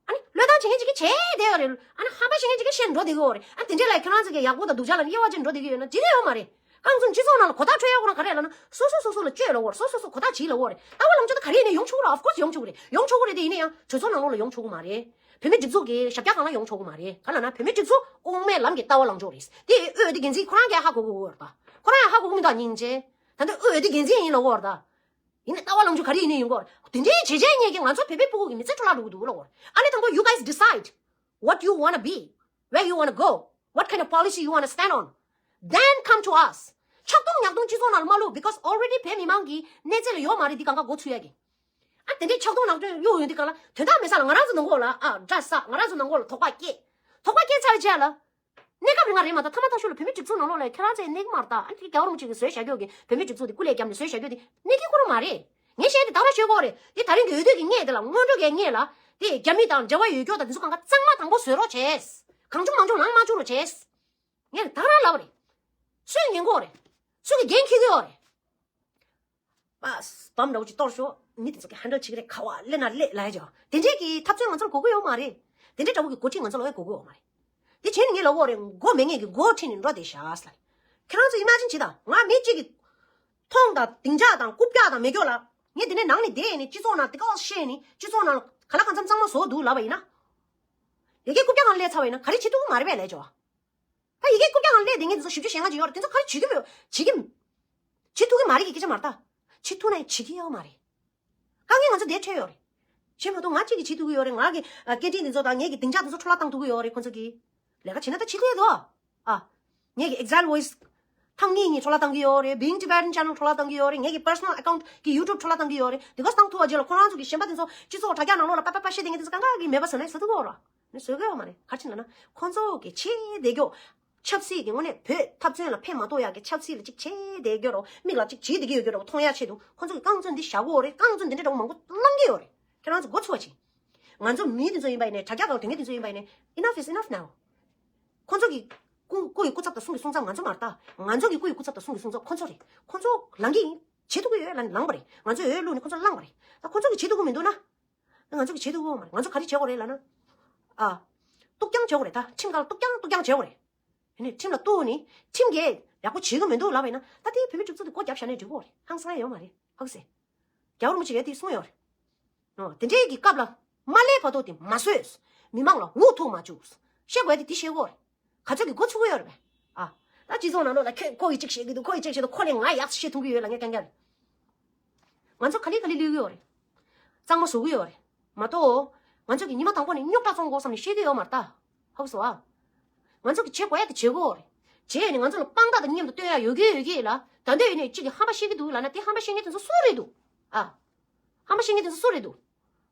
ཨ་ནི་བློས་བཏང་བྱེད་མཁན་ཅིག་གིས་བྱས་བསྡད་ཡོད་རེད། ཨ་ནི་ཧམ་པ་བྱེད་མཁན་ཅིག་གིས་བཤད་འགྲོ་བསྡད་ཀྱི་ཡོད་རེད། ཨ་ནི་དེ་འདྲས་ལ་ཁྱོད་རང་ཚོ་གིས་ཡག་པོ་དང་སྡུག་ཅག་ལ་དབྱེ་བ་འབྱེད་འགྲོ་བསྡད་ཀྱི་ཡོད་ན་འགྲིག་གི་ཡོད་མ་རེད། རྐང་བཙུགས་སྤྱི་ཚོགས་ནང་ལ་གོ་བརྡ་འཕྲོད་ཡག་ཁོ་རང་ག་རེ་ལབ་ན་སོ་སོ་སོ་སོ་ལ་བཅོས་ལབ་དགོས་རེད། སོ་སོ་སོ་སོ་གོ་བརྡ་བྱེད་ལབ་དགོས་རེད། ལྟ་བ་ལངས་ཕྱོགས་དེ་ག་རེ་ཡིན་ནའི་ཡོང་ཆོག་གི་རེད། of course ཡོང་ཆོག་གི་རེད། ཡོང་ཆོག་གི་རེད་དེ་ཡིན་ན་ཡང་གྲོས་ཚོགས་ནང་ལོགས་ལ་ཡོང་ཆོག་གི་མ་རེད། བུད་མེད་སྒྲིག་འཛུགས་ཀྱི་ཞབས་བཀྱག་སྒང་ལ་ཡོང་ཆོག་གི་མ་རེད། ག་ལབ་ན་བུད་མེད་སྒྲིག་འཛུགས་དབུ་མའི་ལམ་གྱི་ལྟ་བ་ལངས་ཕྱོགས་རེད། དེ་འོས་དེ་འགན་འཛིན་ཁོ་རང་གིས་ཧ་གོ་དགོས་ཀྱི་ཡོད་རེད་ད། ཁོ་རང་ཡང་ཧ་གོ་གི་མི་འདུག་སྙིང་རྗེ། ད་འདི་འོས་དེ་འགན་འཛིན་ཡིན་ལབ་དགོས་རེད་ད། ཡིན་ནའི་ལྟ་བ་ལངས་ཕྱོགས་ག་རེ་ཡིན་ནའི་ཡིན་སྐོར་དེ་འདྲའི་བྱས་བྱས་ངས་ཀྱི་ང་ཚོ་བོད་པའི་སྤུ་གུ་གི་མི་ཚེ་འཕྲོ་བརླག་འགྲོ་གི་འདུག་ལ་སྐོར། ཨ་ནི་དང་པོ། You guys decide what you wanna be, where you wanna go, what kind of policy you wanna stand on. Then come to us. ཆག་སྡང་ཉག་སྡང་སྤྱི་ཚོགས་ནང་ལ་མ་བླུག because already བོད་མི་མང་གི་གནས་ཚད་ལ་ཡོད་མ་རེད། འདི་གང་ག་མགོ་ཚུད་ཡ་གི། ཨ་དེ་འདྲའི་ཆག་སྡང་ནག་སྟོན་གཡོག་ཡོད་འདི་གང་ལ་དོན་དག་མེད་ས་ལ་ང་རང་ཚོ་ནང་ལོགས་ལ་ཨ་དགྲ་ས་ང་རང་ཚོ་ནང་ལོགས་ལ་དོགས་པ་སྐྱེས། དོགས་པ་སྐྱེས་ཚར་རྗེས་ལ། གནས་སྐབས་རིང་ང་རེད་མ་གཏོགས་ཐ་མ་ཐ་ཤོས་ལ་བོད་མི་སྒྲིག་འཛུགས་ནང་ལོགས་ལ་ཁྱེད་རང་ཚོས་གནས་ཀྱི་མ་རེད་ད། ཨ་ནི་རྒྱལ་བ་རིན་པོ་ཆེ་གིས་བཟོས་བཞག་རྒྱུ་གི་བོད་མི་སྒྲིག་འཛུགས་དེ་སྐུ་ལས་བརྒྱབ་ནས་བཟོས་བཞག་རྒྱུ་དེ་གནས་ཀྱི་ཁོ་རང་མ་རེད། ངས་བཤད་དེ་ད་ར་ཤོད་གོ་རེད། དེ་ད་རིང་གི་འོས་བསྡུ་གི་སྔོན་དེ་ལ་སྔོན་འགྲོ་གི་སྔོན་ལ་དེ་རྒྱ་མི་དང་འབྲེལ་བ་ཡོད་སྐྱོ་དང་དེ་ཚོ་གང་ག་གཙང་མ་དང་པོ་བཟོས་རོགས་བྱས། གང་བྱུང་མང་བྱུང་ལངས་མ་བཅུག་རོགས་བྱས། ངས་ད་ར་ལབ་རེད། སུས་ཉན་གོ་རེད། སུ་གི་འགན་འཁྱེར་གི་ཡོད་རེད། པ་བམ་འདྲ་བོ་ཅིག་གཏོར་ཤོག་མི་དེ་ཚོ་གི་ཧན་ཌལ་བྱེད་ཀྱི་རེད། ག་བ་སླེབས་ན་སླེབས་ལབ་ཡ་ཅིག་དེ་འདྲས་ཀྱི་འཐབ་རྩོད་ང་ཚོར་དགོས་ཀྱི་ཡོད་མ་རེད། དེ་འདྲས་འདྲ་བོ་གི་འགོ་ཁྲིད་ང་ཚོ་ལ་ཡང་དགོས་ཀྱི་ཡོད་མ་རེད། དེ་བྱས་ནས་ངས་ལབ་ཀྱི་ཡོད་རེད། མགོ་མེད་མཁན་གྱི་མགོ་ཁྲིད་ནས་འགྲོ་བསྡད་ཤག་ཟེར། ཁྱེད་རང་ཚོ་ཨི་མ་ཇིན་བྱེད་དང་། ང་མི་གཅིག་གི་མཐོང་དང་སྡིངས་ཆ་དང་རྐུབ་བཀྱག་དང་མེ་སྒྱོགས་ལ། ངས་དེ་ནས་ནང་ནས་བསྡད་ནས་སྤྱི་ཚོགས་ནང་དེ་ག་བ་བཤད་ནས་སྤྱི་ཚོགས་ནང་ལ་ག་ལ་གང་འཚམ་གཙང་མ་བཟོ་འདུག་ལབ་པ་ཡིན་ན། ཡ་གིའི་རྐུབ་བཀྱག་ནང་སླེབས་ཚར་བ་ཡིན་ན་ག་རེ་བྱེད་ཐུབ་ཀྱི་མ་རེད་པས་ལབ་ཡ་ཅིག་ད་ཡ་གིའི་རྐུབ་བཀྱག་ནང་སླེབས་བསྡད་མཁན་དེ་ཚོ་ཞིབ་འཇུག་བྱེད་མཁན་ཅིག་ཡོད་རེད། དེ་ཚོ་ག་རེ་བྱེད་ཀྱི་མེད། བྱེད་ཀྱི། བྱེད་ཐུབ་ཀྱི་མ་རེད་ཀྱི་སྐད་ཆ་མ་རེད་ད། བྱེད་ཐུབ་ན་ཡང་བྱེད་ཀྱི་ཡོད་མ་རེད། དཀའ་ངལ་ང་ཚོ་འདིར་འཕྲད་ཡོད་རེད། བྱས་མ་གཏོགས་ང་གཅིག་གིས་བྱེད་ཐུབ་ཀྱི་ཡོད་རེད། ང་གི་ཨ་སྐད་འཕྲིན་འདི་ཚོ་དང་ངེད་ཀྱི་སྡིངས་ཆ་འདི་ཚོ་འཕྲོ་བརླག་བཏང་ཐུབ་ཀྱི་ཡོད་རེད། ཁོང་ཚོ་གིས་ལས་ཀ་བྱེད་ན་ད་བྱེད་ཐུབ་ཡོད་དོ། ཨ། ངེད་ཀྱི་Exile Voice ཐེངས་གཉིས་གཉིས་འཕྲོ་བརླག་བཏང་གི་ཡོད་རེད། Being Tibetan Channel འཕྲོ་བརླག་བཏང་གི་ཡོད་རེད། ངེད་ཀྱི་personal account གི་YouTube འཕྲོ་བརླག་བཏང་གི་ཡོད་རེད། དེ་ག་བཏང་ཐུབ་པ་བྱས་ལ་ཁོ་རང་ཚོ་གི་གཞན་པ་དེ་ཚོ་སྤྱི་ཚོགས་དྲ་རྒྱ་ནང་ལོགས་ལ་པ་པ་པ་བཤད་བསྡད་མཁན་དེ་ཚོ་གང་ག་གི་མེད་པ་བཟོ་ན་བཟོ་ཐུབ་ཀྱི་ཡོད་རེད། ནི་བཟོ་གི་ཡོད་མ་རེད། ག་རེ་བྱས་ན་ན་ཁོང་ཚོ་གི་ཆེས་བདེ་མགྱོགས། ཆབ་སྲིད་ཀྱི་ངོས་ནས་བོད་འཐབ་རྩོད་ལ་ཕན་མ་ཐོགས་ཡག་གི་ཆབ་སྲིད་ལ་ཅིག་བྱེད་བསྡད་ཡོད་རོགས། མིག་ལ་ཅིག་བྱེད་བསྡད་ཀྱི་ཡོད་རོགས། མཐོང་ཡག་ཆེད་དུ་ཁོང་ཚོ་གི་རྐང་རྩོད་འདི་བཞག་གི་ཡོད་རེད། རྐང་རྩོད་འདི་འདྲ་འདྲ་བོ་མང་པོ་བླང་གི་ཡོད་རེད། ཁྱེད་རང་ཚོ་མགོ་ཚུགས་པ་བྱེད། ང་ཚོ་མི་འདི་ཚོ་ཡིན་པ་ཡིན་ནའི། དྲ་རྒྱ་ཐོག་དེ་འདྲ་འདི་ཚོ་ཡིན་པ་ཡིན་ནའི། Enough is enough now. ཁོང་ཚོ་གི་སྐུ་སྐུ་ཡི་སྐུ་ཚབ་དང་གསུང་གི་གསུང་ཚབ་ང་ཚོ་མ་རེད་ད། ང་ཚོ་གི་སྐུ་ཡི་སྐུ་ཚབ་དང་གསུང་གི་གསུང་ཚབ་ཁོང་ཚོ་རེད། ཁོང་ཚོ་ལངས་ཀྱི་ཡིན། བྱེད་ཐུབ་ཀྱི་ཡོད་ལབ་ནས་ལངས་པ་རེད། ང་ཚོས་འོས་བླུགས་ནས་ཁོང་ཚོ་ལངས་པ་རེད། ད་ཁོང་ཚོ་གི་བྱེད་ཐུབ་ཀྱི་མི་འདུག་ན། ང་ཚོ་གི་བྱེད་ཐུབ་ཀྱི་ཡོད་མ་རེད། ང་ཚོ་ག་རེ་བྱེད་དགོས་རེད་ལབ་ན། ཨ། གཏུག་རྐྱང་བྱེད་དགོས་རེད་ད། ཁྲིམས་ཁང་ལ་གཏུག་རྐྱང་གཏུག་རྐྱང་བྱེད་དགོས་རེད། ཡིན་ནའི་ཁྲིམས་ལ་གཏུགས་ནས་ཁྲིམས་འགལ་ཡག་པོ་བྱེད་ཀྱི་མི་འདུག་ལབ་པ་ཡིན་ན། ད་དེའི་བོད་མི་སྒྲིག་འཛུགས་དེ་སྒོ་བརྒྱབ་བཞག་ནས་འགྲིག་གི་རེད། ཧང་སང་ཡ་ཡོད་མ་རེད། ཧ་གི་སེ། རྒྱལ་བ་རིན་པོ་ཆེ་ཡ་དེ་གསུངས་ཡོད་རེད། ཨོ། དེ་འདྲའི་གི་སྐབས་ལ་མ་སླེབས་བར་དུ་དེ་མ་བཟོས། མི་མང་ལ་འུ་ཐུག་མ་བཅུག་བཤད་དགོས་ཡ་དེ་དེ་བཤད་དགོས་རེད། ག་ཚོད་ཀྱི་མགོ་ཚུགས་ཀྱི་ཡོད་རེད་པས། ཨ། ད་སྤྱི་ཚོགས་ནང་ལོགས་ལ་ཁོས་ཁོ་ཡི་གཅིག་བཤད་ཀྱི་འདུག་ཁོ་ཡི་གཅིག་བཤད་འདུག་ཁོ་ལས་ང་ཡག་བཤད་ཐུབ་ཀྱི་ཡོད་ལབ་མཁན་རྐྱང་རྐྱང་རེད། ང་ཚོ་ག་ལེ་ག་ལེ་ལུས་ཀྱི་ཡོད་རེད། གཙང་མ་བཟོ་གི་ཡོད་རེད། མ་གཏོགས། ང་ཚོ་གི་ཉི་མ་དང་པོ་ནས་རྙོག་དྲ་བཙོང་དགོས་བསམ་ནས་བཤད་ཀྱི་ཡོད་མ་རེད་ད། ཧ་གོ་སོང་ཨ། ང་ཚོ་གི་བྱེད་དགོས་ཡ་དེ་བྱེད་དགོས་རེད། བྱས་ནས་ང་ཚོ་ལ་དཔང་རྟགས་དང་མཉམ་དུ་སྟོན་ཡ་ཡོད་ཀྱི་ཡོད་ཀྱི་ལ། ད་འདོད་ཡོད་ནས་གཅིག་གིས་ཧམ་པ་བཤད་ཀྱི་འདུག་ལབ་ན། དེ་ཧམ་པ་བཤད་མཁན་དེ་ཚོ་སུ་རེད་འདུག་ཨ། ཧམ་པ་བཤད་མཁན་དེ་ཚོ་སུ་རེད་འདུག་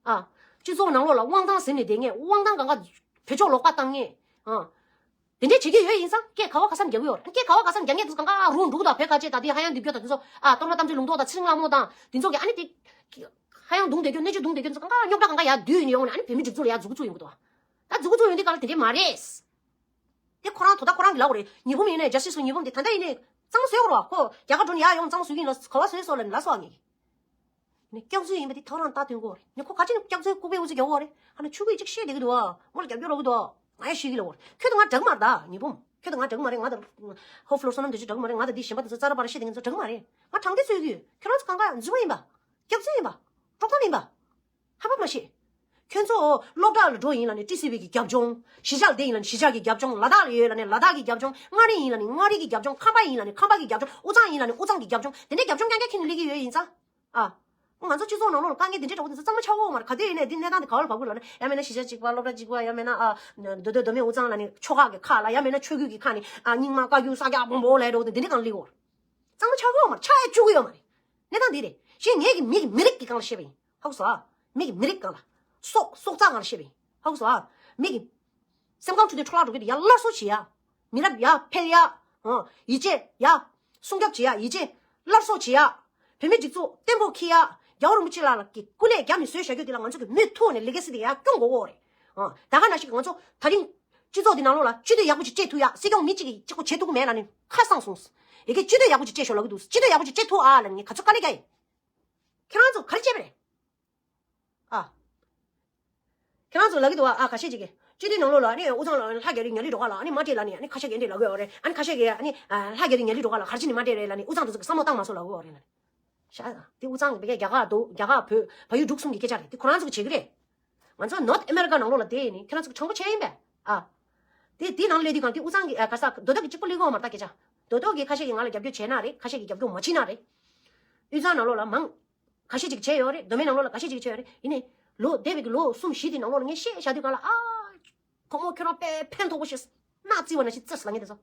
ཨ། སྤྱི་ཚོགས་ནང་ལོགས་ལ་དབང་ཐང་ཟིན་ནས་བསྡད་མཁན། དབང་ཐང་གང་ག་བོད་ཕྱོགས་ལོག་པ་བཏང་མཁན། ཨ། དེ་འདྲས་བྱེད་ཀྱི་ཡོད་ཡིན་ཙང་སྐད་ག་བ་ག་སར་རྒྱག་གི་ཡོད་རེད། སྐད་ག་བ་ག་སར་རྒྱག་མཁན་དེ་ཚོ་གང་ག་རུང་འབྲུག་དང་བོད་ཁ་ཆེ་དང་དེ་ཧ་ཡང་འདི་བརྒྱུད་དང་དེ་ཚོ། ཨ། སྟོབས་ར་རྟ་མགྲིན་ལུང་རྟོགས་དང་ཚེ་རིང་ལྷ་མོ་དང་དེ་ཚོ་གི་ཨ་ནི་དེ། ཧ་ཡང་རྡུང་བསྡད་རྒྱུ། གནས་ཚུལ་རྡུང་བསྡད་རྒྱུ་དེ་ཚོ་གང་ག་རྙོག་དྲ་གང་ག་ཡར་བསྡུས་ནས་ཡོང་ནས་ཨ་ནི་བོད་མི་སྒྲིག་འཛུགས་ལ་ཡར་མཛུབ་གུ་བཙུགས་ཡོང་གི་འདུག་ད་མཛུབ་གུ་བཙུགས་ཡོང་དུས་གང་ལ་དེ་འདྲས་མ་རེད། དེ་ཁོ་རང་དོ་བདག་ཁོ་རང་གིས་ལབ་དགོས་རེད། ཉི་འབུམ་ཡིན་ནའི་ཇ་སི་སི་ཉི་འབུམ་དེ་ད་ལྟ་ཡིན་ནའི་གཙང་མ་བཟོས་དགོས་རེད་བ། ཁོ་རྒྱ་གར་འགྲོ་ནས་ཡར་ཡོང་གཙང་མ་བཟོ་གི་ཡིན་ལ། ག་བ་བཟོས་སོང་ལབ་ནས་ལབ་སོང་ངས། ནས་སྐྱག་རྫུན་ཡིན་པ་དེ་ཐོ་རངས་ལྟ་དོན་གོ་རེད། ནས་ཁོ་ག་ཅི་ནས་སྐྱག་རྫུན་ལྐུགས་པའི་འུ་ཚུགས་རྒྱག་གོ་རེད། ཨ་ནི་ཆོས་གོས་ཅིག་ཤེས་བསྡད་ཀྱི་འདུག་ཨ། མོ་ལ་རྒྱབ་སྐྱོར་རོགས་ཀྱི་འདུག་ཨ། ང་ཡང་ཤེས་ཀྱི་ལ་འོར། ཁྱོད་དང་ང་འདྲ་གི་མ་རེད་ད་ཉི་འབུམ། ཁྱོད་དང་ང་འདྲ་གི་མ་རེད། ང་དང་ཧོ་ཕློར་བསོད་ནམས་དོན་ཆོས་འདྲ་གི་མ་རེད། ང་དང་འདི་གཞན་པ་དེ་ཚོ་རྩ་ར་པ་ར་ཤེས་བསྡད་མཁན་ཚོ་འདྲ་གི་མ་རེད། ང་དྲང་བདེན་རྩོད་ཀྱི་ཡོད། ཁྱོད་རང་ཚོ་གང་ག་རྫུན་མ་ཡིན་པ། སྐྱག་རྫུན་ཡིན་པ། དཀྲོག་གཏམ་ཡིན་པ། ཧ་པ་མ་ཤེས། ཁྱོད་ཚོ་སློབ་གྲྭ་ལ་འགྲོ་ཡིན་ལ་ནི་ཊི་སི་ཝི་གི་རྒྱབ་ལྗོངས། གཞིས་ཆགས་ལ་བསྡད་ཡིན་ལ་ནི་གཞིས་ཆགས་ཀྱི་རྒྱབ་ལྗོངས། ལ་དྭགས་ལ་ཡོད་ལ་ནི་ལ་དྭགས་ཀྱི་རྒྱབ་ལྗོངས། མངའ་རིས་ཡིན་ལ་ནི་མངའ་རིས་ཀྱི་རྒྱབ་ལྗོངས། ཁམས་པ་ཡིན་ལ་ནི་ཁམས་པ་གི་རྒྱབ་ལྗོངས། དབུས་གཙང་ཡིན་ལ་ནི་དབུས་གཙང་གི་རྒྱབ་ལྗོངས། དེ་འདྲའི་རྒྱབ་ལྗོངས་རྐྱང་རྐྱང་འཁྱེར་ནས་སླེབས་ཀྱི་ཡོད་ཡིན་ཙང་། ཨ། ང་ཚོ་སྤྱི་ཚོགས་ནང་ལོགས་ལ་དཀའ་ངལ་དེ་འདྲའི་འདྲ་བོ་དེ་ཚོ་གཙང་མ་ཆགས་ཀྱི་ཡོད་མ་རེད། ག་དུས་ཡིན་ནའི་འདི་གནས་སྟངས་དེ་ག་བ་ལ་བབས་ཀྱི་ལབ་ན། ཡང་མིན་ན་གཞིས་ཆགས་གཅིག་པ་སློབ་གྲྭ་གཅིག་པ། ཡང་མིན་ན་ཨ་མདོ་སྟོད་མདོ་སྨད་དབུས་གཙང་ལ་ནི་ཆོལ་ཁ་གི་ཁ་ལ། ཡང་མིན་ན་ཆོས་བརྒྱུད་ཀྱི་ཁ་ནི་ཨ་རྙིང་མ་བཀའ་བརྒྱུད་ས་སྐྱ་བོང་བོ་ལས་འགྲོ་དེ་འདི་འདྲ་གང་ལ་སླེབས་ཡོད་རེད། གཙང་མ་ཆགས་ཀྱི་ཡོད་མ་རེད། ཆགས་ཡ་བཅུག་གི་ཡོད་མ་རེད། གནས་སྟངས་འདི་རེད། གཞན་ངེད་ཀྱི་མི་གི་མི་རིགས་ཀྱི་སྒང་ལ་བཤད་པ་ཡིན། ཧ་གོ་སོང་ཨ། མི་གི་མི་རིགས་སྒང་ལ། སྲོག་སྲོག་རྩ་སྒང་ལ་བཤད་པ་ཡིན། ཧ་གོ་སོང་ཨ། མི་གི་སེམས་ཁམས་འཁྲུག་དེ་འཕྲོ་བརླག་འགྲོ་གི་དེ་ཡར་སླར་གསོ་བྱེད་ཡ། མི་རབས་ཡར་འཕེལ་ཡ། ཨ། ཡིད་ཆེས་ཡ། སྲུང་སྐྱོབ་བྱེད་ཡ། ཡིད་ཆེས་སླར་གསོ་བྱེད་ཡ། བོད་མི་སྒྲིག་འཛུགས་བརྟན་པོ་འཁྱེར་ཡ། རྒྱལ་བ་རིན་པོ་ཆེ་ལགས་ལ་གི་སྐུ་ལས་བརྒྱབ་ནས་བཟོས་བཞག་རྒྱུ་དེ་ལ་ང་ཚོ་གི་མུ་མཐུད་ནས་ལི་གེ་སི་དེ་ཡར་སྐྱོང་དགོས་ཀྱི་རེད། ཨ། ད་ག་ནང་བཞིན་ང་ཚོ་ད་རིང་སྤྱི་ཚོགས་འདི་ནང་ལོགས་ལ་སྤྱི་འཐུས་ཡག་པོ་ཅིག་བཅད་ཐུབ་ཡ། སྲིད་སྐྱོང་མི་གཅིག་གིས་གཅིག་པོ་བྱེད་ཐུབ་ཀྱི་མེད་ལབ་ནས་ཁ་གསང་སོང་། ཡ་གི་སྤྱི་འཐུས་ཡག་པོ་ཅིག་བཅད་ཤོག་ལབ་ཀྱི་འདུག་སྤྱི་འཐུས་ཡག་པོ་ཅིག་བཅད་ཐུབ་ཨ་ལབ་ནས་ངས་ག་ཚོད་དཀའ་ལས་རྒྱག་ཡིན། ཁྱེད་རང་ཚོ་ག་རེ་བྱས་པ་རེད། ཨ། ཁྱེད་རང་ཚོ་ལབ་ཀྱི་འདུག་ཨ། ཁ་ཤས་ཅིག་གིས་སྤྱི་འཐུས་ནང་ལོགས་ལ་ཨ་ནི་དབུས་གཙང་ལ་ལྷ་རྒྱ་རི་ཉ་རི་སྒྲོག་ག་ལ་ཨ་ནི་མ་སྤྲད་ལབ་ནས་ཨ་ནི་ཁ་ཤས་ཀྱིས་འདི་ལབ་ཀྱི་ཡོད་རེད། ཨ་ནི་ཁ་ཤས་ཀྱིས་ཨ་ནི་ལྷ་རྒྱ་རི་ཉ་རི་སྒྲོག་ག་ལ་ག་རེ་བྱས་ནས་མ་སྤྲད་རེད་ལབ་ནས། དབུས་གཙང་དེ་ཚོ་གིས་བསམ་བློ་བཏང་མ་སོང་ལབ་ཀྱི་ཡོད་རེད་ལབ་ནས། ཤ་ཡ། དེ་དབུས་གཙང་གི་ཕ་གིའི་རྒྱ་གར་འདུག་རྒྱ་གར་བོད་བལ་ཡུལ་འབྲུག་གསུམ་གྱི་སྐད་ཆ་རེད། དེ་ཁོ་རང་ཚོ་གིས་བྱེད་ཀྱི་རེད། ང་ཚོ་North America ནང་ལོགས་ལ་བསྡད་ནས་ཁྱེད་རང་ཚོ་གིས་དྲང་པོ་བྱས་ཡིན་པས། ཨ། དེ་དེ་ནང་སླེབས་དུས་གང་དེ་དབུས་གཙང་གི་ཨ་ག་ས་རྡོ་རྡོ་གིས་གཅིག་པོ་སླེབས་ཀྱི་ཡོད་མ་རེད་ད་སྐད་ཆ། རྡོ་རྡོ་གིས་ཁ་ཤས་ཀྱིས་ང་ལ་རྒྱབ་སྐྱོར་བྱས་ན་རེད། ཁ་ཤས་ཀྱིས་རྒྱབ་སྐྱོར་མ་བྱས་ན་རེད། དབུས་གཙང་ནང་ལོགས་ལ་མང་། ཁ་ཤས་ཅིག་བྱས་ཡོད་རེད། མདོ་སྨད་ནང་ལོགས་ལ་ཁ་ཤས་ཅིག་བྱས་ཡོད་རེད། ཡིན་ནའི་ལོ་འདས་པའི་གི་ལོ་གསུམ་བཞི་དེ་ནང་ལོགས་ལ་ངས་བཤད་བཞག་དུས་གང་ལ་ཨ། ཁོ་མོ་ཁྱོད་རང་དཔེ་ཕན་ཐོགས་པོ་ཞིག་སྣ་རྩི་བ་ན་ཞིག་རྩི་ལ་ངས་དེ་ཚོ།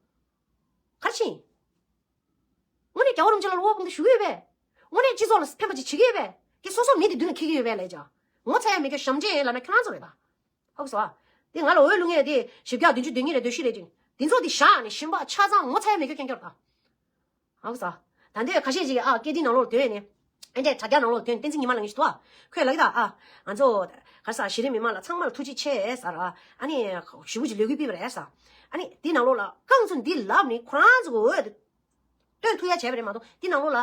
ག་རེ་བྱེད་ཡིན། དངོས་གནས་རྒྱལ་བ་རིན་པོ་ཆེ་ལ་དབུ་བ་དཔུང་འདེགས་ཞུ་གི་ཡོད་པས། དངོས་གནས་སྤྱི་ཚོགས་ལ་ཕན་པ་ཅིག་བྱེད་ཀྱི་ཡོད་པས། ཀྱེ་སོ་སོ་མི་དེ་མདུན་ལ་འཁྱེར་གྱི་ཡོད་པས་ལས་ཀྱང་། ངོ་ཚ་ཡ་མེད་ཀྱང་ཞབས་འདྲེན་ལབ་ན་ཁྱོད་རང་ཚོ་རེད་ད། ཧ་གོ་སོང་ཨ། དེ་ང་ལ་འོས་བླུག་མཁན་དེ་བཞི་བརྒྱ་བདུན་ཅུ་དོན་གཉིས་རེད་འདོད་ཤི་རེད་ཅིང་། དེ་ཚོ་དེ་བཞག་ནས་གཞན་པ་ཆ་ཚང་ངོ་ཚ་ཡ་མེད་ཀྱང་སྐྱོན་སྐྱོར་ད། ཧ་གོ་སོང་ཨ། ད་འདོད་ཁ་ཤས་ཅིག་ཨ་སྐད་འདི་ནང་ལོགས་དོན་ནས། ཨེ་འདྲས་དྲ་རྒྱ་ནང་ལོགས་དོན་བསྟན་འཛིན་ཉི་མ་ལ་ངས་ཞུ་དོ། ཁོས་ལབ་ཀྱི་ད་ཨ། ང་ཚོ་ག་རེ་ཟ་གཞི་རིམ་མི་མང་ལ་ཚང་མ་ལ་ཐུགས་རྗེ་ཆེ་ཟེར་ཨ། ཨ་ནི་ཞུ་བུ་ཅིག་ལས་འགུལ་སྤེལ་བ་རེད་ཟེར། ཨ་ནི་དེ་ནང་ལོགས་ལ་རྐང་ཚོ་འདི་ལབ་ནི་ཁོ་རང་ཚོ་གི་འོས་དེ་སྟོན་ཐུབ་ཡ་བྱས་པ་རེད་མ་གཏོགས་དེ་ནང་ལོགས་ལ།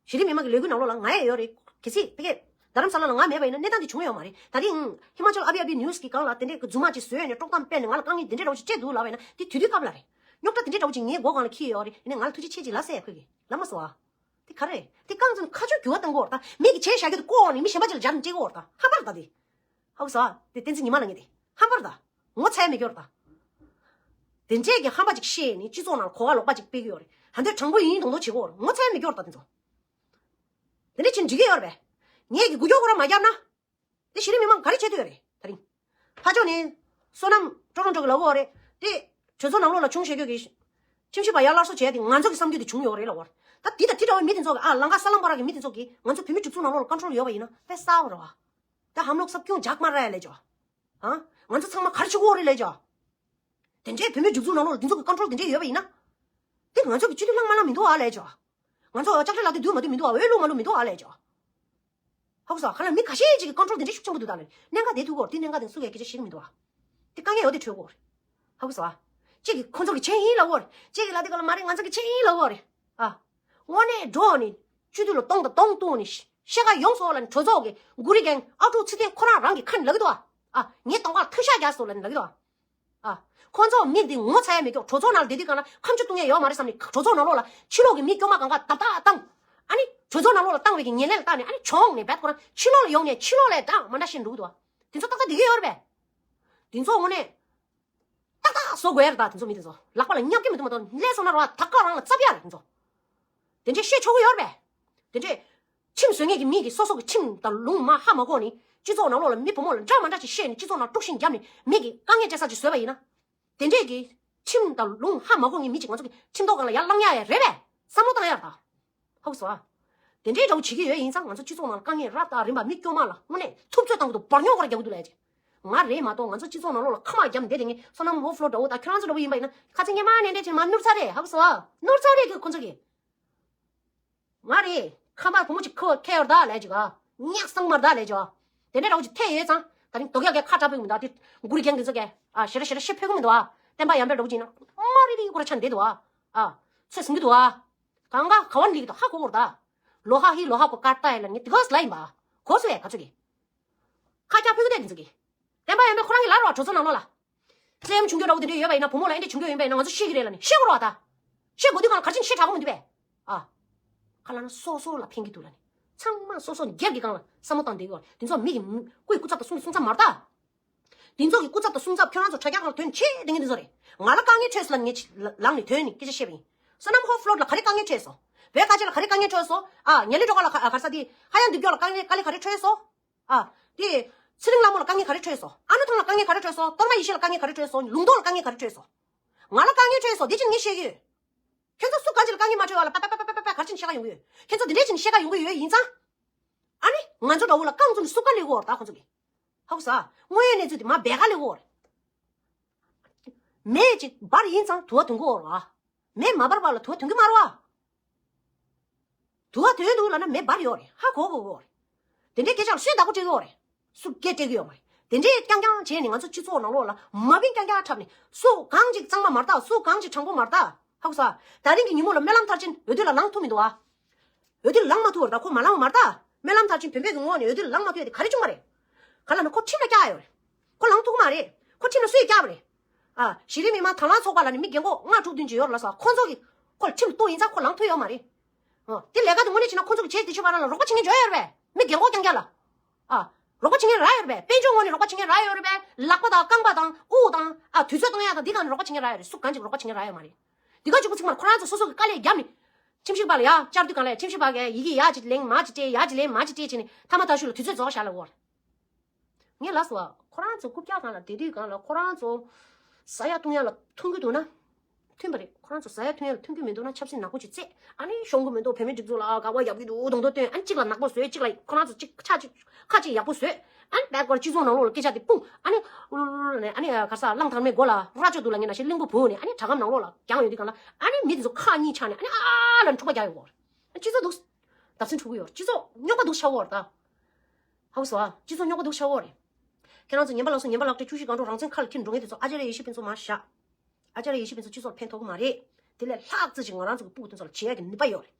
གཞི་རིམ་མི་མང་གི་ལས་འགུལ་ནང་ལོགས་ལ་ང་ཡང་ཡོད་རེད། གལ་སྲིད་ཕ་གིར་རྡ་རམ་ས་ལ་ལ་ང་མེད་པ་ཡིན་ན་གནས་སྟངས་འདི་བྱུང་ཡོད་མ་རེད། ད་རིང་ཧི་མ་ཅལ་ཨ་བི་ཨ་བི་ནིའུ་སི་གི་སྒང་ལ་དེ་འདྲའི་གི་རྫུན་མ་ཅིག་བཟོས་ནས་དཀྲོག་གཏམ་སྤེལ་ནས་ང་ལ་དཀའ་ངལ་འདི་འདྲའི་འདྲ་བོ་ཅིག་སྤྲད་འདུག་ལབ་པ་ཡིན་ན་དེ་དུས་དུས་སྐབས་ལ་རེད། རྙོག་དྲ་འདི་འདྲའི་འདྲ་བོ་ཅིག་ངའི་མགོ་སྒང་ལ་འཁྱེར་ཡོད་རེད། ཡིན་ནའི་ང་ལ་ཐུགས་རྗེ་ཆེ་ཅིག་ལབ་ཟེར་ཁོས་གི་ལབ་མ་སོང་ཨ། དེ་ག་རེ་རེད། དེ་རྐང་ཚོ་ཁ་ཆུ་རྒྱུ་བ་བཏང་གི་ཡོད་རེད་ད། མི་གི་བྱས་བཞག་རྒྱུ་དེ་བཀོག་ནས་མི་གཞན་པ་ཅིག་ལ་སྦྱར་ནས་སྤྲད་གི་ཡོད་རེད་ད། ཧམ་པ་རེད་ད་དེ། ཧ་གོ་སོང་ཨ། དེ་བསྟན་འཛིན་ཉི་མ་ལ་ངས་དེ་ཧམ་པ་རེད་ད། ངོ་ཚ་ཡ་མེད་ཀྱོག་རེད་ད། དེ་འདྲས་ཀྱི་ཧམ་པ་ཅིག་བཤད་ནས་སྤྱི་ཚོགས་ནང་གོ་བ་ལོག་པ་ཅིག་སྤེལ་གྱི་ཡོད་རེད། ད་འདོད་དྲང་པོ་ཡིན་མདོག་མདོག་བྱེད་ཀྱི་ཡོད་རེད། ངོ་ཚ་ཡ་མེད་ཀྱོག་རེད་ད་དེ་ཚོ། དེ་འདྲས་ཕྱིན་འགྲིག་གི་ཡོད་རེད་པས། ངས་ཀྱི་འགུལ་སྐྱོད་ཁོ་རང་མ་བརྒྱབ་ན། དེ་གཞི་རིམ་མི་མང་ག་རེ་བྱེད་འདོད་ཡོད་རེད་ད་རིང་། ཕ་ཕྱོགས་ནས་བསོད་ནམས་ཀྲོ་ཀྲོ་ཀྲོ་གི་ལབ་ཀྱི་ཡོད་རེད་དེ། གྲོས་ཚོགས་ནང་ལོགས་ལ་བྱུང་བཞག་རྒྱུ་གི་ཁྲིམས་ཞིབ་པ་ཡར་སླར་གསོ་བྱས་ཏེ་ང་ཚོ་གི་བསམ་རྒྱུ་དེ་བྱུང་ཡོད་རེད་ལབ་ཀྱི་ཡོད་རེད། ད་འདི་དང་དེ་འདྲ་བའི་མི་དེ་ཚོ་གི་ཨ་ལང་ཀ་ས་ལམ་བར་གི་མི་དེ་ཚོ་གི་ང་ཚོ་བོད་མི་སྒྲིག་འཛུགས་ནང་ལོགས་ལ་ཀོན་ཊོལ་ཡོད་པ་ཡིན་ན་དཔེ་གསར་པ་རེད་བ། ད་ཧམ་ལོག་སབ་ཁྱུང་ཇག་མ་ར་ཡ་ལས་ཅོ། ཨ། ང་ཚོ་ཚང་མ་ག་རེ་བྱེད་ཀྱི་ཡོད་རེད་ལས་ཅོ། དེ་འདྲའི་བོད་མི་སྒྲིག་འཛུགས་ནང་ལོགས་ལ་འདི་ཚོ་གི་ཀོན་ཊོལ་དེ་འདྲས་ཡོད་པ་ཡིན་ན། དེ་ང་ཚོ་གི་སྤྱི་འཐུས་ལངས་མ་ལངས་མི་འདུག་ཨ་ལས་ཅོ། ང་ཚོ་ལྕགས་རི་ལག་དེ་འདུག་མ་འདུག་མི་འདུག་ཨ། འོས་བླུགས་མ་བླུགས་མི་འདུག་ཨ་ལས་ཅོ། ཧ་གོ་སོང་ཨ། ཁ་ལ་མི་ཁ་ཤས་ཅིག་གི་ཀོན་ཊོལ་དེ་འདྲས་ཤུགས་ཆེན་པོ་འདུག་ད་ལས། གནད་འགག་དེ་ཐུག་གོ་དེ་གནད་འགག་དེ་སུ་གས་སྐད་ཆ་བཤད་གི་མི་འདུག་ཨ། དེ་དཀའ་ངལ་ཡོད་དེ་འཕྲོད་གོ་རེད། ཧ་གོ་སོང་ཨ། གཅིག་གི་ཁོ་ཚོ་གི་བྱས་ཡིན་ལབ་གོ་རེད། གཅིག་གི་ལ་དེ་ག་ལ་མ་རེད་ང་ཚོ་གི་བྱས་ཡིན་ལབ་གོ་རེད། ཨ། དངོས་གནས་འགྲོ་ནི། སྤྱི་འཐུས་ལ་སྟོང་དང་སྟོང་བཏུང་ནི། ཤེས་ཀ་ཡོང་སོང་ལ་ནི་གྲོས་ཚོགས་ཀྱི་འགོ་རིམ་རྒན་ཨ་ཀྲུག་ཚེ་བརྟན་ཁོ་རང་རང་གི་ཁ་ནས་ལབ་གི་འདུག་ཨ། ཨ། ངའི་གདོང་ཁར་ཐག་ཤག་རྒྱག་སོང་ལ་ནི་ལབ་གི་འདུག་ཨ། ཨ། ཁོ་ཚོ་མི་འདི་ངོ་ཚ་ཡ་མེད་ཀྱོག་གྲོས་ཚོགས་ནང་ལ་བསྡད་དུས་གང་ལ་ཁ་མཆུ་གཏོང་ཡ་ཡོད་མ་རེད་བསམ་ནས་གྲོས་ཚོགས་ནང་ལོགས་ལ་ཕྱི་ལོགས་ཀྱི་མི་སྐྱོ་མ་གང་ག་བརྡབ་བརྡབ་བཏང་། ཨ་ནི་གྲོས་ཚོགས་ནང་ལོགས་ལ་བཏང་བའི་གི་ཉེས་ལས་ལ་བཏང་ནས་ཨ་ནི་གྱོང་ནས་བེད་ཁོ་རང་ཕྱི་ལོགས་ལ་ཡོང་ནས་ཕྱི་ལོགས་ལ་འདྲ་མ་འདྲ་བཤད་འགྲོ་གི་འདུག་ཨ། དེ་ཚོ་ཏག་ཏག་བསྡད་ཀྱི་ཡོད་རེད་པས། དེ་ཚོ་དངོས་གནས། ཏག་ཏག་བཟོ་དགོས་ཡ་རེད་ད། དེ་ཚོ་མི་དེ་ཚོ་ལག་པ་ལ་ཉག་གི་མི་འདུག་མ་གཏོགས་ལས་སོང་ན་ར་བ་ད་ག་རང་ལ་རྩབ་ཡ་རེད་དེ་ཚོ། དེ་འདྲས་བཤད་ཆོག་གི་ཡོད་རེད་པས། དེ་འདྲས། ཁྲིམས་བཟོ་མཁན་གྱི་མི་གིས་སོ་སོ་གི་ཁྲིམས་དང་ལུང་མ་ཧ་མ་གོ་ནི་སྤྱི་ཚོགས་ནང་ལོགས་ལ་མི་བུ་མོ་ལ་འདྲ་མ་འདྲ་ཞིག་བཤད་ནི་སྤྱི་ཚོགས་ནང་དཀྲུག་ཤིང་བརྒྱབ་ནི་མི་གིས་དཀའ་ངལ་སྤྲད་ས་ཅིག་བཟོས་པ་ཡིན་ན། དེ་འདྲས་ཀྱི་ཁྲིམས་དང་ལུང་ཧ་མ་གོ་མཁན་མི་གཅིག་ང་ཚོ་གི་ཁྲིམས་ཐོག་སྒང་ལ་ཡར་ལངས་ཡ་ཡ་རེད་པས། བསམ་བློ་བཏང་ཡ་རེད་ད། ཧ་གོ་སོང་ཨ། དེ་འདྲའི་འདྲ་བོ་བྱེད་ཀྱི་ཡོད་ཡིན་ཙང་ང་ཚོ་སྤྱི་ཚོགས་ནང་ལ་དཀའ་ངལ་རབ་དང་རིམ་པ་མི་སྐྱོ་མ་ལ་དངོས་གནས་ཐུབ་ཚོད་བཏང་གི་འདུག་འབར་ཉོག་གོ་ར་རྒྱག་གི་འདུག་ལས་ཀྱི། ང་རེད་མ་གཏོགས་ང་ཚོ་སྤྱི་ཚོགས་ནང་ལོགས་ལ་ཁ་མ་བརྒྱབ་བསྡད་དེ་ངས་བསོད་ནམས་ཧོ་ཕ་ལོ་འདྲ་བོ་དང་ཁྱོད་རང་ཚོ་འདྲ་བོ་ཡིན་པ་ཡིན་ན་ཁ་ཚིག་སྙན་མ་ནན་ཏན་བྱས་མ་ནོར་ཚར་རེད། ཧ་གོ་སོང་ཨ། ནོར་ཚར་རེད་ཁོ་ཁོ་ཚོ་གིས། ང་རེད་ཁ་མར་བུ་མོ་གཅིག་ཁ་ཁ་ཡོད་ད་ལས་ཀྱི་ག་ཉག་སང་མར་ད་ལས་ཀྱི། དེ་འདྲའི་འདྲ་བོ་ཅིག་ཐེ་ཡོད་ཙང་ད་རིང་དོ་རྒྱག་གི་ཁ་གྲག་པོ་མི་འདུག་ཨ། དེ་མགུར་རྒྱན་གྱི་ཚོ་གས་ཨ་ཞེ་ར་ཞེ་ར་ཤི་ཕེ་གི་མི་འདུག་ཨ། བསྟན་པ་ཡར་འཕེལ་འདྲ་བོ་ཅིག་ཡིན་ན་མ་རེད་རེད་ཁོ་ར་ཆ་འདེད་འདུག་ཨ། ཨ། ཚོད་ཟིན་གི་འདུག་ཨ། གང་ག་ག་བ་ལིག་དོ་ཧ་གོ་གོར་ད། ལོ་ཧ་ཧི་ལོ་ཧ་གོ་ཀར་ཏ་ཡ་ལ་ནི་དི་གོས་ལ་ཡིན་པ། གོ་སོ་ཡ་ག་ཚོད་གི། ཁ་ཀྱག་ཕུ་གི་དེ་དི་ཚོད་གི། བསྟན་པ་ཡོན་པས་ཁོ་རང་གི་ལར་བ་གྲོས་ཚོགས་ནང་ལོགས་ལ། བཙན་གཡེམ་བྱུང་རྒྱུ་འདྲ་བོ་དེ་འདྲ་ཡོད་པ་ཡིན་ན་བུ་མོ་ལ་ཨེ་འདྲ་བྱུང་རྒྱུ་ཡིན་པ་ཡིན་ན་ང་ཚོ་ཤེས་ཀྱི་རེད་ལ་ནི་ཤེས་དགོས་རོགས་ད། ཤེས་དགོས་དུས་གང་ལ་ག་རེ་བྱས་ནས་ཤེས་དྲག་གོ་མི་འདུག་པས། ཨ། ཁ་ལ་ན་སོ་སོ་ལ་ཕན་གི་འདུག་ལ་ནི། ཚང་མ་སོ་སོ་སྒེར་གྱི་སྒང་ལ་བསམ་བློ་བཏང་བསྡད་དགོས་རེད། དེ་ཚོ་མི་གི་སྐུའི་སྐུ་ཚབ་དང་གསུང་གི་གསུང་ཚབ་མ་རེད་ད། དེ་ཚོ་གི་སྐུ་ཚབ་དང་གསུང་ཚབ་ཁྱོད་རང་ཚོ་དྲ་རྒྱ་སྒང་ལ་དོན་ཆེ་དེ་ངས་འདི་ཚོ་རེད། ང་ལ་དཀའ་ངལ་འཕྲད་སོང་ལ་ངས་ལངས་ནས་དོན་ནི་སྐད་ཆ་བཤད་པ་ཡིན། བསོད་ནམས་ཧོ་ཕ་ལོ་ལ་ག་རེ་དཀའ་ངལ་འཕྲད་སོང་། བོད་ཁ་ཆེ་ལ་ག་རེ་དཀའ་ངལ་འཕྲད་སོང་། ཨ་ཉ་ལི་ཀྲོ་ཀ་ལ་ག་རེ་ས་དེ་ཧ་ཡང་འདི་སྐྱོ་ལ་དཀའ་ངལ་དཀའ་ལས་ག་རེ་འཕྲད་སོང་། ཨ། དེ། ཚེ་རིང་ལྷ་མོ་ལ་དཀའ་ངལ་ག་རེ་འཕྲད་སོང་། ཨ་ནུ་ཐང་ལ་དཀའ་ངལ་ག་རེ་འཕྲད་སོང་། གཏོར་མ་ཡེ་ཤེས་ལ་དཀའ་ངལ་ག་རེ་འཕྲད་སོང་། ལུང་རྟོགས་ལ་དཀའ་ངལ་ག་རེ་འཕྲད་སོང་། ང་ལ་དཀའ་ངལ་འཕྲད་སོང་འདི་ཅི་ངས་བཤད་ཀྱི་ཡོད། ཁྱེད་ཚོ་སུ་གང་ཅིག་ལ་དཀའ་ངལ་མ་འཕྲད་པ་ལ་པ་པ་པ་པ་པ་པ་ག་རེ་བྱས་ནས་བཤད་ག་ཡོང་གི་ཡོད། ཁྱེད་ཚོ་འདི་འདྲས་བྱས་ནས་བཤད་ག་ཡོང་གི་ཡོད་ཡིན་ཙང་། ཨ་ནི་ང་ཚོ་འདྲ་བོ་ལ་རྐང་བཙུགས་ནས་སུ་ག་ལས་གོ་བར་ད་ཁོ་ཚོ་གི། ཧ་གོ་ས། དངོས་ཡོད་གནས་ཚུལ་དེ་མ་སྦས་ག་ལས་གོ་བར། མེད་ཅིག་འབར་ཡིན་ཙང་དུ་བ་དུང་གོ་བར། མེ་མ་འབར་བ་ལ་དུ་བ་དོན་གྱི་མ་རེད་བ། དུ་བ་དོན་འདུག་ལབ་ན་མེ་འབར་ཡོད་རེད་ཧ་གོ་གོ་གོ་རེད། དེ་འདྲའི་སྐད་ཆ་ལ་སུས་བདག་པོ་སྤྲད་ཀྱི་ཡོད་རེད། སུ་སྐད་སྤྲད་ཀྱི་ཡོད་མ་རེད། དེ་འདྲའི་རྐྱང་རྐྱང་བྱས་ནས་ང་ཚོ་སྤྱི་ཚོགས་ནང་ལོགས་ལ་མ་བིན་རྐྱང་རྐྱང་འཁྲབ་ནས་སུ་གང་ཅིག་གཙང་མ་མ་རེད་ད་སུ་གང་ཅིག་དྲང་པོ་མ་རེད་ད། ཧ་གོ་ས། ད་རིང་གི་ཉིན་མོ་ལ་སྨོན་ལམ་མཐར་ཕྱིན་འོས་བསྡུ་ལ་ལངས་ཐུབ་མི་འདུག་ཨ། འོས་བསྡུ་ལ་ལངས་མ་ཐུབ་པ་རེད་ད་ཁོ་མ་ལངས་པ་མ་རེད་ད། སྨོན་ལམ་མཐར་ཕྱིན་བོད་པའི་གི་ངོས་ནས་འོས་བསྡུ་ལ་ལངས་མ་ཐུབ་ཡ་དེ་ག་རེ་བྱུང་བ་རེད། ག་ལ་ན་ཁོ་ཁྲིམས་ལ་བཀྱག་ཡོད་རེད། ཁོ་ལངས་ཐུབ་ཀྱི་མ་རེད། ཁོ་ཁྲིམས་ལ་སུས་བཀྱག་པ་རེད། ཨ། གཞི་རིམ་མི་མང་དང་བླངས་ཚོགས་པ་ལ་ནི་མི་རྒན་གོག་ལྔ་དྲུག་བདུན་ཅིག་ཡོད་རེད་ལ་སོ་ཁོ་ཚོ་གིས་ཁོ་ལ་ཁྲིམས་གཏུགས་ཡིན་ཙང་ཁོ་ལངས་ཐུབ་ཡོད་མ་རེད། ཨ། དེ་ལས་ཀ་དེ་དངོས་གནས་བྱས་ན་ཁོ་ཚོ་གིས་བྱས་དེ་ཆོས་པ་རང་ལ་རོགས་པ་བྱེད་མཁན་འཇོག་ཡོད་རེད་པས་མི་རྒན་གོག་རྐྱང་རྐྱང་ལ། ཨ། རོགས་པ་བྱེད་མཁན་རག་ཡོད་རེད་པས་དཔལ་འབྱོར་ངོས་ནས་རོགས་པ་བྱེད་མཁན་རག་ཡོད་རེད་པས་ལག་པ་དང་རྐང་པ་དང་དབུགས་དང་ཨ་དུས་ཚོད་གཏོང་ཡག་དང་འདི་གང་ནས་རོགས་པ་བྱེད་མཁན་རག་ཡོད་རེད་སུ་གང་ཅིག་རོགས་པ་བྱེད་མཁན་རག་ཡོད་མ་རེད། འདི་ག་གཅིག་པུ་ཚིག་མར་ཁོ་རང་ཚོ་སོ་སོ་གི་དཀའ་ལས་བརྒྱབ་ནས། ཁྲིམས་ཞིབ་པ་ལ་ཡ་བཅར་དུས་གང་ལ་ཁྲིམས་ཞིབ་པ་གིས་ཡི་གེ་ཡ་ཅིག་ལེན་མ་ཅིག་སྤྲད་ཡ་ཅིག་ལེན་མ་ཅིག་སྤྲད་བྱས་ནས་མཐའ་མ་ད་ཤུ་ལ་དུས་ཚོད་རྫོགས་བཞག་ལ་འོར། ངས་ལབ་སོང་བ། ཁོ་རང་ཚོ་རྐུབ་བཀྱག་སྒང་ལ་བསྡད་དུས་སྒང་ལ་ཁོ་རང་ཚོ་ཟ་ཡ་བཏུང་ཡ་ལ་མཐུན་གྱི་འདུག་ན། མཐུན་པ་རེད། ཁོ་རང་ཚོ་ཟ་ཡ་འཐུང་ཡ་ལ་མཐུན་གྱི་མི་འདུག་ན་ཆབ་སྲིད་ནག་པོ་ཅིག་རྩེད། ཨ་ནི་ཤོང་གི་མི་འདུག་བོད་མི་སྒྲིག་འཛུགས་ལ་དགག་པ་རྒྱབ་ཀྱི་འདུག་གདོང་ཐུག་སྟོན། ཨ་ནི་གཅིག་ལ་ནག་པོ་བཟོས། གཅིག་ལ་ཁོ་རང་ཚོ་གཅིག་ཁ་གཅིག་ཁ་གཅིག་ཡག་པོ་བཟོས། ཨ་ནི་བད་ཀོར་སྤྱི་ཚོགས་ནང་ལོགས་ལ་སྐད་ཆ་དེ་སྤུངས། ཨ་ནི་ཨུ་ལ་ནས་ཨ་ནི་ག་ས་གླང་དར་མའི་མགོ་ལ་རྭ་ཅོ་འདུག་ལ་ངས་ན་ཤི་གླིང་བུ་བུ་ནས་ཨ་ནི་དྲ་སྒམ་ནང་ལོགས་ལ་རྒྱང་ཡོང་དུས་གང་ལ་ཨ་ནི་མི་དེ་ཚོ་ཁ་གཉིས་ཆགས་ནས་ཨ་ནི་ཨ་ལ་འཁྲུག་པ་རྒྱག་ཡོང་བ་རེད། སྤྱི་ཚོགས་འདུག་བརྡབ་གསིག་འཁྲུག་གི་ཡོད་རེད། སྤྱི་ཚོགས་རྙོག་པ་འདུག་ཆགས་ཡོད་རེད་ད། ཧ་གོ་སོང་ཨ། སྤྱི་ཚོགས་རྙོག་པ་འདུག་ཆགས་ཡོད་རེད། ཁྱེད་རང་ཚོ་ཉན་པ་ལགས་སོ། ཉན་པ་ལགས་ཏེ་བཅུ་བཞི་སྒང་དྲུག་རང་བཙན་ཁ་ལ་འཁྱེར་འགྲོ་མཁན་དེ་ཚོ་ཨ་ཅཱརྱ་ཡེ་ཤེས་ཕུན་ཚོགས་མ་བཞག་ཨ་ཅཱརྱ་ཡེ་ཤེས་ཕུན་ཚོགས་སྤྱི་ཚོགས་ལ་ཕན་ཐོགས་ཀྱི་མ་རེད། དེ་ལས་ལྷག་ཙམ་ཞིག་ང་རང་ཚོ་གི་སྤུ་གུ་དེ་ཚོ་ལ་བྱེད་ཡག་གི་ནུས་པ་ཡོད་རེད།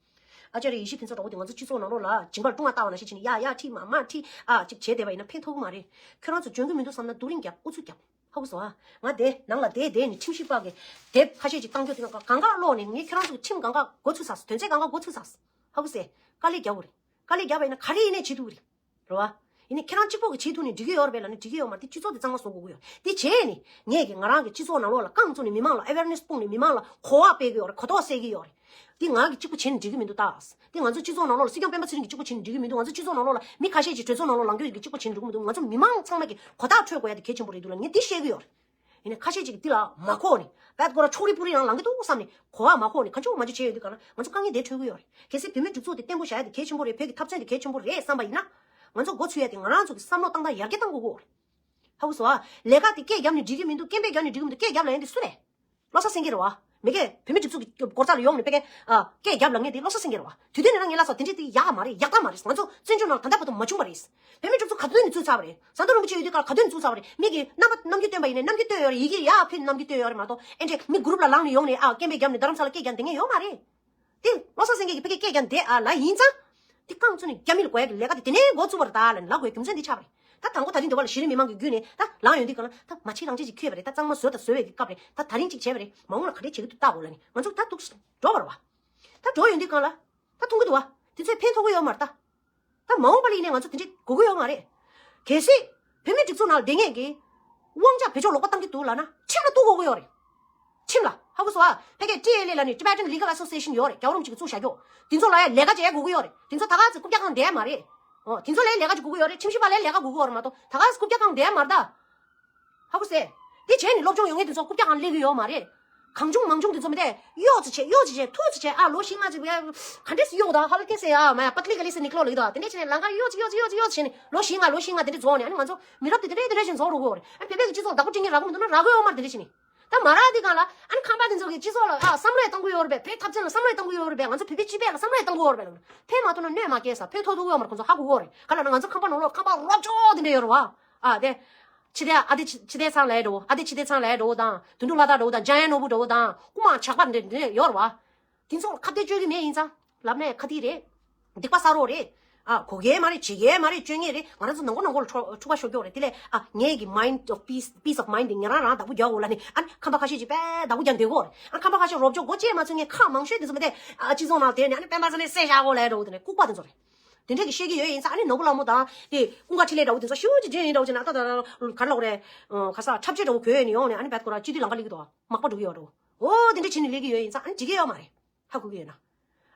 ཨ་ཅཱརྱ་ཡེ་ཤེས་ཕུན་ཚོགས་འདྲ་བོ་དེ་ང་ཚོ་སྤྱི་ཚོགས་ནང་ལོགས་ལ་སྦྱིན་པ་ལ་ལྟུང་བ་ལྟ་བ་ནང་བཞིན་བྱས་ནས་ཡ་ཡ་ཁྲིད་མ་མ་ཁྲིད་ཨ་ཅིག་བྱས་བསྡད་པ་ཡིན་ན་ཕན་ཐོགས་ཀྱི་མ་རེད། ཁྱོད་རང་ཚོ་འཇོན་གྱི་མི་འདུག་བསམ་ན་སྡུག་རིང་རྒྱབ་ཨུ་ཚུགས་རྒྱབ། ཧ་གོ་སོང་ཨ། ང་དེ་ནང་ལ་བསྡད་བསྡད་ནས་ཁྲིམས་ཞིབ་པ་གི་དེབ་ཁ་ཤས་ཅིག་བཏང་རྒྱུ་དེ་ནང་གང་ག་ཀློག་ནས་ངས་ཁྱོད་རང་ཚོ་གི་ཁྲིམས་གང་ག་མགོ་ཚུགས་ཚར། དོན་ཚན་གང་ག་མགོ་ཚུགས་ཚར། ཧ་གོ་སོང་། དཀའ་ལས་རྒྱག་དགོས་རེད། དཀའ་ལས་བརྒྱབ་པ་ཡིན་ན་ག་རེ་ཡིན་ནའི་བྱེད་ཐུབ་ཀྱི་རེད། རེད་བ། ཡིན་ནའི་ཁྱེད་རང་གཅིག་པོ་གིས་བྱེད་ཐུབ་ནས་འགྲིག་གི་ཡོད་རེད་པས་ལབ་ནས་འགྲིག་གི་ཡོད་མ་རེད། དེ་སྤྱི་ཚོགས་དེ་གཙང་མ་བཟོ་དགོས་ཀྱི་ཡོད། དེ་བྱས་ནས་ངས་ཀྱི་ང་རང་གི་སྤྱི་ཚོགས་ནང་ལོགས་ལ་རྐང་བཙུགས་ནས་མི་མང་ལ་ཨེ་ཝེར་ནེ་སི་སྤུངས་ནས་མི་མང་ལ་གོ་བ་སྤེལ་གི་ཡོད་རེད། གོ་རྟོགས་སད་གི་ཡོད་རེད། དེ་ང་གིས་གཅིག་པོ་བྱས་ནས་འགྲིག་གི་མི་འདུག་ད། དེ་ང་ཚོ་སྤྱི་ཚོགས་ནང་ལོགས་ལ་སྲིད་སྐྱོང་སྤེན་པ་ཚེ་རིང་གིས་གཅིག་པོ་བྱས་ནས་འགྲིག་གི་མི་འདུག་ང་ཚོ་སྤྱི་ཚོགས་ནང་ལོགས་ལ་ལངས་མཁན་གྱིས་གཅིག་པོ་བྱས་ནས་འགྲིག་གི་མི་འདུག་ང་ཚོ་མི་མང་ཚང་མ་གིས་གོ་བརྡ་འཕྲོད་དགོས་ཡ་དེ་གལ་ཆེན་པོ་རེད་འདུག་ལབ་ངས་དེ་བཤད་གི་ཡོད་རེད། ཡིན་ནའི་ཁ་ཤས་ཅིག་གིས་འདི་ལ་མ་གོ་ནས་བད་ཀོ་ར་ཕྱོགས་རིས་པུ་རིས་རང་ལངས་ཀྱི་འདུག་བསམ་ནས་གོ་བ་མ་གོ་ནས་གང་བྱུང་མང་བྱུང་བྱས་ཡོང་དུས་གང་ལ་ང་ཚོ་དཀའ་ངལ་དེ་འཕྲད་ཀྱི་ཡོད་རེད། གལ་སྲིད་བོད་མིའི་སྒྲིག་འཛུགས་དེ་བརྟན་པོ་བཞག་ཡ་དེ་གལ་ཆེན་པོ་རེད། བོད་ཀྱི་འཐབ་རྩོད་དེ་གལ་ཆེན་པོ་རེད་བསམ་པ་ཡིན་ན། ང་ཚོ་འགོ་ཚུགས་ཡ་དེ་ང་རང་ཚོ་གི་བསམ་བློ་བཏང་སྟངས་ཡར་རྒྱས་གཏང་དགོས་ཀྱི་ཡོད་རེད། ཧ་གོ་སོང་ཨ། ལས་ཀ་དེ་སྐད་བརྒྱབ་ནས་འགྲིག་གི་མི་འདུག་སྐད་འབོད་བརྒྱབ་ནས་འགྲིག་གི་མི་འདུག་སྐད་རྒྱབ་ལབ་ཡ་དེ་སུ་རེད། བློ་གསལ་ཟེར་མཁན་རེད་བ། མི་སྒེར་བོད་མིའི་སྒྲིག་འཛུགས་ཀྱི་སྒོ་རྩ་ལ་ཡོང་ནས་ཕ་གིར་ཨ་སྐད་རྒྱབ་ལབ་མཁན་དེ་བློ་གསལ་ཟེར་མཁན་རེད་བ། དུས་དེ་ནས་རང་ངས་ལབ་སོང་། དེ་འདྲ་དེ་ཡག་མ་རེད། ཡག་རྟགས་མ་རེད། ང་ཚོ་བཙན་བྱོལ་ནང་ད་ལྟ་བར་དུ་མ་བྱུང་བ་རེད། བོད་མིའི་སྒྲིག་འཛུགས་ག་དུས་ནས་བཙུགས་ཚར་བ་རེད། ཟམ་གདོང་རིན་པོ་ཆེ་ཡོད་དུས་ག་ལ་ག་དུས་ནས་བཙུགས་ཚར་བ་རེད། མི་གིས་རྣམ་པ་རྣམ་འགྱུར་སྟོན་པ་ཡིན་ནའི་རྣམ་འགྱུར་སྟོན་ཡོད་རེད། ཡི་གེ་ཡར་ཕུལ་རྣམ་འགྱུར་སྟོན་ཡོད་རེད་མ་གཏོགས་ཨེ་འདྲས་མི་གུ་རུབ་ལ་ལངས་ནས་ཡོང་ནས་ཨ་སྐད་འབོད་བརྒྱབ་ནས་རྡ་རམ་ས་ལ་སྐད་རྒྱག་བསྡད་མཁན་ཡོད་མ་རེད། དེ་བློ་གསལ་ཟེར་མཁན་གྱིས་ཕ་གིར་སྐད་རྒྱག་བསྡད་ཨ་ལབ་ཡིན་ཙང་། དེ་རྐང་བཙུགས་ནས་རྒྱ་མི་ལ་གོ་ཡ་གི་ལས་ཀ་དེ་དེ་ནས་འགོ་བཙུགས་པ་རེད་ད་ལབ་ནས་ལབ་དགོས་རྒྱུ་མཚན་འདི་ཆགས་པ་རེད། ད་དང་པོ་ད་རིང་འདི་བ་ལ་གཞི་རིམ་མི་མང་གི་བརྒྱུད་ནས་ད་ལངས་ཡོང་དུས་གང་ལ་ད་མ་བྱེད་རང་བྱེད་ཅིག་ཁྱོད་པ་རེད། ད་གཙང་མ་བཟོས་དང་བཟོ་བའི་གི་སྐབས་རེད། ད་ད་རིང་ཅིག་བྱས་པ་རེད། མ་འོངས་ལ་ག་རེ་བྱེད་ཀྱི་འདུག་ལྟ་དགོས་ལབ་ནས་ང་ཚོ་ད་འདུག་འགྲོ་བ་རེད་བ། ད་འགྲོ་ཡོང་དུས་གང་ལ་ད་མཐོང་གི་འདུག་བ། དེ་ཚོས་ཕན་ཐོགས་ཀྱི་ཡོད་མ་རེད་ད། ད་མ་འོངས་པ་ལ་ཡིན་ནའི་ང་ཚོ་དེ་འདྲས་དགོས་ཀྱི་ཡོད་མ་རེད། གལ་སྲིད་བོད་མིའི་སྒྲིག་འཛུགས་ནང་ལ་བསྡད་མཁན་གྱི་དབང་ཆ་བེད་སྤྱོད་ལོག་པ་བཏང་གི་འདུག་ལབ་ན་ཁྲིམས་ལ་གཏུག་དགོས་ཀྱི་ཡོད་རེད། ཁྲིམས་ལ་ཧ་གོ་སོང་ཨ། ཕ་གིར་ཊི་ཨེལ་ཨེ་ལབ་ནས་Tibetan Legal Association ཡོད་རེད། རྒྱལ་བ་རིན་པོ་ཆེ་གིས་བཙུགས་བཞག་རྒྱུ། དེ་ཚོ་ལ་ཡང་ལས་ཀ་བྱེད་དགོས་ཀྱི་ཡོད་རེད། དེ་ཚོ་ད་ག་ཚོད་རྐུབ་བཀྱག་ཁང་བསྡད་ཡ་མ་རེད། ཨོ་དེ་ཚོ་ལ་ཡང་ལས་ཀ་ཅིག་དགོས་ཀྱི་ཡོད་རེད། ཁྲིམས་ཞིབ་པ་ལ་ཡང་ལས་ཀ་དགོས་ཀྱི་ཡོད་རེད་མ་གཏོགས་ད་ག་ཚོད་རྐུབ་བཀྱག་ཁང་བསྡད་ཡ་མ་རེད་ད། ཧ་གོ་སོང་། དེ་བྱས་ནས་སློབ་སྦྱོང་ཡོང་མཁན་དེ་ཚོ་རྐུབ་བཀྱག་ཁང་སླེབས་ཀྱི་ཡོད་མ་རེད། གང་བྱུང་མང་བྱུང་དེ་ཚོ་མི་དེ་གཡོག་ཅིག་བྱས་གཡོག་ཅིག་བྱས་ཐུག་ཅིག་བྱས་ཨ་ལོ་བཞི་ལྔ་ཅིག་ག་འདྲས་སེ་གཡོག་དང་ཧ་ལ་ཀེ་སེ་ཨ་མ་ཡ་པ་ཏི་ལི་ག་ལི་སེ་ནི་ཀློག་ལ་ཡོད་དང་དེ་འདྲས་བྱས་ནས་ལང་ཀ་གཡོག་ཅིག་གཡོག་ཅིག་གཡོག་ཅིག་བྱས་ནས་ལོ་བཞི་ལྔ་ལོ་བཞི་ལྔ་དེ་འདྲས་རྫོགས་ནས་ཨ་ནི་ང་ཚོ་མི་རབས་དེ་དེ་འདྲས་དེ་འདྲས་བྱས་རྫོགས་འགྲོ་གི་ཡོད་རེད། ཨ་བོད་པའི་གི་སྤྱི་ཚོགས་བདག་པོ་སྒྲིག་མཁན་རག་གི་མི་འདུག་ན་རག་གི་ཡོད་མ་རེད། དེ་འདྲས་བྱས་ནས་ད་མ་རག་དེ་གང་ལ་ཨ་ནི་ཁང་པ་དེ་ཚོ་གི་སྤྱི་ཚོགས་ལ་ཨ་བསམ་བློ་ཡང་གཏོང་གི་ཡོད་རེད་པས། བོད་འཐབ་རྩོད་ལ་བསམ་བློ་ཡང་གཏོང་གི་ཡོད་རེད་པས། ང་ཚོ་བོད་པའི་སྤྱི་པའི་ལ་བསམ་བློ་ཡང་གཏོང་གི་ཡོད་རེད་པས། ཕན་མ་ཐོགས་ན་གནོད་མ་སྐྱེལ་ས། ཕན་ཐོགས་ཐུབ་ཀྱི་ཡོད་མ་རེད། ཁོང་ཚོ་ཧ་གོ་གི་ཡོད་རེད། ག་ལ་ན་ང་ཚོ་ཁང་པ་ནང་ལོགས་ཁང་པ་རོབ་ཅོག་དེ་འདྲས་ཡོད་རེད་བ། ཨ་དེ། ཕྱི་དེ་ཨ་དེ་ཕྱི་ཕྱི་དེ་ཚང་ལ་འགྲོ། ཨ་དེ་ཕྱི་དེ་ཚང་ལ་འགྲོ་དང་དོན་གྲུབ་ལྷ་དར་འགྲོ་དང་འཇམ་དབྱངས་ནོར་བུ་འགྲོ་དང་རྐུ་མ་ཇག་པ་འདྲ་འདྲ་ཡོད་རེད་བ། དེ་ཚོ་ཁ་གཏད་གཅོག་གི་མེད་ཡིན་ཙང་ལབ་ནས་ཁ་གཏད་རེད། སྡིག་པ་བསགས་རོགས་རེད། ཨ་གོ་གི་མ་རེད། བྱེད་ཀྱི་མ་རེད། སྤྱོད་ངེས་རེད། ང་རང་ཚོ་ནང་ཁོ་ནང་ཁོ་ལ་འཁྲུག་འཁྲུག་པ་ཤོར་གྱི་ཡོད་རེད། དེ་ལས་ཨ་ངའི་གི་mind of peace, peace of mind དེ་ཉན་རང་རང་བདག་པོ་རྒྱག་དགོས་ལབ་ནས་ཨ་ཁང་པ་ཁ་ཤས་ཅིག་དཔེ་བདག་པོ་རྒྱག་འདོད་གོ་རེད། ཨ་ཁང་པ་ཁ་ཤས་རོབ་ཅོག་སྒོ་ཕྱེ་མ་ཚུགས་མཁན་ཁག་མང་ཤོས་དེ་ཚོ་མི་དེ་ཨ་སྤྱི་ཚོགས་ནང་བསྡད་ནས་ཨ་ནི་སྤེན་པ་ཚེ་རིང་བསད་བཞག་གོ་ལབ་འགྲོ་དེ་ནས་ལྐུགས་པ་དེ་ཚོ་རེད། དེ་འདྲས་ཀྱི་བཤད་ཀྱི་ཡོད་ཡིན་ཙང་ཨ་ནི་ནོར་བུ་ལྷ་མོ་དང་དེ་ཀུན་དགའ་འཕྲིན་ལས་འདྲ་བོ་དེ་ཚོ་ཤིའུ་ཅིག་འདྲེན་ཡིན་འདྲ་བོ་ཅིག་ན་ད་ད་ག་རེ་ལབ་དགོས་རེད། ཁ་ས་འཁྲབ་ཆས་འདྲ་བོ་གོན་ནས་ཡོང་ནས་ཨ་ནི་བད་ཁོ་རང་སྤྱི་འཐུས་ལམ་ཁ་སླེབས་ཀྱི་འདུག་མག་པ་འགྲོ་གི་ཡོད་འགྲོ། འོ་དེ་འདྲས་བྱས་ནས་སླེབས་ཀྱི་ཡོད་ཡིན་ཙང་ཨ་ནི་འགྲིག་གི་ཡོད་མ་རེད། ཧ་གོ་གི་ཡོད་ན།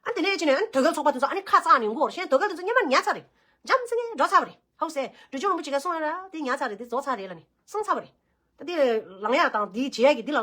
ཨ་ནི་དེ་ནས་ཕྱིན་ནས་ཨ་ནི་དོལ་རྒྱལ་ཚོགས་པ་དེ་ཚོ་ཨ་ནི་ཁ་གཙང་ནས་འགོར་ཤེས་དོལ་རྒྱལ་དེ་ཚོ་སྔོན་མ་ཉར་ཚར་རེད། འཇམ་སེང་གེ་འགྲོ་ཚར་བ་རེད། ཧ་གོ་སོང་། འབྲི་ཆུ་རིན་པོ་ཆེ་ག་སོང་ཡ་ར་དེ་ཉར་ཚར་རེད། དེ་རྫོགས་ཚར་རེད་ལ་ནི་གསུངས་ཚར་བ་རེད། ད་དེ་ལངས་ཡ་དང་དེ་བྱེད་ཡ་གི་དེ་ལ་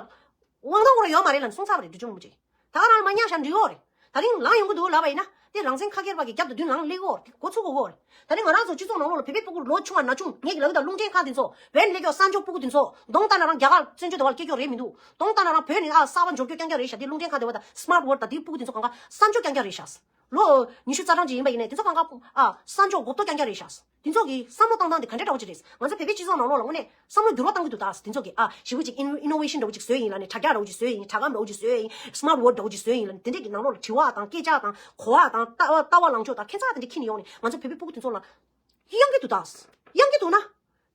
དབང་ཐང་ཁོ་རང་ཡོད་མ་རེད་ལ་ནི་གསུངས་ཚར་བ་རེད། འབྲི་ཆུ་རིན་པོ་ཆེ་ད་ག་རང་ལ་མ་ཉར་ཤག་འགྲིག་ཡོད་རེད། ད་རིང་ལངས་ཡོང་གི་འདུག་ལབ་པ་ཡིན་ན་དེ་རང་བཙན་ཁ་ཁེར་བ་གི་རྒྱབ་ཏུ་མདུན་ལངས་སླེབས་ཡོད་རེད། དེ་འགོ་ཚུགས་དགོས་ཀྱི་ཡོད་རེད། ད་རིང་ང་རང་ཚོ་སྤྱི་ཚོགས་ནང་ལོགས་ལ་བོད་པའི་སྤུ་གུ་ལོ་ཆུང་བ་ན་ཆུང་ངེད་ཀྱི་ལབ་ཀྱི་ད་རླུང་འཕྲིན་ཁང་དེ་ཚོ་བན་སླེབས་ཀྱོག་གསར་འབྱོར་སྤུ་གུ་དེ་ཚོ་གདོང་ལྟ་ན་རང་རྒྱ་གར་བཙན་བྱོལ་དུ་བ་ལ་སྐྱེ་ཀྱོག་རེད་མི་འདུག་གདོང་ལྟ་ན་རང་བོད་ནས་ཨ་གསར་པ་འབྱོར་རྒྱུ་རྐྱང་རྐྱང་རེད་ཤག་དེ་རླུང་འཕྲིན་ཁང་དེ་བ་དང་སི་མཱར་ཊི་ཝོར་ཌི་དང་དེའི་སྤུ་གུ་དེ་ཚོ་གང་ག་གསར་འབྱོར་རྐྱང་རྐྱང་རེད་ཤག་ལོ་ཉི་ཤུ་རྩ་གྲངས་ཅིག་ཡིན་པ་ཡིན་ནའི་དེ་ཚོ་གང་ག་ཨ་གསར་འབྱོར་འགོ་གཏོགས་རྐྱང་རྐྱང་རེད་ཤག་དེ་ཚོ་གི་བསམ་བློ་བཏང་སྟངས་དེ་ག་འདྲ་འདྲ་བོ་ཅིག་རེད། ང་ཚོ་བོད་པའི་སྤྱི་ཚོགས་ནང་ལོགས་ལ་དངོས་གནས་བསམ་བློ་འགྱུར་བ་བཏང་གི་འདུག་ད་དེ་ཚོ་གི་ཨ་ཞེ་པོ་ཅིག་ཨིན་ནོ་ཝེ་ཤན་འདྲ་བོ་ཅིག་བཟོས་ཡིན་ལ་ནི་དྲ་རྒྱ་འདྲ་བོ་ཅིག་བཟོས་ཡིན། དྲ་སྒམ་འདྲ་བོ་ཅིག་བཟོས་ཡིན། སི་མཱར་ཊི་ཝོར་ཌི་འདྲ་བོ་ཅིག་བཟོས་ཡིན་ལ་ནི་དེ་འདྲས་ཀྱི་ནང་ལོགས་ལ་དྲི་བ་དང་སྐད་ཆ་དང་གོ་བ་དང་ལྟ་བ་ལྟ་བ་ལངས་ཕྱོགས་དང་ཁྱད་མཚར་དེ་འདྲས་འཁྱེར་ནས་ཡོང་ནས་ང་ཚོ་བོད་པའི་སྤུ་གུ་དེ་ཚོ་ལ་གཡང་གི་འདུག་ད་གཡང་གི་འདུག་ན།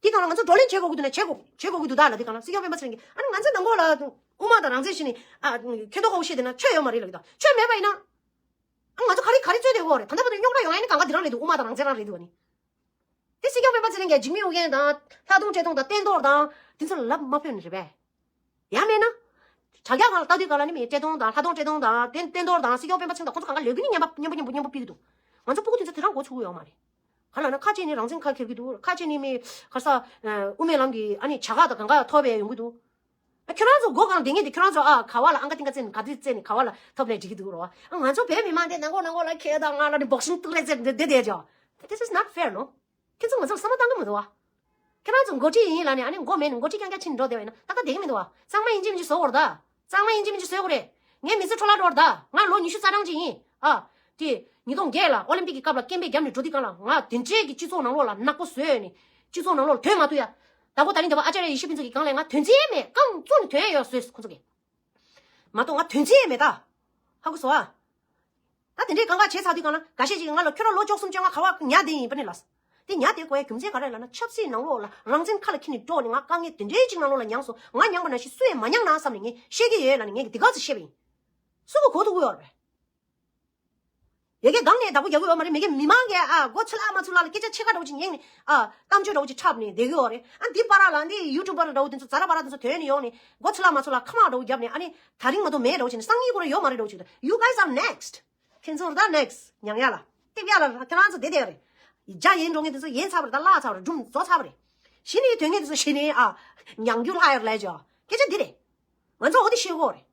དེ་གང་ལ་ང་ཚོ་བགྲོ་གླེང་བྱེད་དགོས་ཀྱི་འདུག་ན་བྱེད་དགོས་བྱེད་དགོས་ཀྱི་འདུག་ད་ལ། དེ་གང་ལ་སྲིད་སྐྱོང་སྤེན་པ་ཚེ་རིང་གིས་ཨ་ནི་ང་ཚོ་ནང་ཁོག་ལ་དབུ་མ་དང་རང་བཙན་ཞིག་ནི་ཨ་ཁྱོད་ཐོག་ཁོག་བཤད་དེ་ན་ཆོས་ཡོད་མ་རེད་ལབ་ཀྱི་ད། ཆོས་མེད་པ་ཡིན་ན། ཨ་ང་ཚོ་ག་རེ་ག་རེ་རྩོད་བསྡད་ཡོད་རེད། ད་ལྟ་བར་དུ་རྙོག་དྲ་ཡོང་ཡ་ནི་གང་ག་འདི་རང་རེད་འདུག་དབུ་མ་དང་རང་བཙན་རང་རེད་འདུག་ཨ་ནི། དེ་སྲིད་སྐྱོང་སྤེན་པ་ཚེ་རིང་གིས་འཇིགས་མེད་ཨུ་རྒྱན་དང་ལྷག་རྡུང་འཕྲད་གཏོང་དང་བསྟན་རྡོར་དང་དེ་ཚོ་ལ་ལབ་མ་ཕོད་ནི་རེད་པས། ཡང་མེད་ན། དྲ་རྒྱ་སྒང་ལ་ལྟ་དུས་སྒང་ལ་ནི་མི་བཀྲས་མཐོང་དང་ལྷ་མཐོང་བཀྲས་མཐོང་དང་བསྟན་བསྟན་རྡོར་དང་སྲིད་སྐྱོང་སྤེན་པ་ཚེ་རིང་དང་ཁོང་ཚོ་གང་ག་ལོས་ཀྱི་ནི་མཉམ་པ་མཉམ་པོ་མཉམ་པོ་མཉམ་པོ་ཕུལ་གི་འདུག་ང་ཚོ་སྤུ་གུ་དེ་ཚོ་དེ་རང་མགོ་ཚུགས་ཀྱི་ཡོད་མ་རེད། ག་ལ་ན་ཁ་ཆེ་ནི་རང་བཙན་ཁ་འཁྱེར་གྱི་འདུག་ཁ་ཆེ་ནི་མི་ག་ས་དབུ་མའི་ལམ་གྱི་ཨ་ནི་བྱ་དགའ་དང་གང་ག་ཐོབ་པའི་ཡོང་གི་འདུག་ཨ་ཁྱོད་རང་ཚོ་སྒོ་གང་བསྡད་མཁན་དེ་ཁྱོད་རང་ཚོ་ཨ་ག་བ་ལ་ཨང་ཀ་ཏིང་ཀ་བཙལ་ནས་ག་དུས་བཙལ་ནས་ག་བ་ལ་ཐོབ་ལས་འགྲིག་གི་འདུག་རོ། ཨ་ང་ཚོ་བོད་མི་མང་དེ་ནང་ལོགས་ནང་ལོགས་ལ་ཁེལ་དང་ང་ལ་ནི་བོག་སིང་གཏུག་རེས་བཙལ་བསྡད་བསྡད་བསྡད་ཅོ། This is not fair, no? ཁྱེད་ཚོ་ང་ཚོར་བསམ་བློ་བཏང་གི་མི་འདུག་བ། ཁྱེད་རང་ཚོ་འགོ་ཁྲིད་ཡིན་ལབ་ནས་ཨ་ནི་མགོ་མེད་ནས་འགོ་ཁྲིད་རྐྱང་རྐྱང་ཕྱིན་འགྲོ་བསྡད་པ་ཡིན་ན་ཏག་ཏག་བསྡད་ཀྱི་མི་འདུག་བ། གཙང་མ་ཡིན་གཅིག་མིན་གཅིག་བཟོ་དགོས་རེད་ད། གཙང་མ་ཡིན་གཅིག་མིན་གཅིག་བཟོ་དགོས་རེད། ངའི་མི་ཚེ་འཕྲོ་བརླག་འགྲོ་བ་རེད་ད། ང་ལོ་ཉི་ཤུ་རྩ་གྲངས་ཅིག་ཡིན། ཨ། དེ། ཉིས་སྟོང་བརྒྱད་ལ་ཨོ་ལིམ་པིག་གི་སྐབས་ལ་སྐད་འབོད་བརྒྱབ་ནས་འགྲོ་དུས་སྒང་ལ་ང་དེ་འདྲའི་གི་སྤྱི་ཚོགས་ནང་ལོགས་ལ་ནག་པོ་བཟོས་ནས། སྤྱི་ཚོགས་ནང་ལོགས་ལ་དོན་མ་ཐུག་ཡ། དང་པོ་ད་རིང་འདི་བ་ཨ་ཅཱརྱ་ཡེ་ཤེས་ཕུན་ཚོགས་ཀྱི་སྒང་ལ་ང་དོན་ཚན་མེད་རྐང་བཙུགས་ནས་དོན་ཡ་ཡོད་བཟོས་ཁོ་ཚོ་གིས། མ་གཏོགས་ང་དོན་ཚན་མེད་ད། ཧ་གོ་སོང་ཨ། ད་དེ་འདྲའི་གང་ག་བྱས་ཚར་དུས་སྒང་ལ་འགའ་ཤས་ཅིག་ང་ལ་ཁྱོད་རང་ལོ་བཅུ་གསུམ་བཅོ་ལྔ་ག་བ་ཉར་བསྡད་ཡིན་པ་ནི་ལགས། དེ་ཉར་བསྡད་དགོས་ཡ་རྒྱུ་མཚན་ག་རེ་ལབ་ན་ཆབ་སྲིད་ནང་ལོགས་ལ་རང་བཙན་ཁ་ལ་འཁྱེར་ནས་འགྲོ་ནས་ང་དཀའ་ངལ་དེ་འདྲའི་ཅིག་ནང་ལོགས་ལ་མྱངས་སོང་། ང་མྱངས་པ་ནང་བཞིན་སུ་ཡང་མ་མྱངས་ན་བསམ་ནས་ངས་བཤད་ཀྱི་ཡོད་ལབ་ནས་ངས་འདི་ག་ཚོད་བཤད་པ་ཡིན། སུ་གིས་གོ་ཐུབ་ཀྱི་ཡོད་རེད། ཡ་གི་སྒང་ནས་བདག་པོ་རྒྱག་གི་ཡོད་མ་རེད། མི་གི་མི་མང་གིས་ཨ་མགོ་ཚོད་ལ་མ་ཚོད་ལ་ལ་སྐད་ཆ་ཕྱེད་ཀ་འདྲ་བོ་ཅིག་ཉན་ནས་ཨ་གཏམ་བརྗོད་འདྲ་བོ་ཅིག་འཁྲབ་ནས་བསྡད་ཀྱི་ཡོད་རེད། ཨ་འདི་པ་ར་ལ་འདི་ཡུ་ཊུབ་པར་འདྲ་བོ་དེ་ཚོ་ཛ་ར་པ་ར་དེ་ཚོ་ཐོན་ནས་ཡོང་ནས་མགོ་ཚོད་ལ་མ་ཚོད་ལ་ཁ་མང་འདྲ་བོ་བརྒྱབ་ནས་ཨ་ནི་ད་རིང་མ་གཏོགས་མེད་འདྲ་བོ་བྱས་ནས་སང་ཉིན་ཁོ་རང་ཡོད་མ་རེད་འདྲ་བོ་ཅིག You guys are next. ཁྱེད་ཚོ་ད་next མྱང་ཡ་ལ་ཏིབ་ཡ་ལ་ཁྱེད་རང་ཚོ་བསྡད་བསྡད་ཡོད་རེད། རྒྱ་ཡན་འགྲོ་མཁན་དེ་ཚོ་ཡན་ཚར་བ་རེད། ད་བརླག་ཚར་བ་རེད། སྒྲུང་རྫོགས་ཚར་བ་རེད། གཞི་ནས་དོན་མཁན་དེ་ཚོ་གཞི་ནས་ཨ་མྱང་རྒྱུ་ལྷག་ཡོད་རེད་ལབ་ཡ་ཅོ། སྐད་ཆ་འདི་རེད། ང་ཚོ་འོ་དེ་ཤེས་དགོས་རེད།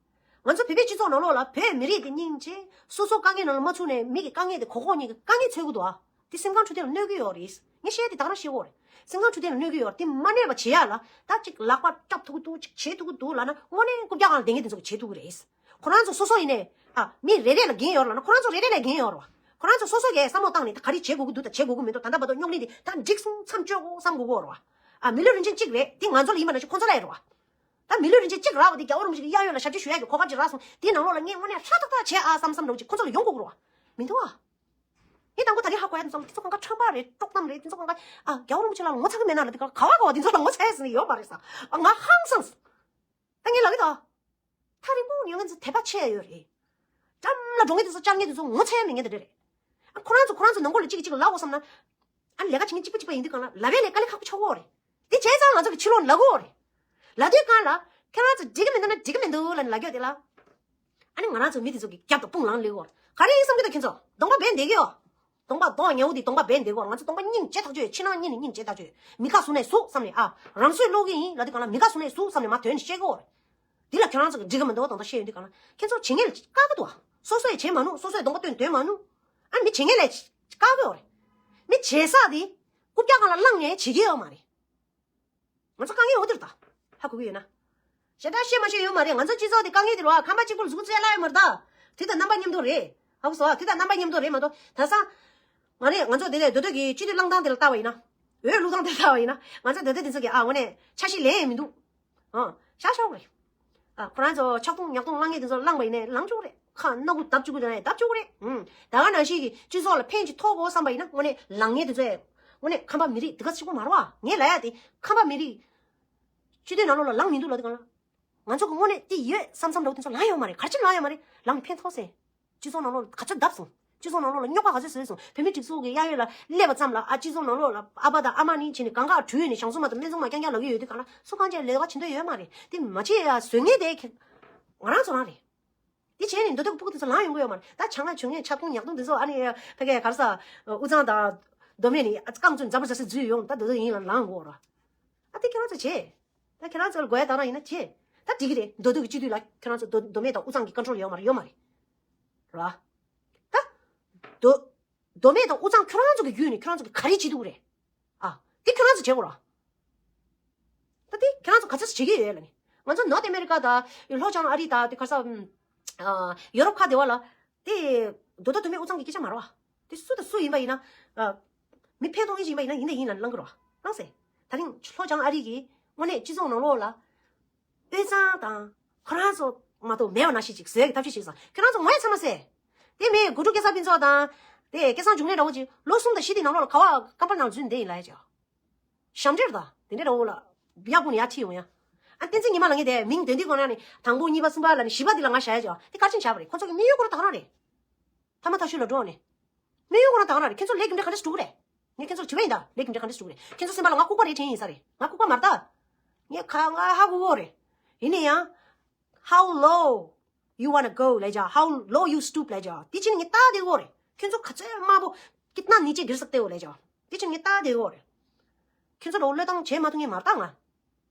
ང་ཚོ་བོད་པའི་སྤྱི་ཚོགས་ནང་ལོགས་ལ་བོད་མི་རིགས་དེ་སྙིང་རྗེ། སོ་སོ་དཀའ་ངལ་ནང་ལ་མ་ཚུད་ནས་མི་གི་དཀའ་ངལ་དེ་གོ་གོ་གཉིས་ཀྱི་དཀའ་ངལ་འཚོལ་གི་འདུག་ཨ། དེ་སེམས་ཁམས་འཕྲོད་བསྟེན་ལ་གནོད་ཀྱི་ཡོད་རེད། ངས་བཤད་དེ་ད་ག་རང་ཤེས་དགོས་རེད། སེམས་ཁམས་འཕྲོད་བསྟེན་ལ་གནོད་ཀྱི་ཡོད་རེད། དེ་མ་གནས་པ་བྱེད་ཡ་ལ་ད་ཅིག་ལག་པ་བཀྲབ་ཐུབ་ཀྱི་འདུག་ཅིག་བྱེད་ཐུབ་ཀྱི་འདུག་ལབ་ན་དངོས་གནས་རྐུབ་བཀྱག་སྒང་ལ་བསྡད་མཁན་དེ་ཚོ་གིས་བྱེད་ཐུབ་ཀྱི་རེད། ཁོ་རང་ཚོ་སོ་སོ་ཡིན་ནས་ཨ་མི་རེ་རེ་ལ་འགན་ཡོད་རེད་ལབ་ན་ཁོ་རང་ཚོ་རེ་རེ་ལ་འགན་ཡོད་རེད་བ། ཁོ་རང་ཚོ་སོ་སོ་གིས་བསམ་བློ་བཏང་ནས་ད་ག་རེ་བྱེད་དགོས་ཀྱི་འདུག་ད་བྱེད་དགོས་ཀྱི་མི་འདུག་ད་ལྟ་བར་དུ་རྙོག་གླེང་འདི་ད་འགྲིག་སོང་མཚམས་གཅོད་དགོས་བསམ་དགོས་ཀྱི་ཡོད་རེད་བ། ཨ་མི་ལུས་རིན་ཆེན་གཅིག་རེད། དེ་ང་ཚོ་ལ་ཡིན་པ་ནང་བཞིན་ཁོ་ཚོ་ལ་ཡོད་རེད་བ། ད་མི་ལུས་རིན་ཆེན་གཅིག་རག་པ་དེ་རྒྱལ་བ་རིན་པོ་ཆེ་གི་གཡས་གཡོན་ལ་ཞབས་ཕྱི་ཞུ་ཡག་གི་གོ་སྐབས་ཅིག་རག་སོང་། དེའི་ནང་ལོགས་ལ་ངས་དངོས་གནས་ཧྲ་ཏག་ཏག་བྱས་ཨ་བསམ་བསམ་འདྲ་བོ་ཅིག་ཁོ་ཚོ་ལ་ཡོང་དགོས་ཀྱི་རེད་བ། མི་འདུག་ཨ། ངས་དང་པོ་ད་རེས་ཧ་གོ་ཡ་དེ་ཚོ་དེ་ཚོ་གང་ག་ཁྲམ་པ་རེད། དཀྲོག་གཏམ་རེད། དེ་ཚོ་གང་ག་ཨ་རྒྱལ་བ་རིན་པོ་ཆེ་ལ་ངོ་ཚ་གི་མེད་ན་ལབ། དེ་ག་ག་བ་ག་བ་དེ་ཚོ་ལ་ངོ་ཚ་ཡ་ཟེར་ནས་ཡོད་མ་རེད་ས། ཨ་ང་ཧང་སངས། ད་ངས་ལབ་གི་ད། ཐག་རིང་པོ་ནས་ང་ཚོ་དད་པ་ཆེ་ཡ་ཡོད་རེད། འགྲམ་ལ་འགྲོ་མཁན་དེ་ཚོ་བཅར་མཁན་དེ་ཚོ་ངོ་ཚ་ཡ་མེད་མཁན་དེ་འདྲ་རེད། ཨ་ཁོ་རང་ཚོ་ཁོ་རང་ཚོ་ནང་ཁུལ་ལ་གཅིག་གིས་གཅིག་ལ་ལབ་དགོས་བསམ་ན། ཨ་ལས་ཀ་བྱེད་མཁན་གཅིག་པ་གཅིག་པ་ཡིན་དུས་སྒང་ལ་ལབ་པའི་ལས་དཀའ་ལས་ཁག་པོ་ཆགས་ཀྱི་ཡོད་རེད། དེ་བྱས་ཙང་ང་ཚོ་གི་ཕྱི་ལོགས་ལབ་ཀྱི་ཡོད་རེད། ལབ་དུས་སྒང་ལ་ཁྱེད་རང་ཚོ་འགྲིག་གི་མི་འདུག་ན་འགྲིག་གི་མི་འདུག་ལབ་ནས་ལབ་ཀྱི་ཡོད་དེ་ལ། ཨ་ནི་ང་རང་ཚོ་མི་དེ་ཚོ་གི་རྒྱབ་ཏུ་དཔུང་ལངས་སླེབས་ཀྱི་ཡོད་རེད། ག་རེ་ཡིན་བསམ་གྱི་འདུག་ཁྱེད་ཚོ། གདོང་པ་སྦས་བསྡད་ཀྱི་ཡོད། གདོང་པ་མདོག་ཉེས་པོ་དེ་གདོང་པ་སྦས་བསྡད་ཀྱི་ཡོད་རེད། ང་ཚོ་གདོང་པ་སྙིང་རྗེ་ཐག་ཆོད། ཕྱི་ནང་གཉིས་ནས་སྙིང་རྗེ་ཐག་ཆོད། མི་ཁ་ཟུག་ནས་ཟུག་བསམ་ནས་ཨ། རང་སྲོག་བློས་ཀྱི་ཡིན་ལབ་དུས་སྒང་ལ་མི་ཁ་ཟུག་ནས་ཟུག་བསམ་ནས་མར་དོན་བཤད་ཀྱི་ཡོད་རེད། འདི་ལ་ཁྱོད་རང་ཚོ་གི་འགྲིག་གི་མི་འདུག་དང་དང་བཤད་ཡོང་དུས་སྒང་ལ་ཁྱེད་ཚོ་བྱེད་མཁན་ལ་བཀག་གི་འདུག་ཨ། སོ་སོས་བྱེད་མ་ནུས། སོ་སོས་གདོང་པ་སྟོན་འདོན་མ་ནུས། ཨ་མི་བྱེད་མཁན་ལ་བཀག་གི་ཡོད་རེད། མི་བྱེད་ས་དེ་རྐུབ་བཀྱག་སྒང་ལ་བླངས་ནས་བྱེད་ཀྱི་ཡོད་མ་རེད། ང་ཚོ་དཀའ་ངལ་འོ་དེར་ད། ཧ་གོ་གི་ཡོད་ན། ཞེ་དྲག་བཤད་མ་ཤེས་ཡོད་མ་རེད། ང་ཚོ་སྤྱི་ཚོགས་དེ་དཀའ་ངལ་དེ་རེད་བ། ཁང་པ་གཅིག་པོ་ལ་གཟུགས་པོ་བཙལ་ཡ་ཡོད་མ་རེད་ད། དུས་དང་རྣམ་པ་མཉམ་དུ་རེད། ཧ་གོ་སོང་ཨ། དུས་དང་རྣམ་པ་མཉམ་དུ་རེད་མ་གཏོགས་ད་སང་། ང་རེད་ང་ཚོ་དེ་ནས་མདོ་སྟོད་ཀྱི་སྤྱི་འཐུས་གླེང་སྟངས་དེ་ལ་ལྟ་བ་ཡིན་ན། འོས་བླུག་སྟངས་དེ་ལ་ལྟ་བ་ཡིན་ན། ང་ཚོ་མདོ་སྟོད་དེ་ཚོ་གི་ཨ་ངོ་ནས་འཆར་གཞི་ལེན་ཡས་མི་འདུག་ཨ། ཤག་ཤག་རེད། ཨ་ཁོ་རང་ཚོ་ཆག་ཐུང་ཉག་ཐུང་བླང་ངེས་དེ་ཚོ་བླངས་པ་ཡིན་ནའི་བླང་ཆོག་རེད། ཁ་སྣ་ཁུག་བརྡབ་བཅུག་གི་ཡོད་ན་བརྡབ་བཅུག་རེད། ཨུམ། ད་ག་ནང་བཞིན་གྱི་སྤྱི་ཚོགས་ལ་ཕན་ཅིག་ཐོགས་དགོས་བསམ་པ་ཡིན་ན་དངོས་གནས་ལངས་ངེས་དེ་ཚོས། དངོས་གནས་ཁམས་པ་མི་རིགས་དེ་ག་གཅིག་པོ་མ་རེད་བ། ངས་ལབ་ཡ་དེ་ཁམས་པ་མི་རིགས་སྤྱི་འཐུས་ནང་ལོགས་ལ་ལངས་མི་འདུག་ལབ་དུས་སྒང་ལ། ང་ཚོ་གི་དངོས་གནས་དེ་ཡོད་བསམ་བསམ་འདྲ་བོ་དེ་ཚོ་ལངས་ཡོད་མ་རེད། ག་རེ་བྱས་ལངས་ཡོད་མ་རེད། ལངས་ནས་ཕན་ཐོགས་སེ། སྤྱི་ཚོགས་ནང་ལོགས་ལ་ག་ཚོད་བརྡབས་སོང་། སྤྱི་ཚོགས་ནང་ལོགས་ལ་རྙོག་པ་ག་ཚོད་བཟོས་སོང་། བོད་མིའི་སྒྲིག་འཛུགས་ཀྱི་གཡས་གཡོན་ལ་སླེབས་པ་ཙམ་ལ་ཨ་སྤྱི་ཚོགས་ནང་ལོགས་ལ་ཨ་ཕ་དང་ཨ་མ་གཉིས་བྱས་ནས་གང་ག་བྲོས་ནས་ཞང་བཙུན་མ་དང་སྨན་བཙུན་མ་རྐྱང་རྐྱང་ལབ་ཀྱི་ཡོད་དུས་སྒང་ལ་སུ་གང་ཅིག་ལས་ཀ་བྱེད་འདོད་ཡོད་མ་རེད། དེ་མ་བྱེད་ཡ་བཟོ་མཁན་དེ་ཁྱེད། ང་རང་ཚོ་རང་རེད། དེ་བྱས་ནས་མདོ་སྟོད་ཀྱི་སྤུ་གུ་དེ་ཚོ་ལངས་ཡོང་གི་ཡོད་མ་རེད། ད་བྱ་ང་བྱུང་ངས་ཆག་ཐུང་ཉག་ཐུང་དེ་ཚོ་ཨ་ནི་ཕ་གིའི་ག་རེ་ཟ། དབུས་གཙང་དང་མདོ་སྨད་ནས་རྐང་བཙུགས་འཛམ་བུ་ས་སི་འཛུལ་ཡོང་། ད་མདོ་སྟོད་ཡིན་ལ་ལངས་དགོས་ར། ཨ་དེ་ཁྱེད་རང་ཚོ་བྱེད། ད་ཁྱེད་རང་ཚོ་ལ་དགོས་ཡ་དག་རང་ཡིན་ན་བྱེད། ད་འགྲིག་གི་རེད། མདོ་སྟོད་ཀྱི་སྤྱི་འཐུས་ལ་ཁྱེད་རང་ཚོ་མདོ་མདོ་སྨད་དང་དབུས་གཙང་གི་ཀོན་ཊོལ་ཡོད་མ་རེད། ཡོད་མ་རེད། ར། ད། མདོ། མདོ་སྨད་དང་དབུས་གཙང་ཁྱོད་རང་ཚོ་གི་བརྒྱུད་ནས་ཁྱོད་རང་ཚོ་གི་ག་རེ་བྱེད་ཐུབ་ཀྱི་རེད། ཨ། དེ་ཁྱོད་རང་ཚོ་བྱེད་དགོས་ར། ད་དེ་ཁྱེད་རང་ཚོ་ག་ཚོད་བྱེད་ཀྱི་ཡོད་ལ་ནི། ང་ཚོ་ནོར་ཐ་ཨ་མེ་རི་ཀ་དང་ལྷོ་བྱང་ཨ་རི་དང་དེ་ག་ས། ཨ། ཡོ་རོབ་ཁག་དེ་བ་ལ། དེ། མདོ་སྟོད་མདོ་སྨད་དབུས་གཙང་གི་སྐད་ཆ་མ་རེད་བ། དེ་སུ་དང་སུ་ཡིན་པ་ཡིན་ན། ཨ། མི་ཕན་ཐོགས་ངེས་ཅིག་ཡིན་པ་ཡིན་ན་ཡིན་ན་ཡིན་ལ་ལངས་ཀྱི་རེད་བ། ལངས་སེ། ད་རིང་ལྷོ་བྱང་ཨ་རི་གི་དངོས་གནས་སྤྱི་ཚོགས་ནང་ལོགས་ལ། དབུས་གཙང་དང་ཁོ་རང་ཚོ་མ་གཏོགས་མེད་པ་ནང་བཞིན་ཅིག་བཟོས་ཀྱི་ཐབས་ཤེས་ཤིག་བསམ། ཁྱོད་རང་ཚོ་ངོ་ཡ་ཚང་མ་ཟེར། དེ་མིན་དགུ་ཕྲུག་སྐལ་བཟང་ཕུན་ཚོགས་དང་། དེ་སྐལ་བཟང་འབྱུང་གནས་འདྲ་བོ་ཅིག་ལོ་གསུམ་དང་བཞི་དེའི་ནང་ལོགས་ལ་ག་བ་ཀམ་པ་ནང་འཛུལ་འདི་ཡིན་ལ་ཡ་ཅིག་ཞབས་འདྲེར་དང་དེ་འདྲའི་འདྲ་བོ་ལ་ཡག་པོ་ནས་ཡར་ཁྲིད་ཡོང་ཡ། ཨ་བསྟན་འཛིན་ཉི་མ་ལ་ངས་དེ་མིང་འདོན་དུས་གོང་ནས་ནི་དང་པོ་གཉིས་པ་གསུམ་པ་ལ་ནི་བཞི་པ་འདི་ལ་ང་བཞག་ཡ་ཅིག་དེ་ག་རེ་བྱས་ནས་བྱས་པ་རེད། ཁོ་ཚོ་གི་དམིགས་ཡུལ་ཁོ་རང་ད་ག་རང་རེད། ཐ་མ་ཐག་ཆོད་ལ་འགྲོ་ནས། དམིགས་ཡུལ་ཁོ་རང་ད་ག་རང་རེད། ཁྱེད་ཚོ་ལས་རྒྱུ་འབྲས་ག་འདྲ་ཞིག་འགྲོ་གི་རེད། ངས་ཁྱེད་ཚོར་དྲི་བ་ཡིན་ད། ལས་རྒྱུ་འབྲས་ག་འདྲ་ཞིག་འགྲོ་གི་རེད། ཁྱེད་ཚོ་སེམས་པ་ལ་ང་ལྐུགས་པ་རེད་དྲན་ཡིན་ས་རེད། ང་ལྐུགས་པ་མ་རེད་ད། ངས་ཁ་ང་ཧ་གོ་གི་རེད། ཡིན་ན་ཡང་། How low you wanna go ལབ་ཀྱང་། How low you stoop ལབ་ཀྱང་། དེ་ཕྱིན་ངས་ལྟ་དེ་གོ་རེད། ཁྱོད་ཚོ་ག་ཚོད་དམའ་པོ། कितना नीचे गिर सकते हो ལབ་ཀྱང་། དེ་ཕྱིན་ངས་ལྟ་དེ་གོ་རེད། ཁྱོད་ཚོ་ལོ་བློས་བཏང་བྱེད་མ་ཐུབ་ངས་མ་ལྟ་ང་།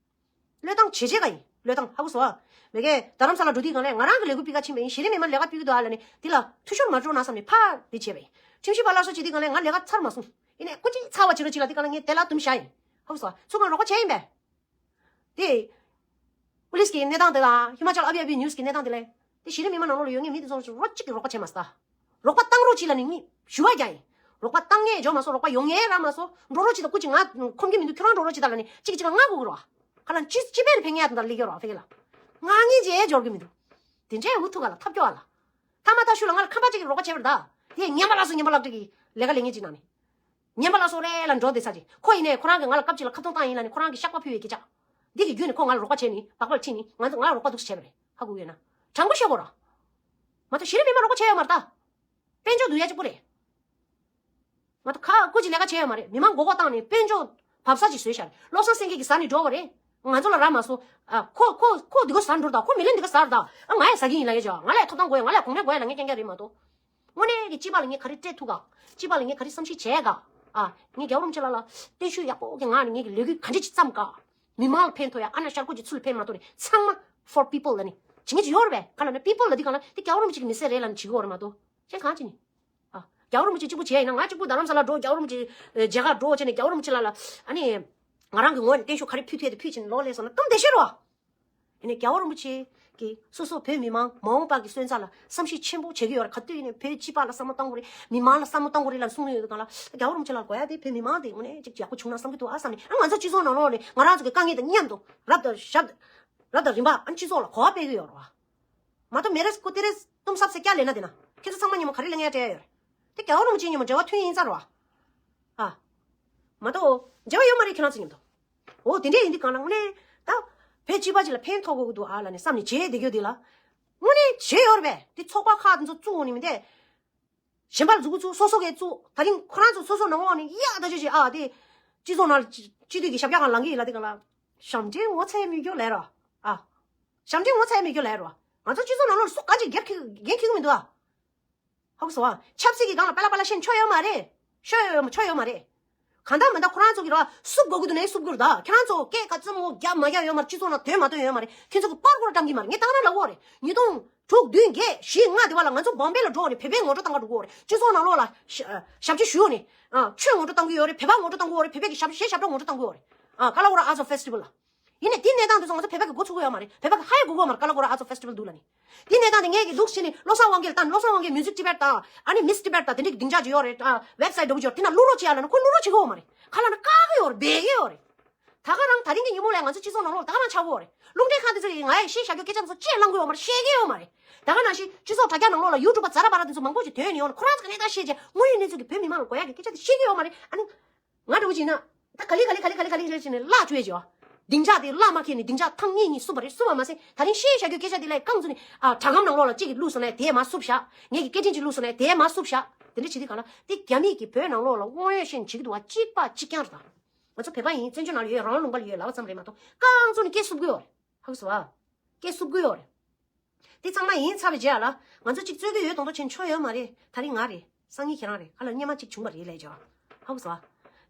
བློས་བཏང་བྱེད་བྱེད་ག་ཡིན། བློས་བཏང་ཧ་གོ་སོང་ཨ། མེ་གེ་རྡ་རམ་ས་ལ་འགྲོ་དུས་གང་ལས་ང་རང་གི་ལས་འགུལ་སྤེལ་ག་ཕྱིན་པ་ཡིན། གཞི་རིམ་མི་མང་ལས་ཀ་སྤེལ་གི་འདུག་ཨ་ལ་ནི་དེ་ལ་འཐུས་ཤོར་མ་འགྲོ་ན་བསམ་ནས་ཕར་དེ་བྱས་པ་ཡིན། ཁྲིམས་ཞིབ་པ་སླར་གསོ་བྱེད་དུས་གང་ལས་ང་ལས་ཀ་ཚར་མ་སོང་། ཡིན་ནའི་སྐུ་མཁྱེན་ཚར་བ་བྱེད་རོགས་བྱེད་ལ་དེ་གང་ལ་ངས་དེ་ལ་དུམ་བཞག་ཡིན། ཧ་གོ་སོང་ཨ། ཚུར་ཁང་རོགས་པ་བྱས་ཡིན་པས། དེ། པུ་ལིས་ཀྱི་གནས་སྟངས་དེ་དང་ཧི་མ་ཅལ་ཨ་བི་ཨ་བི་ནིའུ་སི་གི་གནས་སྟངས་དེ་ལས། དེ་གཞི་རིམ་མི་མང་ནང་ལོགས་ལ་ཡོད་མཁན་མི་དེ་ཚོ་རོ་གཅིག་གིས་རོགས་པ་བྱས་མ་སོང་། རོགས་པ་བཏང་རོགས་གྱིས་ལབ་ནས་ངས་ཞུ་བ་རྒྱག་ཡིན། རོགས་པ་བཏང་མཁན་འཇོག་མ་སོང་། རོགས་པ་ཡོང་མཁན་རག་མ་སོང་། འགྲོ་རོགས་གྱིས་དང་སྐུ་མཁྱེན་ང་ཁོམ་གྱི་མི་འདུག་ཁྱོད་རང་འགྲོ་རོགས་གྱིས་ད་ལབ་ནས་གཅིག་གིས་གཅིག་ལ་མངག་དགོས་ཀྱི་རེད་བ། ཁ་ལ་ཅི་ཅི་ཕན་ཕན་ངེས་དང་ད་ལི་ཀྱོ་ར་ཕེ་གི་ལ། མངག་མཁན་ཅིག་འབྱོར་གྱི་མི་འདུག་དེ་འདྲའི་འུ་ཐུག་ག་ལ་ཐབས་སྐྱོ་བ་ལ། ཐ་མ་ད་ཤུ་ལ་ང་ལ་ཁམས་པ་ཅིག་གིས་རོགས་པ་བྱས་པ་རེད་ད། དེ་ངན་པ་ལ་སོ་ངན་པ་ལག་བྲིས་ཀྱི་ལས་ཀ་ལས་ངན་ཅིག་ནང་ནས། ངན་པ་ལ་སོ་རེ་ལ་འགྲོ་བསྡད་ས་ཅིག་ཁོ་ཡིན་ནའི་ཁོ་རང་གིས་ང་ལ་སྐབས་ཅིག་ལ་ཁ་བཏང་བཏང་ཡིན་ལ་ནི་ཁོ་རང་གིས་བཤགས་པ་ཕུལ་བའི་སྐད་ཆ། འདི་གི་བརྒྱུད་ནས་ཁོ་ང་ལ་རོགས་པ་བྱས་ནི་སྦག་སྦག་ཁྲིད་ནི་ང་ང་ལ་རོགས་པ་འདུག་སེ་བྱས་པ་རེད། ཧ་གོ་གི་ཡོད་ན། དྲང་པོ་བཤད་དགོས་ར། མ་གཏོགས་གཞི་རིམ་མི་མང་རོགས་པ་བྱས་ཡོད་མ་རེད་ད། དཔལ་འབྱོར་འདུག་ཡ་གཅིག་པུ་རེད། མ་གཏོགས་ཁ་སྐུ་ཅིག་ལས་ཀ་བྱས་ཡོད་མ་རེད། མི་མང་མགོ་སྐོར་བཏང་ནས་དཔལ་འབྱོར་བབས་ས་ཅིག་བཟོས་ཤག་བློ་བཟང་སེང་གེ་གིས་ཟ་ནས་འགྲོ་བ་རེད། ང་ཚོ་ལ་རག་མ་སོང་། ཨ། ཁོ་ཁོ་ཁོ་འདི་ག་ཟ་འགྲོ་ད། ཁོ་མི་ལན་འདི་ག་ཟ་ར་ད། ཨ། ང་ཡང་ཟ་གི་ཡིན་ལབ་ཡ་ཅིག་ང་ལ་ཡང་ཐོབ་ཐང་དགོས་ཡ། ང་ལ་ཡང་གོང་ནས་དགོས་ཡ་ལབ་མཁན་རྐྱང་རྐྱང་རེད་མ་གཏོགས། དངོས་གནས་ཀྱི་སྤྱི་པ་ལ་ངས་ག་རེ་སྤྲད་ཐུབ་ག་སྤྱི་པ་ལ་ངས་ག་རེ་བསམ་ཤེས་བྱས་ག་ཨ། ངས་རྒྱལ་བ་རིན་པོ་ཆེ་ལགས་ལ་བརྟན་བཞུགས་ཡག་པོ་གི་ངང་ནས་ངས་ཀྱི་ལས་འགུལ་ག་འདྲ་ཅིག་བརྩམས་ག་མི་མང་ལ་ཕན་ཐོགས་ཡ། ཨ་ན་ཤར་ཁུག་གི་ཚུལ་ཕན་མ་ཐོགས་ནས་ཚང་མ་for people ལབ་ནས་བྱེད་མཁན་ཅིག་ཡོད་རེད་པས། ག་ལབ་ན་people ལབ་དུས་གང་ལ་དེ་རྒྱལ་བ་རིན་པོ་ཆེ་གི་མི་སེར་རེད་ལབ་ནས་བྱེད་ཀྱི་ཡོད་རེད་མ་གཏོགས་གཞན་གང་ཅི་ནས། ཨ། རྒྱལ་བ་རིན་པོ་ཆེ་གཅིག་པུ་བྱས་ཡིན་ན་ང་གཅིག་པུ་རྡ་རམ་ས་ལ་འགྲོ། རྒྱལ་བ་རིན་པོ་ཆེ་ཨ་མཇལ་ཁ་འགྲོ་བྱས་ནས་རྒྱལ་བ་རིན་པོ་ཆེ་ལགས་ལ་ཨ་ནི་ང་རང་གི་ངོས་ནས་བརྟན་བཞུགས་ག་རེ་ཕུལ་ཐུབ་ཡ་དེ་ཕུལ་བྱས་ནས་ལོག་སླེབས་སོང་ན་གཏམ་བདེ་ཤོད་རོགས། ཡིན་ནའི་རྒྱལ་བ་རིན་པོ་ཆེ་གིས་སོ་སོ་བོད་མི་མང་མ་འོངས་པ་གི་སོན་རྩ་ལ་བསམ་ཤེས་ཆེན་པོ་བྱེད་ཀྱི་ཡོད་རེད། ག་དུས་ཡིན་ནའི་བོད་སྤྱི་པ་ལ་བསམ་བློ་གཏོང་དགོས་རེད། མི་མང་ལ་བསམ་བློ་གཏོང་དགོས་རེད་ལབ་གསུངས་ཡོད་གང་ལ། རྒྱལ་བ་རིན་པོ་ཆེ་ལགས་དགོས་ཡ་དེ་བོད་མི་མང་དེ་དངོས་གནས་ཅིག་ཡག་པོ་བྱུང་ན་བསམ་གྱི་འདུག་ཨ་བསམ་ནས། ཨ། ང་ཚོ་སྤྱི་ཚོགས་ནང་ལོགས་ནས་ང་རང་ཚོ་གི་དཀའ་ངལ་དང་མཉམ་དུ་རབ་དང་ཞབས་རབ་དང་རིམ་པ་ཨ་ནི་སྤྱི་ཚོགས་ལ་གོ་བ་སྤེལ་གྱི་ཡོད་རེད་བ། མ་གཏོགས་मेरे को तेरे तुम सबसे क्या लेना देना ཁྱེད་ཚོ་ཚང་མ་མཉམ་པོ་ག་རེ་ལབ་ཡ་སྤྲད་ཡ་ཡོད་རེད། དེ་རྒྱལ་བ་རིན་པོ་ཆེ་མཉམ་པོ་འབྲེལ་བ་མཐུན་ཡིན་ཚར་བ། ཨ། མ་གཏོགས་འབྲེལ་བ་ཡོད་མ་རེད་ཁྱེད་རང་ཚོ་མཉམ་དུ། འོ་དེ་འདྲས་ཡིན་དུས་གང་ལ་དངོས་གནས་ད་བོད་སྤྱི་པ་ཅིག་ལ་ཕན་ཐོགས་དགོས་ཀྱི་འདུག་ཨ་ལབ་ནས་བསམ་ནས་བྱས་བསྡད་རྒྱུ་དེ་ལ། དངོས་གནས་བྱས་ཡོད་རེད་པས། དེ་ཚོགས་པ་ཁག་དེ་ཚོ་བཙུགས་འོང་ནི་མི་འདས། གཞན་པ་ལ་མཛུབ་གུ་བཙུགས། སོ་སོ་གས་བཙུགས། ད་རིང་ཁོ་རང་ཚོ་སོ་སོ་ནང་འོག་ནས་གཡག་ད་ཅི་ཅི་ཨ་དེ་སྤྱི་ཚོགས་ནང་ལ་སྤྱི་སྤྱི་འཐུས་ཀྱི་ཞབས་བཀྱག་སྒང་ལངས་ཀྱི་ཡིན་ལབ་དེ་གང་ལ། ཞབས་འདྲེན་ངོ་ཚ་མེད་རྒྱུ་ལས་ར། ཨ། ཞབས་འདྲེན་ངོ་ཚ་མེད་རྒྱུ་ལས་ར། ང་ཚོ་སྤྱི་ཚོགས་ནང་ལོགས་ལ་སུ་ག་ཅིག་འགན་འཁྱེར་འགན་འཁྱེར་གི་མི་འདུག་ཨ། ཧ་གོ་སོང་ཨ། ཆབ་སྲིད་ཀྱི་སྒང་ལ་པེ་ལ་པེ་ལ་བཤད་ཆོག་ཡོད་མ་རེད། ཤོད་ཡོད་མ་ཆོག་ཡོད་མ་རེད། གང་ལྟར་མི་འདྲ་ཁོ་རང་ཚོ་གི་ར་སུབ་དགོས་ཀྱི་འདུག་ནའི་སུབ་དགོས་རེད་ད། ཁྱེད་རང་ཚོ་སྐད་ག་ཙམ་མོ་རྒྱབ་མ་རྒྱབ་ཡོད་མ་རེད། སྤྱི་ཚོགས་ནང་དོན་མ་དོན་ཡོད་མ་རེད། ཁྱེད་ཚོ་གི་པར་སྐོར་བཀྲམ་གྱི་མ་རེད། ངས་ད་ག་རང་ལབ་ཡོད་རེད། ཉིས་སྟོང་དྲུག་བདུན་བརྒྱད་བཞི་ལྔ་དེ་བ་ལ་ང་ཚོ་བོམ་བེ་ལ་འགྲོ་ནས་བོད་པའི་ངོ་སྤྲོད་བཏང་ག་འགྲོ་གི་ཡོད་རེད། སྤྱི་ཚོགས་ནང་ལོགས་ལ་ཞབས་ཕྱི་ཞུས་ནས་ཆོས་ངོ་སྤྲོད་བཏང་གི་ཡོད་རེད། བོད་པ་ངོ་སྤྲོད་བཏང་གི་ཡོད་རེད། བོད་པའི་གི་ཞབས་གཞས་ཞབས་བྲོ་ངོ་སྤྲོད་བཏང་གི་ཡོད་རེད། ཨ། ཀ་ལ་ཀོ་ར་Arts of Festival ལ། ཡིན་ནའི་དེའི་གནས་སྟངས་དེ་ཚོ་ང་ཚོ་བོད་པ་གི་མགོ་ཚུགས་ཀྱི་ཡོད་མ་རེད། བོད་པ་གི་ཧ་ཡང་གོ་གི་ཡོད་མ་རེད། ཀ་ལ་ཀོ་ར་Arts of Festival འདུག་ལབ་ནས། དེའི་གནས་སྟངས་དེ་ངས་ཀྱི་འདུག་བྱས་ནས་བློ་བཟང་དབང་རྒྱལ་དང་བློ་བཟང་དབང་རྒྱལ་Music Tibet དང་ཨ་ནི་Miss Tibet དང་དེ་འདྲའི་གི་སྡིངས་ཆ་ཅིག་ཡོད་རེད། ཨ། ཝེབ་སའིཊ་འདྲ་པོ་ཅིག་ཡོད་རེད། དེ་ན་བླུག་རོགས་བྱེད་ཡ་ལབ་ན་ཁོ་བླུག་རོགས་བྱེད་ཀྱི་ཡོད་མ་རེད། ཁ་ལ་ན་བཀག་གི་ཡོད་རེད། འབད་གི་ཡོད་རེད། ད་ག་རང་ད་རིང་གི་ཉིན་མོ་ལ་ང་ཚོ་སྤྱི་ཚོགས་ནང་ལོགས་ད་ག་རང་ཆགས་ཀྱི་ཡོད་རེད། རླུང་འཕྲིན་ཁང་དེ་ཚོ་ཡིས་ང་ཡི་བཤད་བཞག་རྒྱུ་སྐད་ཆ་དེ་ཚོ་ཅིག་བླང་གི་ཡོད་མ་རེད། བཤད་གི་ཡོད་མ་རེད། ད་ག་ནང་བཞིན་སྤྱི་ཚོགས་དྲ་རྒྱ་ནང་ལོགས་ལ་ཡུ་ཊུབ་པ་ཛ་ར་བ་ར་དེ་ཚོ་མང་པོ་ཅིག་ཐོན་ནས་ཡོང་ནས་ཁོ་རང་ཚོ་གི་གནས་སྟངས་བཤད་བྱས་དངོས་ཡོད་གནས་ཚུལ་གྱི་བོད་མི་མང་ལ་གོ་ཡ་གི་སྐད་ཆ་དེ་བཤད་གི་ཡོད་མ་རེད། ཨ་ནི། ང་འདྲ་བོ་ཅིག་ན། ད་ག་ལེ་ག་ལེ་ག་ལེ་ག་ལེ་ག་ལེ་ཟེར་ནས་གླ་བཅོས་བྱས་བ། སྡིངས་ཆ་དེ་གླ་མ་ཁེལ་ནས་སྡིངས་ཆ་ཐེངས་གཉིས་གཉིས་བསུབས་པ་རེད། བསུབས་པ་མ་ཟད་ད་རིང་བཤད་བཞག་རྒྱུ་སྐད་ཆ་དེ་ལ་རྐང་བཙུགས་ནས་ཨ་དྲ་སྒམ་ནང་ལོགས་ལ་གཅིག་གིས་བླུགས་སོང་ན་དེ་མར་བསུབས་བཞག་ངེད་ཀྱི་སྐད་འཕྲིན་གཅིག་བླུགས་སོང་ན་དེ་མར་བསུབས་བཞག་དེ་འདྲ་བྱེད་དུས་གང་ལ་དེ་རྒྱ་མི་གིས་བོད་ནང་ལོགས་ལ་དབང་ཡོད་བཤད་ནས་བྱེད་ཀྱི་འདུག་བ། གཅིག་པ་གཅིག་རྐྱང་རེད་ད། ང་ཚོ་བོད་པ་ཡིན། བཙན་བྱོལ་ནང་ལ་ཡོད། རང་དབང་ལུང་པ་ལ་ཡོད་ལབ་པ་ཙམ་རེད་མ་གཏོགས་རྐང་བཙུགས་ནས་སྐད་བསུབ་དགོས་ཡོད་རེད། ཧ་གོ་སོང་ཨ། སྐད་བསུབ་དགོས་ཡོད་རེད། དེ་ཚང་མ་ཡིན་ཚར་བའི་རྗེས་ལ་ང་ཚོ་གཅིག་རྩོད་ཀྱི་ཡོད་མདོག་མདོག་བྱས་ནས་ཆོ་ཡོད་མ་རེད། ད་རིང་ང་རེད། སང་ཉིན་ཁྱེད་རང་རེད། ཧ་ལ་སྔོན་མ་གཅིག་བྱུང་བ་རེད་ལབ་ཀྱང་། ཧ་གོ་སོང་ཨ།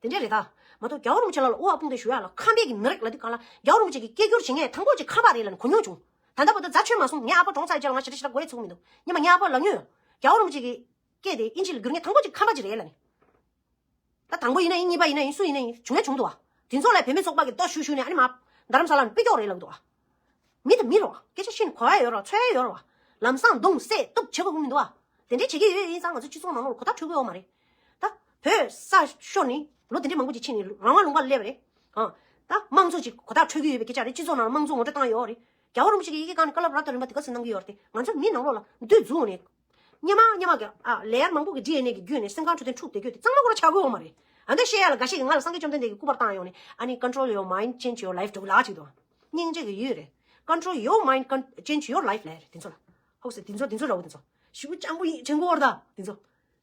དེ་འདྲས་རེད་ད། མ་གཏོགས་རྒྱལ་བ་རིན་པོ་ཆེ་ལགས་ལ་དབུ་བ་དཔུང་འདེགས་ཞུ་ཡ་ལ་ཁམས་པའི་གི་མི་རིགས་ལབ་དུས་གང་ལ་རྒྱལ་བ་རིན་པོ་ཆེ་གི་སྐད་སྒྱུར་བྱེད་མཁན་དང་པོ་གཅིག་ཁམས་པ་རེད་ལབ་ནས་གོ་མྱོང་བྱུང་། ད་ལྟ་བར་དུ་རྫ་ཆོད་མ་སོང་། ངའི་ཨ་ཕ་གྲོངས་ཚར་རྗེས་ལ་ང་ཞེ་དྲག་ཞེ་དྲག་མགོ་ཡེ་ཚུགས་མི་འདུག་སྔོན་མ་ངའི་ཨ་ཕ་ལབ་མྱོང་ཡོད། རྒྱལ་བ་རིན་པོ་ཆེ་གི་སྐད་དེ་དབྱིན་ཇི་ལ་བསྒྱུར་མཁན་དང་པོ་གཅིག་ཁམས་པ་གཅིག་རེད་ལབ་ནས། ད་དང་པོ་ཡིན་ན་ཡིན། གཉིས་པ་ཡིན་ན་ཡིན། སུ་ཡིན་ན་ཡིན། བྱུང་ཡ་བྱུང་འདུག་བ། དེ་ཚོ་ལ་བུད་མེད་ཚོགས་པ་གི་ལྟ་ཞུ་ཞུ་ནས་ཨ་ནི་མ། རྡ་རམ་ས་ལ་ནས་དཔེ་སྐྱོ་རེད་ལབ་འདུག་བ། མི་དང་མི་རེད་བ། སྐད་ཆ་བཤད་ནས་གོ་ཡ་ཡོད་རེད་བ། འཚོལ་ཡ་ཡོད་རེད་བ། ལམ་སང་རྡུང་བསད་གཏུབ་བྱེད་དགོས་ཀྱི་མི་འདུག་བ། དེ་འདྲའི་བྱེད་ཀྱི་ཡོད་ཡིན་ཙང་ང་ཚོ་སྤྱི་ཚོགས་ནང་ལོགས་ལ་གོ་ཐག་ཆོད་ཀྱི་ཡོད་མ་རེད། ད། བོད་ས་ཤོར་ནས་ལོ་དེ་འདྲའི་མང་པོ་ཅིག་ཕྱིན་ནས་རང་དབང་ལུང་པ་ལ་སླེབས་པ་རེད། ཨ། ད་དམངས་གཙོ་ཅིག་གོ་ཐག་ཆོད་ཀྱི་ཡོད་པའི་སྐད་ཆ་རེད། སྤྱི་ཚོགས་ནང་ལ་དམངས་གཙོ་ངོ་སྤྲོད་བཏང་ཡོད་རེད། རྒྱལ་བ་རིན་པོ་ཆེ་གི་ཡི་གེ་སྒང་ནས་བཀའ་སློབ་རབ་དང་རིམ་པ་དེ་ག་ཚོད་གནང་གི་ཡོད་རེད་དེ། ང་ཚོ་མི་ནང་ལོགས་ལ་འདོད་འཛུགས་ནས། སྔོན་མ་སྔོན་མ་གི་ཨ་ལེ་ཡར་མང་པོ་གི་ཌི་ཨེན་ཨེ་གི་བརྒྱུད་ནས་སེམས་ཁམས་འཕྲོད་བསྟེན་འཁྲུག་བསྡད་རྒྱུ་དེ་གཙང་མ་ཁོ་རང་ཆགས་ཀྱི་ཡོད་མ་རེད། ཨ་འདི་བཤད་ཡ་ལ་འགའ་ཤས་ཀྱིས་ང་ལ་སངས་རྒྱས་བཅོམ་ལྡན་འདས་ཀྱི་སྐུ་པར་བཏང་ཡོང་ནས་ཨ་ནི་control your mind, change your life འདྲ་པོ་ལབ་ཅིག་འདུག་སྙིང་རྗེ་གི་ཡུལ་རེད། Control your mind, con- change your life ལབ་ཡ་རེད་དེ་ཚོ་ལ། ཧོ་སེ་དེ་ཚོ་དེ་ཚོ་འདྲ་པོ་དེ་ཚོ་ཞེ་པོ་སྤྱང་པོ་ཡིན་དྲན་གྱི་ཡོད་རེད་ད་དེ་ཚོ།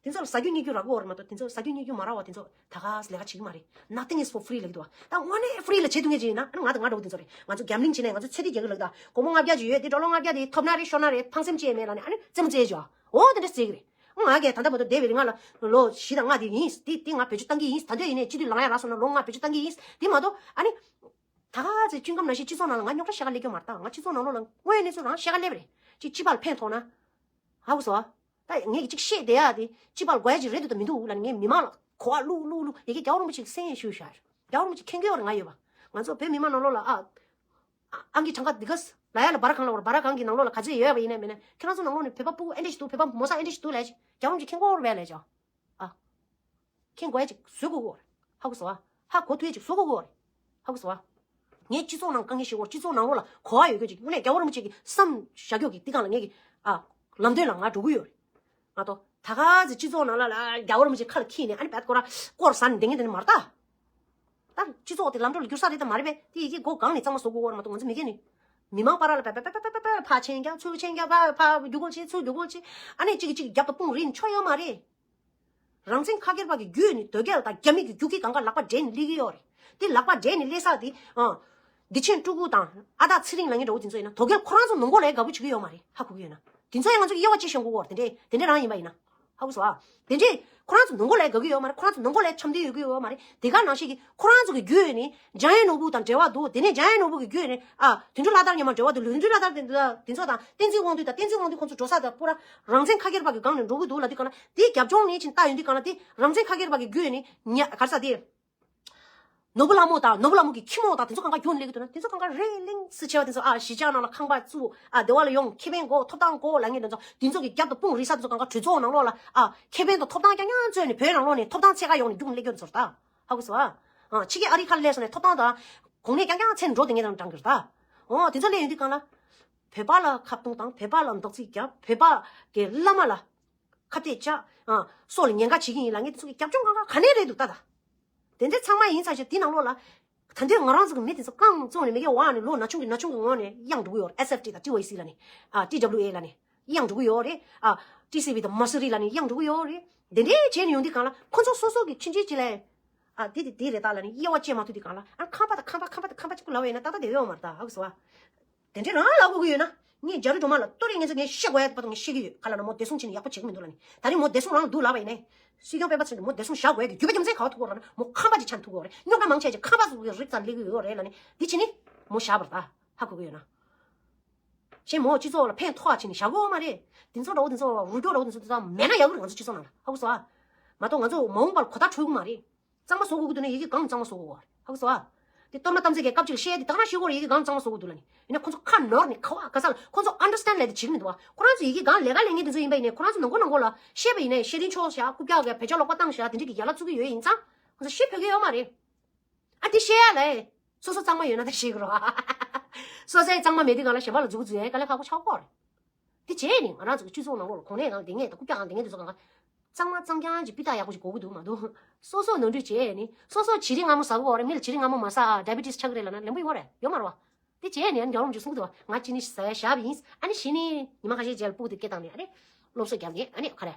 དེ་ཚོ་ལ་ཟ་རྒྱུ་རྙེད་རྒྱུ་རག་གི་ཡོད་རེད་མ་གཏོགས། དེ་ཚོ་ཟ་རྒྱུ་རྙེད་རྒྱུ་མ་རག་པ་དེ་ཚོ་ད་ག་ལས་ཀ་བྱེད་ཀྱི་མ་རེད། Nothing is for free ལབ་ཀྱི་འདུག་བ། ད་དངོས་གནས་ཕི་རི་ལ་བྱེད་ཐུབ་མཁན་ཅིག་ཡིན་ན། ཨ་ནི་ང་དང་ང་འདྲ་བོ་དེ་ཚོ་རེད། ང་ཚོ་གེམ་ལིང་བྱེད་ནས་ང་ཚོ་ཚོད་ལྟ་རྒྱག་གི་ལབ་ཀྱི་འདུག་སྒོར་མོ་ལྔ་བརྒྱ་ཅིག་ཡོད་དེ། ཌོ་ལར་ལྔ་བརྒྱ་དེ་ཐོབ་ན་རེད་ཤོར་ན་རེད་ཕངས་སེམས་ཅི་ཡང་མེད་ལབ་ནས། ཨ་ནི་རྩེད་མོ་རྩེ་བྱོས། འོ་དེ་འདྲ་རྩེ་གི་རེད། ང་གིས་ད་ལྟ་བར་དུ་འདས་པའི་རིང་ལ་ལོ་བཞི་དང་ལྔ་དེ་ཡིན། དེ་དེ་ང་བེད་སྤྱོད་བཏང་གི་ཡིན། ད་དུང་ཡིན་ནའི་སྤྱི་འཐུས་ལངས་ཡ་རག་སོང་ན་ལོ་ལྔ་བེད་སྤྱོད་བཏང་གི་ཡིན། དེ་མ་གཏོགས་ཨ་ནི། ད་ག་ཚོད་ཅུན་ཀམ་ནང་བཞིན་སྤྱི་ཚོགས་ནང་ལ་ང་རྙོག་དྲ་བཤད་ག་སླེབས་ཀྱི་མ་རེད། ད་ང་སྤྱི་ཚོགས་ནང་ལོགས་ལ་དངོས་གནས་ཚོ་རང་བཤད་ག་སླེབས་པ་རེད། ཅིག་སྤྱི་པ་ལ་ཕན་ཐོགས་ན། ཧ་གོ་སོང་ཨ། ད་ངས་ཀྱི་ཅིག་བཤད་བསྡད་ཡ་དེ་སྤྱི་པ་ལ་དགོས་ཡ་ཅིག་རེད་འདུག་དང་མི་འདུག་ལབ་ནས་ངས་མི་མང་ལ་གོ་བ་བླུག་བླུག་བླུག་ཡ་གི་རྒྱལ་བ་རིན་པོ་ཆེ་གི་སེམས་ཤུགས་བཞག་རྒྱལ་བ་རིན་པོ་ཆེ་མཁྱེན་གྱི་ཡོད་རེད། ང་ཡོད་པ། ང་ཚོ་བོད་མི་མང་ནང་ལོགས་ལ་ཨ། ཨ་ཨང་ཀི་གྲངས་ཀ་འདི་ག་ལ་ཡ་ལ་སྦ་ར་གང་ལ་བར་སྦ་ར་གང་གི་ནང་ལོགས་ལ་ག་ཚོད་ཡོད་པ་ཡིན་ནའི་མིན་ནའི་ཁྱེད་རང་ཚོ་ནང་ལོགས་ནས་བོད་པ་སྤུ་གུ་ཨེ་འདྲ་ཞིག་འདུག་བོད་པ་མོ་ས་ཨེ་འདྲ་ཞིག་འདུག་ལབ་ཅིག་རྒྱལ་བ་རིན་པོ་ཆེ་མཁྱེན་གྱི་ཡོད་རེད་པས་ལབ་ཅིག་ཨ། མཁྱེན་དགོས་ཡ་ཅིག་བཟོ་དགོས་ཀྱི་ཡོད་རེད། ཧ་གོ་སོང་ཨ། ཧ་གོ་ཐུབ་ཡ་ཅིག་བཟོ་དགོས་ཀྱི་ཡོད་རེད། ཧ་གོ་སོང་ཨ། ངས་སྤྱི་ཚོགས་ནང་དཀའ་ངལ་ཞིག་བོར་སྤྱི་ཚོགས་ནང་ལོགས་ལ་གོ་བ་ཡོད་རྒྱུ་ཅིག་དངོས་གནས་རྒྱལ་བ་རིན་པོ་ཆེ་གི་བསམ་བཞག་རྒྱུ་གི་འདི་གང་ལ་ངས་ཀྱི་ཨ། ལམ་སྟོན་ལ་ང་འགྲོ་གི་ཡོད་རེད། ང་ཏོ་ད་ག་ཚོད་སྤྱི་ཚོགས་ནང་ལ་ལ་རྒྱལ་བ་རིན་པོ་ཆེ་ཁ་ལ་འཁྱེར་ནས་ཨ་ནི་བད་སྐོར་སྐོར་ཟ་ནས་འདེང་གི་འདི་ནི་མ་རེད་ད། ད་སྤྱི་ཚོགས་དེ་ལམ་འགྲོ་ལ་འགྱུར་ས་རེད་ད་མ་རེད་པས། དེ་ཡི་གེ་སྒོ་གང་ནས་གཙང་མ་བཟོ་དགོས་བོར་མ་གཏོགས་ང་ཚོ་མི་སྒེར་ནི། མི་མང་བར་ལ་པ་པ་པ་པ་ཕར་ཕྱིན་རྒྱག་ཚུར་ཕྱིན་རྒྱག་ཕར་ཕར་རྒྱུག་སྒོར་བྱེད་ཚུར་རྒྱུག་སྒོར་བྱེད། ཨ་ནི་གཅིག་གིས་གཅིག་གི་རྒྱབ་ཏུ་དཔུང་རིས་ནས་ཆོ་ཡོད་མ་རེད། རང་བཙན་ཁ་སྒེར་བ་གི་རྒྱུད་ནི་དོལ་རྒྱལ་དང་རྒྱ་མི་གི་རྒྱུག་ཁྱི་གང་ག་ལག་པ་སྦྲེལ་ནས་སླེབས་ཀྱི་ཡོད་རེད། དེ་ལག་པ་སྦྲེལ་ནས་སླེབས་ས་དེ་ཨ། བདེ་ཆེན་སྤྲུལ་སྐུ་དང་ཨ་སྟག་ཚེ་རིང་ལབ་མཁན་འདྲ་བོ་དེ་ཚོ་ཡིན་ན་དོལ་རྒྱལ་ཁོ་རང་ཚོ་ནང་ཁུལ་ལ་དགའ་པོ་བྱེད་ཀྱི་ཡོད་མ་རེད། ཧ་གོ་གི་ཡོད་ན། དེ་ཚོ་ཡང་ང་ཚོ་གི་དབྱེ་བ་དཔྱད་ཤེས་དགོས་ཀྱི་ཡོད་རེད། དེ་འདྲས་དེ་འདྲས་རང་ཡིན་པ་ཡིན་ན། ཧ་གོ་སོང་ཨ། དེ་འདྲས་ཁོ་རང་ཚོ་ནང་ཁུལ་ལ་དགའ་གི་ཡོད་མ་རེད། ཁོ་རང་ཚོ་ནང་ཁུལ་ལ་འཆམ་མཐུན་ཡོད་ཀྱི་ཡོད་མ་རེད། དེ་ག་ནང་བཞིན་གྱི་ཁོ་རང་ཚོ་གི་རྒྱུད་ནི་འཇམ་དབྱངས་ནོར་བུ་དང་འབྲེལ་བ་འདུག་དེ་ནས་འཇམ་དབྱངས་ནོར་བུ་གི་རྒྱུད་ནི་ཨ་དོན་གྲུབ་ལྷ་དར་ཉི་མ་འབྲེལ་བ་འདུག་དོན་གྲུབ་ལྷ་དར་དེ་འདྲ་དེ་ཚོ་དང་བསྟན་འཛིན་དབང་འདུས་དང་བསྟན་འཛིན་དབང་འདུས་ཁོང་ཚོ་འགྲོ་ས་དང་པོ་ར་རང་བཙན་ཁ་སྒེར་བ་གི་སྒང་ནས་འགྲོ་གི་འདུག་ལབ་དུས་གང་ལ་དེ་རྒྱབ་ལྗོངས་ནས་ཕྱིན་ལྟ་ཡོང་དུས་གང་ལ་དེ་རང་བཙན་ཁ་སྒེར་བ་གི་རྒྱུད་ནི་ཉ་ག་རེ་ཟ་དེ། ནོར་བུ་ལྷ་མོ་དང་ནོར་བུ་ལྷ་མོ་གི་ཁྱི་མོ་དང་དེ་ཚོ་གང་ག་རྒྱུག་སླེབས་ཀྱི་འདུག་ན། དེ་ཚོ་གང་ག་རེ་ལིང་སི་ཆེ་བ་དེ་ཚོ་ཨ་གཞིས་ཆགས་ནང་ལ་ཁང་པ་བཙུགས་ཨ་བདེ་བ་ལ་ཡོང་ཁེ་ཕན་དགོས་ཐོབ་ཐང་དགོས་ལབ་མཁན་དེ་ཚོ་དེ་ཚོ་གི་རྒྱབ་ཏུ་དཔུང་རིས་ས་དེ་ཚོ་གང་ག་གྲོས་ཚོགས་ནང་ལོགས་ལ་ཨ་ཁེ་ཕན་དང་ཐོབ་ཐང་རྐྱང་རྐྱང་རྩོད་ནས་བོད་ནང་ལོགས་ནས་ཐོབ་ཐང་ཚད་ག་ཡོང་ནས་རྒྱུག་སླེབས་ཀྱི་འདུག་ཟེར་ད། ཧ་གོ་སོང་ཨ། ཨ་ཕྱི་རྒྱལ་ཨ་རི་ཁ་ལ་སླེབས་སོང་ནས་ཐོབ་ཐང་དང་གོང་ནས་རྐྱང་རྐྱང་ཚད་འགྲོ་དེ་ངས་དང་འདྲ་གི་རེད་ད། འོ་དེ་ཚོ་སླེབས་ཡོང་དུས་གང་ལ། བོད་པ་ལ་ཁ་བརྡུང་དང་བོད་པ་ལ་འདོག་རྩིས་རྒྱབ་བོད་པ་གི་བླ་མ་ལ། ཁ་གཏད་བཅག་ཨ། སྲོག་ལ་ཉེན་ཁ་བྱེད་ཀྱི་ཡིན་ལབ་མཁན་དེ་ཚོ་གི་རྒྱབ་ལྗོངས་གང་ག་ག་ནས་རེད་འདུག་ད་ད། དེ་འདྲ་ཚང་མ་ཡིན་ཚར་ཞིག་དེ་ནང་ལོགས་ལ། ད་འདོད་ང་རང་ཚོ་གི་མི་དེ་ཚོ་རྐང་བཙུགས་ནས་མི་གེ་འོག་ནས་ལོ་ན་ཆུང་གི་ན་ཆུང་གི་ངོ་ནས་གཡང་འགྲོ་གི་ཡོད་རེད། ཨེས་ཨེཕ་ཊི་དང་ཊི་ཝའི་སི་ལ་ནི། ཨ་ཊི་ཌབ་ལིའུ་ཨེ་ལ་ནི་གཡང་འགྲོ་གི་ཡོད་རེད། ཨ་ཊི་སི་བི་དང་མ་སུ་རི་ལ་ནི་གཡང་འགྲོ་གི་ཡོད་རེད། དེ་འདྲའི་བྱས་ནས་ཡོང་དུས་གང་ལ་ཁོ་ཚོ་སོ་སོ་གི་ཆུང་ཆུང་ཅིག་ལ། ཨ་དེ་དེ་དེ་རེད་ད་ལ་ནི་དབྱེ་བ་བཅད་མ་ཐུབ་དུས་གང་ལ་ཨ་ཁང་པ་དང་ཁང་པ་ཁང་པ་དང་ཁང་པ་གཅིག་པུ་ལབ་པ་ཡིན་ན་ཏག་ཏག་དེ་ཡོད་མ་རེད་ད། ཧ་གོ་སོང་ཨ། དེ་འདྲའི་རང་ལབ་དགོས་ཀྱི་ཡོད་ན། ངས་རྒྱ་རི་སྒྲོལ་མ་ལ་ཏོ་རེ་ངས་ཚོ་ངས་བཤད་དགོས་ཡ་དེ་བར་དུ་ངས་བཤད་ཀྱི་ཡོད། ག་ལ་ན་མོ་བདེ་སྲུང་བྱས་ནས་ཡག་པོ་བྱེད་ཀྱི་མི་འདུག་ལ་ནི། ད་རིང་མོ་བདེ་སྲུང་རང་ལ་འདུག་ལབ་པ་ཡིན་ནའི། སྲིད་སྐྱོང་སྤེན་པ་ཚེ་རིང་མོ་བདེ་སྲུང་བཞག་དགོས་ཀྱི་རྒྱུ་རྐྱེན་མཚན་ག་བ་ཐུག་གོ་ར་ན་མོ་ཁང་པ་ཅིག་ཆགས་ཐུག་གོ་རེད། རྙོག་དྲ་མང་ཆེ་ཅིག་ཁང་པ་ཟུག་གི་རིགས་ཙམ་སླེབས་ཀྱི་ཡོད་རེད་ལ་ནི། འདི་བྱས་ནི་མོ་བཞག་པར་ད་ཧ་གོ་གི་ཡོད་ན། གཞན་མོ་སྤྱི་ཚོགས་ལ་ཕན་ཐོགས་བྱས་ནི་བཞག་གོ་མ་རེད། དེ་ཚོ་འདྲ་བོ་དེ་ཚོ་རུ་སྐྱོར་འདྲ་བོ་དེ་ཚོ་དེ་ཚོ་མེད་ན་ཡག་གི་རེད། ང་ཚོ་སྤྱི་ཚོགས་ནང་ལ་ཧ་གོ་སོང་ཨ། མ་གཏོགས་ང་ཚོ་མ་འོངས་པར་གོ་བརྡ་འཕྲོད་གི་མ་རེད། གཙང་མ་བཟོ་དགོས་ཀྱི་འདུག་ན་ཡི་གེ་གང་གཙང་མ་བཟོ་དགོས་པ་རེད། ཧ་གོ་སོང་ཨ། དེ་གཏོར་མ་གཏམ་ཚེ་གའི་སྐབས་ཅིག་ལ་བཤད་དེ་ད་ང་ཤེས་གོ་རེད། ཡི་གེ་གང་གཙང་མ་བཟོ་དགོས་འདུག་ལ་ནི། ཡིན་ན་ཁོ་ཚོ་ཁ་ནོར་ནས་ཁ་བ་ག་ས་ལ་ཁོ་ཚོ་ཨན་ཌར་སི་ཊེན་ཌ་ལས་དེ་བྱེད་ཀྱི་མི་འདུག་བ། ཁོ་རང་ཚོ་ཡི་གེ་གང་ལས་ཀ་ལས་ངན་དེ་ཚོ་ཡིན་པ་ཡིན་ནའི་ཁོ་རང་ཚོ་ནང་ཁོ་ནང་ཁོ་ལ་བཤད་པ་ཡིན་ནའི་ཤེས་རིན་ཆོག་བཞག་རྐུབ་བཀྱག་གི་བེད་སྤྱོད་ལོག་པ་བཏང་བཞག་དེ་འདྲ་གི་ཡ་ལ་བཙུགས་ཀྱི་ཡོད་ཡིན་ཙང་ཁོ་ཚོ་ཤེས་ཕོད་ཀྱི་ཡོད་མ་རེད། ཨ་དེ་ཤེས་ཡ་ལ། སོ་སོ་གཙང་མ་ཡོད་ན་ད་ཤེས་ཀྱི་རོ། སོ་སོའི་གཙང་མ་མེད་དུས་གང་ལ་གཞན་པ་ལ་མཛུབ་གུ་འཛུགས་ཡ་དཀའ་ལས་ཁག་པོ་ཆགས་ཀྱི་ཡོད་རེད། དེ་བྱས་ནས་ང་རང་ཚོ་གི་སྤྱི་ཚོགས་ནང་ལོགས་ལ་གོང་ནས་གང་ལྡང་ངེས་དང་རྐུབ་བཀྱག་གང་ལྡང་ངེས་དེ་ཚོ་གང་ག་གཙང་མ་གཙང་རྐྱང་གི་སྤུས་དག་ཡག་པོ་ཞིག་དགོས་ཀྱི་འདུག་མ་གཏོགས། སོ་སོ་ནོར་འཁྲུལ་བྱས་ནས་སོ་སོ་བྱི་རིལ་མངར་མོ་ཟ་གི་ཡོད་རེད། མི་ལ་བྱི་རིལ་མངར་མོ་མ་ཟ་ཨ་ཌའི་བི་ཊི་སི་ཆགས་ཀྱི་རེད་ལབ་ན་ལེན་པོ་ཡོད་རེད། ཡོད་མ་རེད་བ། དེ་བྱས་ནས་ཨ་ནི་རྒྱལ་བ་རིན་པོ་ཆེ་གསུང་གི་འདུག་བ། ང་ཅི་ནི་ཟ་ཡ་བཞག་པ་ཡིན། ཨ་ནི་གཞི་ནས་ཉི་མ་ཁ་ཤས་རྗེས་ལ་སྤུ་གུ་དེ་སྐད་བཏང་ནས་ཨ་ནི་སློབ་གསོ་རྒྱབ་ནས་ཨ་ནི་ག་རེ།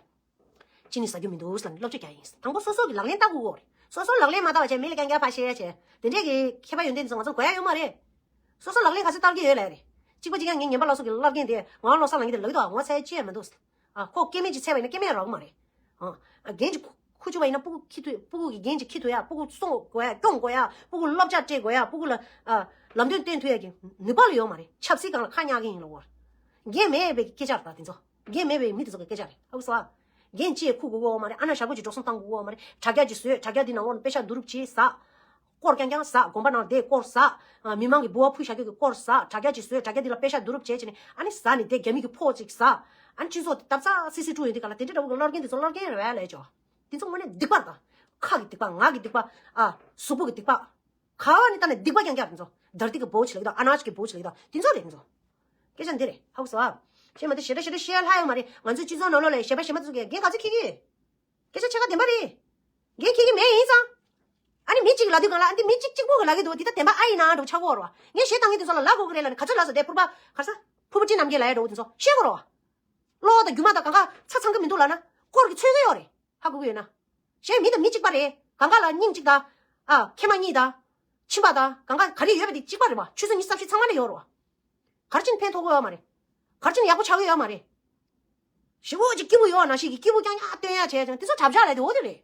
ཅི་ནི་ཟ་རྒྱུ་མི་འདུག་ཟེར་ལབ་ནས་སློབ་སྦྱོང་རྒྱག་ཡིན། དང་པོ་སོ་སོ་གི་ལག་ལེན་བསྟར་དགོས་ཀྱི་ཡོད་རེད། སོ་སོ་ལག་ལེན་མ་བསྟར་བ་བྱས་མི་ལ་རྐྱང་རྐྱང་ཕར་བཤད་ཡ་བྱས། དེ་འདྲས་ཀྱི་མཁས་པ་ཡོན་ཏན་དེ་ཚོ་ང་ཚོ་དགོས་ཡ་ཡོད་མ་རེད། སོ་སོ་ལག་ལེན་ག་ཚོད་བསྟར་གྱི་ཡོད་ལབ་ཡ་རེད། གཅིག་པ་གཅིག་རྐྱང་ངའི་ངན་པ་སླར་གསོ་གི་སློབ་རྒན་དེ་ངོ་བོ་བློ་བཟང་ལགས་ཀྱིས་དེ་ལབ་ཀྱི་འདུག་ངོ་ཚ་ཡ་ཅི་ཡང་མི་འདུག་ཨ་ཁོ་སྐྱེ་དམན་ཅིག་ཚད་པ་ཡིན་ན་སྐྱེ་དམན་རག་གི་མ་རེད། ཨ་རྒན་ཅིག་ཁུ་བྱུག་པ་ཡིན་ན་སྤུ་གུ་ཁྱི་ཐུ་སྤུ་གུ་གི་རྒན་ཅིག་ཁྱི་ཐུ་ཡ། སྤུ་གུ་སྲུང་དགོས་ཡ། སྐྱོང་དགོས་ཡ། སྤུ་གུ་སློབ་སྦྱོང་སྤྲད་དགོས་ཡ། སྤུ་གུ་ལ་ཨ་ལམ་སྟོན་བསྟན་ཐུབ་ཡ་གི་ནུས་པ་ལ་ཡོད་མ་རེད། ཆབ་སྲིད་སྒང་ལ་ཁ་གཉག་གི་ཡིན་ལ་བོར། རྒན་མེད་པའི་སྐད་ཆ་རེད་ད་དེ་ཚོ། རྒན་མེད་པའི་མི་དེ་ཚོ་གི་སྐད་ཆ་རེད། ཧ་གོ་སོང་ཨ། རྒན་ཅིག་ཁུ་དགོས་ཀྱི་ཡོད་མ་རེད། ཨ་ན་ཞག་པོ་ཅིག་འགྲོ་སོང་བཏང་དགོས་ཀྱི་ཡོད་མ་རེད། དྲ་རྒྱ་ཅིག་བཟོས། དྲ་རྒྱ་འདི་ནང་ལོགས་ནས་པེ་ཤ་བསྡུ་རུབ་བྱས་ཟ། སྐོར་རྐྱང་རྐྱང་ཟ། དགོན་པ་ནང་བསྡད་སྐོར་ཟ། ཨ་མི་མང་གི་འབུལ་བ་ཕུལ་བཞག་རྒྱུ་གི་སྐོར་ཟ། དྲ་རྒྱ་ཅིག་བཟོས། དྲ་རྒྱ་འདི་ལ་པེ་ཤ་བསྡུ་རུབ་བྱས་བྱས་ནས་ཨ་ནི་ཟ་ནས་བསྡད། རྒྱ་མི་གི་ཕོགས་ཅིག་ཟ། ཨ་ནི་སྤྱི་ཚོགས་དེ་འདབ་ཆགས་སི་སི་བཀྲུ་ཡོང་དུས་ག་ལ་དེ་འདྲ་འདྲ་བོ་གི་སློབ་རྒན་དེ་ཚོ་སློབ་རྒན་རེད་བས་ལས་ཅོ། དེ་ཚོ་དངོས་གནས་སྡིག་པ་རེད་ད། ཁ་གི་སྡིག་པ། ངག་གི་སྡིག་པ། ཨ་གཟུགས་པོ་གི་སྡིག་པ། ག་བ་ནས་ལྟ་ནས་སྡིག་པ་རྐྱང་རྐྱང་རེད་ཚོ། དར་ཏི་གི་བོ་ཆི་ལེགས་དང་ཨ་ན་ཆི་གི་བོ་ཆི་ལེགས་དང་དེ་ཚོ་རེད་ཚོ། སྐད་ཆ་འདི་རེད། ཧ་གོ་སོང་ཨ། ཤེས་མ་དེ་ཞེ་དྲག་ཞེ་དྲག་བཤད་ལྷ་ཡོད་མ་རེད། ང་ཚོའི་སྤྱི་ཚོགས་ནང་ལོགས་ལ་ཞེ་པ་ཞེ་མ་ཚོ་གི་རྒན་ག་ཚོད་ཁྱི་གི། སྐད་ཆ་ཆ་ག་བདེན་པ་རེད། རྒན་ཁྱི་གི་མེད་ཡིན་ཙང་། ཨ་ནི་མི་གཅིག་ལབ་དུས་གང་ལ་ཨ་འདི་མི་གཅིག་གཅིག་པོ་གི་ལབ་ཀྱི་འདུག་འདི་ད་བདེན་པ་ཨ་ཡིན་ན་འགྲོ་ཆགས་གོ་རོ། ངས་ཞེ་དྲག་ངས་དེ་ཚོ་ལ་ལབ་དགོས་ཀྱི་རེད་ལབ་ནས་ག་ཚོད་ལབ་སོང་དེ་ཕུར་པ་ག་ས་ཕུར་པ་ཅི་རྣམ་རྒྱལ་ལབ་ཡ་འགྲོ་དེ་ཚོ་ཤེས་གོ་རོ། གློ་བ་དང་རྒྱུ་མ་དང་གང་ག་ཚ་ཚང་གི་མི་འདུག་ལབ་ན་སྐོར་གི་ཚོད་གི་ཡོད་རེད། ཧ་གོ་གི་ཡོད་ན། གཞན་མི་དང་མི་གཅིག་པ་རེད། གང་ག་ལ་སྙིང་གཅིག་དང་། ཨ། མཁལ་མ་གཉིས་དང་། མཆིན་པ་དང་། གང་ག་ག་རེ་ཡོད་པ་དེ་གཅིག་པ་རེད་བ། ཆུ་ཚོད་ཉི་ཤུ་རྩ་བཞི་ཚང་མ་ལ་ཡོད་རེད་བ། ག་རེ་བྱས་ནས་ཕན་ཐོགས་ཀྱི་ཡོད་མ་རེད། ག་རེ་བྱས་ནས་ཡག་པོ་ཆགས་ཀྱི་ཡོད་མ་རེད། ཞེ་པོ་ཅིག་སྐྱིད་པོ་ཡོད་ན་ཞིག་གི་སྐྱིད་པོ་རྐྱང་རྐྱང་སྟོན་ཡ་བྱས་ཀྱང་དེ་ཚོ་གྲབས་ཆག་རེད་དེ། འོ་དེ་རེད།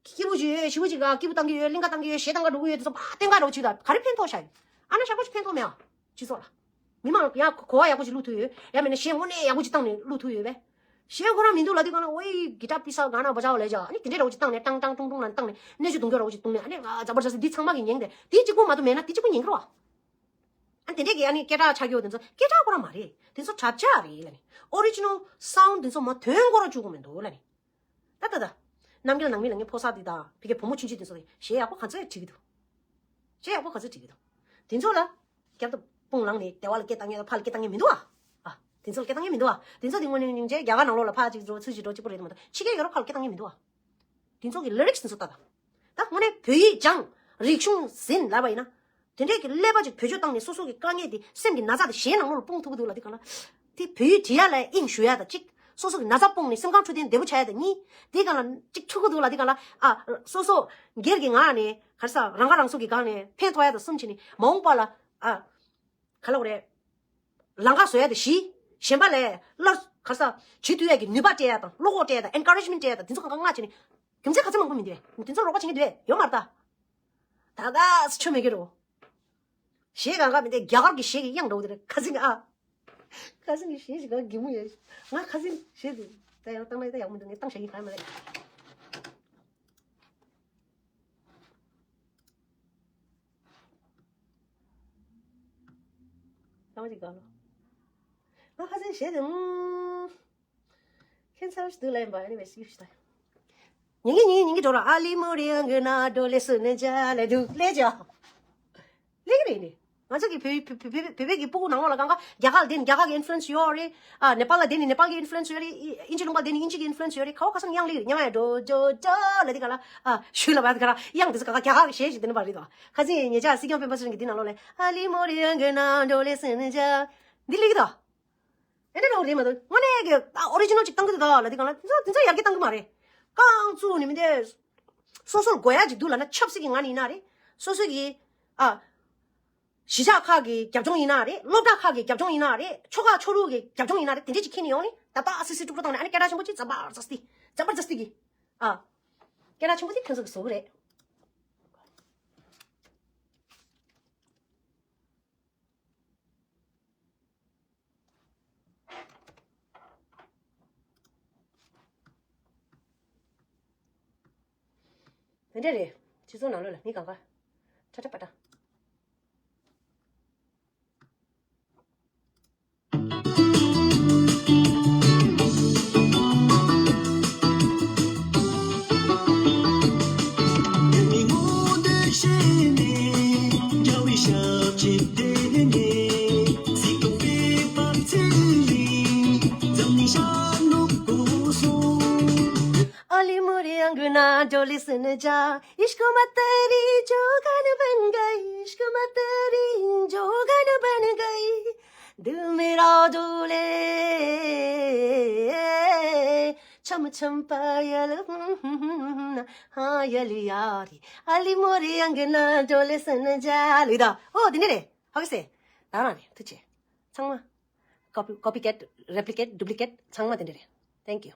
སྐྱིད་པོ་ཞིག་ཡོད། ཞེ་པོ་ཅིག་ག་སྐྱིད་པོ་བཏང་གི་ཡོད། གླིང་ག་བཏང་གི་ཡོད། གཞས་བཏང་ག་འགྲོ་གི་ཡོད། དེ་ཚོ་ཕར་བསྟན་ག་འགྲོ་ཅིག་ད་ག་རེ་ཕན་ཐོགས་ཤག་ཡོད། ཨ་ན་ཞག་པོ་ཅིག་ཕན་ཐོགས་མེད་ཨ། སྤྱི་ཚོགས་ལ། མི་མང་ལ་ཡང་གོ་བ་ཡག་པོ་ཅིག་བླུག་ཐུབ་ཡོད། ཡང་མིན་ན་གཞས་དངོས་གནས་ཡག་པོ་ཅིག་བཏང་ནས་བླུག་ཐུབ་ཡོད་པས། གཞས་ཁོ་རང་མི་འདུག་ལབ་དུས་གང་ལ་ཨོའི་གི་ཏྲ་པི་ས་ག་ན་བ་ཅའོ་ལས་ཅོ། ཨ་ནི་དེ་འདྲས་འདྲ་བོ་ཅིག་བཏང་ནས་ཀྲང་ཀྲང་ཀྲུང་ཀྲུང་ལ་བཏང་ནས་སྣོད་བཅུད་གདུང་རྒྱུད་འདྲ་བོ་ཅིག་བཏུང་ནས། ཨ་ནི་ང་ཛ་བར་ཛ་སི་འདི་ཚང་མ་གི་ཉན་ཏེ་དེ་གཅིག་པོ་མ་གཏོགས་མེད་ན་དེ་གཅིག་པོ་ཉན་གི་རེད་བ། ཨ་དེ་འདྲས་ཀྱི་ཨ་ནི་སྐད་གྲགས་ཆགས་ཀྱི་ཡོད། དེ་ཚོ་སྐད་གྲགས་ཁོ་རང་མ་རེད། དེ་ཚོ་གྲབས་ཆག་རེད་ལབ་ནི། ཨོ་རི་ཇི་ནལ་སའུན་ཌི་དེ་ཚོ་མ་ཐོན་ཁོ་རང་བཅུག་གི་མི་འདུག་ལབ་ནི། ད་ད་ད། རྣམ་རྒྱལ་ནང་མི་ལ་ངའི་ཕོ་གསར་འདི་དང་ཕ་གི་བུ་མོ་ཆུང་ཆུང་དེ་ཚོ་གི་གཞས་ཡག་པོ་ག་ཚོད་བྲིས་ཀྱི་འདུག་གཞས་ཡག་པོ་ག་ཚོད་བྲིས་ཀྱི་འདུག་དེ་ཚོ་ལ་རྒྱབ་ཏུ་དཔུང་ལངས་ནས་དེ་བ་ལ་སྐད་བཏང་མཁན་ཕར་ལ་སྐད་བཏང་མཁན་མི་འདུག་ཨ། ཨ། དེ་ཚོ་ལ་སྐད་བཏང་མཁན་མི་འདུག་ཨ། དེ་ཚོ་དེ་དངོས་གནས་སྙིང་རྗེ། རྒྱ་གར་ནང་ལོགས་ལ་ཕར་ཅིག་འགྲོ་ཚུར་ཅིག་འགྲོ་གཅིག་པོ་རེད་མ་གཏོགས་ཕྱི་རྒྱལ་ཡོ་རོབ་ཁག་ལ་སྐད་བཏང་མཁན་མི་འདུག་ཨ། དེ་ཚོ་གི་ལི་རིག་སི་དེ་ཚོ་ལྟ་དང་། ད་དངོས་གནས་བོད་ཡིག་སྦྱངས། རིག་གཞུང་ཟིན་ལབ་པ་ཡིན་ན། དེ་འདྲས་ཀྱི་ཀླད་པ་ཅིག་བེད་སྤྱོད་བཏང་ནས་སོ་སོ་གི་དཀའ་ངལ་དེ་སེམས་ཀྱི་ན་ཚ་དེ་གཞས་ནང་ལོགས་ལ་སྤུངས་ཐུབ་ཀྱི་འདུག་ལབ་དུས་གང་ལ། དེ་བོད་ཡིག་བྲིས་ཡ་ལ་དབྱིངས་ཞུགས་ཡ་དང་གཅིག་སོ་སོ་གི་ན་ཚ་སྤངས་ནས་སེམས་ཁམས་འཕྲོད་བསྟེན་བདེ་པོ་ཆགས་ཡ་དང་གཉིས། དེ་གང་ལ་གཅིག་ཐུག་གི་འདུག་ལབ་དུས་གང་ལ། ཨ། སོ་སོ་སྒེར་གྱི་ངང་ནས་ག་རེ་ཟ་རང་ཁ་རང་གསོ་གི་སྒང་ནས་ཕན་ཐོགས་ཡ་དང་གསུམ་བྱས་ནས་མ་འོངས་པ་ལ། ཨ། ག་ལབ་དགོས་རེད། ལམ་ཁ་བཟོ་ཡ་དང་བཞི། གཞན་པ་ལ་སླར་ག་རེ་ཟ་བྱེད་ཐུབ་ཡ་གི་ནུས་པ་སྤྲད་ཡ་དང་བློ་ཁོག་སྤྲད་ཡ་དང་ཨེན་ཀ་རེ་ཇི་མེན་ཊི་སྤྲད་ཡ་དང་དེ་ཚོ་གང་ག་མངགས་བྱས་ནས། རྒྱུ་མཚན་ག་ཚོད་མང་པོ་མི་འདུག་དེ་ཚོ་རོགས་པ་བྱེད་མཁན་འདུག་ཡོད་མ་རེད་ད། ད་ག་སེ་ཆོ་མེད་ཀྱི་རེད། གཞས་གང་ག་མི་འདུག་རྒྱ་གར་གྱི་གཞས་ཀྱི་དབྱངས་འདྲ་བོ་དེ་རེད། ཁ་སང་གི་ཨ། ཁ་སང་གི་གཞས་ཞིག་ག་གི་མོ་ཡོད། ང་ཁ་སང་གཞས་དེ་ད་ཡང་བཏང་ན་ད་ཡག་མི་འདུག་ངས་བཏང་བཞག་གི་གང་ཡང་མ་རེད། བཏང་བ་ཅིག་ག་ལོ། ང་ཁ་སང་གཞས་དེ་ཨུམ། ཁྱེད་ཚར་ཞིག་འདུག་ལབ་ཡིན་པ། ཨ་ནི་བས་སྐྱིད་ཞིག་ད། ཉིན་གྱི་ཉིན་གྱི་ཉིན་གྱི་འགྲོ་ར། ཨ་ལི་མོ་རི་ཡང་གི་ན་འགྲོ་ལེ་སུ་ནི་ཅ་ལེ་འདུག་ལེ་ཅ། ལེ་གི་རེད་ནི། ང་ཚོ་གི་བོད་བོད་བོད་བོད་བོད་ཀྱི་སྤུ་གུ་ནང་ལོགས་ལ་གང་ག་རྒྱ་གར་བསྡད་ནི་རྒྱ་གར་གྱི་ཨིན་ཕུ་ལུ་ཨེན་སི་ཡོད་རེད། ཨ། ནེ་པཱལ་ལ་བསྡད་ནི་ནེ་པཱལ་གྱི་ཨིན་ཕུ་ལུ་ཨེན་སི་ཡོད་རེད། ཨི་ཨིན་ཇི་ལུང་པ་བསྡད་ནི་ཨིན་ཇི་གི་ཨིན་ཕུ་ལུ་ཨེན་སི་ཡོད་རེད། ཁ་བ་ཁ་སང་ཡང་ལེ་གི་རེད། ཉི་མ་ཡང་འགྲོ་ཇོ་ཇོ་ལ་དེ་ག་ལ་དེ་ག་ལ་དབྱངས་དེ་ཚོ་གང་ག་རྒྱ་གར་གྱི་གཞས་ཤིག་དེ་ནི་པ་རེད་དོ། ཁ་སང་ཉེ་ཆར་སྲིད་སྐྱོང་སྤེན་པ་ཚེ་རིང་གི་འདི་ནང་ལོགས་ལ་ཨ་ལི་མོ་རི་ཡང་གི་ན་འགྲོ་ལེ་སུ་ནི་ཅ། འདི་ལེགས་དོ། ཨེ་འདྲ་འདྲ་བོ་རེད་མ་གཏོགས་དངོས་གནས་ཀྱི་ཨ་ཨོ་རི་ཇི་ནལ་ཅིག་བཏང་གི་འདུག་ད་ལབ་དུས་གང་ལ་དེ་ཚོ་དེ་ཚོ་ཡར་རྒྱས་བཏང་གི་མ་རེད། རྐང་བཙུགས་ནས་མི་འདི། སོ་སོར་དགོས་ཡ་ཅིག་འདུག་ལབ་ན་ཆབ་སྲིད་ཀྱི་ངང་ནས་ཡིན་ན་རེད། སོ་སོ་གི་ཨ། གཞིས་ཆགས་ཁག་གི་རྒྱབ་ལྗོངས་ཡིན་ན་རེད། སློབ་གྲྭ་ཁག་གི་རྒྱབ་ལྗོངས་ཡིན་ན་རེད། ཆོལ་ཁ་ཆོས་ལུགས་ཀྱི་རྒྱབ་ལྗོངས་ཡིན་ན་རེད། དེ་འདྲས་ཅིག་ཁྱེར་ནས་ཡོང་ནས་ད་ལྟ་ཨ་སི་སི་ཀྲུག་ཀྲུག་བཏང་ནས་ཨ་ནི་སྐད་གྲགས་ཆེན་པོ་ཅིག་ཛ་བར་ཛ་སྟི་ཛ་བར་ཛ་སྟི་གི་ཨ། སྐད་གྲགས་ཆེན་པོ་དེ་ཁྱོད་ཚོ་གིས་བཟོ་གི་རེད། དེ་འདྲ་རེད། སྤྱི་ཚོགས་ནང་ལོགས་ལ་མི་གང་ག་ཁྲ་ཁྲ་པ་ཏྲ། ཨ་ལི་མོ་རི་ཡང་གི་ན་འགྲོ་ལི་སི་ནི་ཅ། ཨིཤ་ཀུ་མ་ཏ་རི་ཇོ་ག་ན་བན་གའི། ཨིཤ་ཀུ་མ་ཏ་རི་ཇོ་ག་ན་བན་གའི། དུ་མི་ར་དུ་ལེ། ཆམ་ཆམ་པ་ཡ་ལ་ཧ་ཡ་ལི་ཡ་རི། ཨ་ལི་མོ་རི་ཡང་གི་ན་འགྲོ་ལི་སི་ནི་ཅ་ལི་ད། ཨོ་དེ་འདྲ་རེད། ཧ་གི་སེ། ད་རང་རེད། ཐུགས་རྗེ་ཆེ། ཚང་མ། Copy, copycat, replicate, duplicate ཚང་མ་དེ་འདྲ་རེད། Thank you.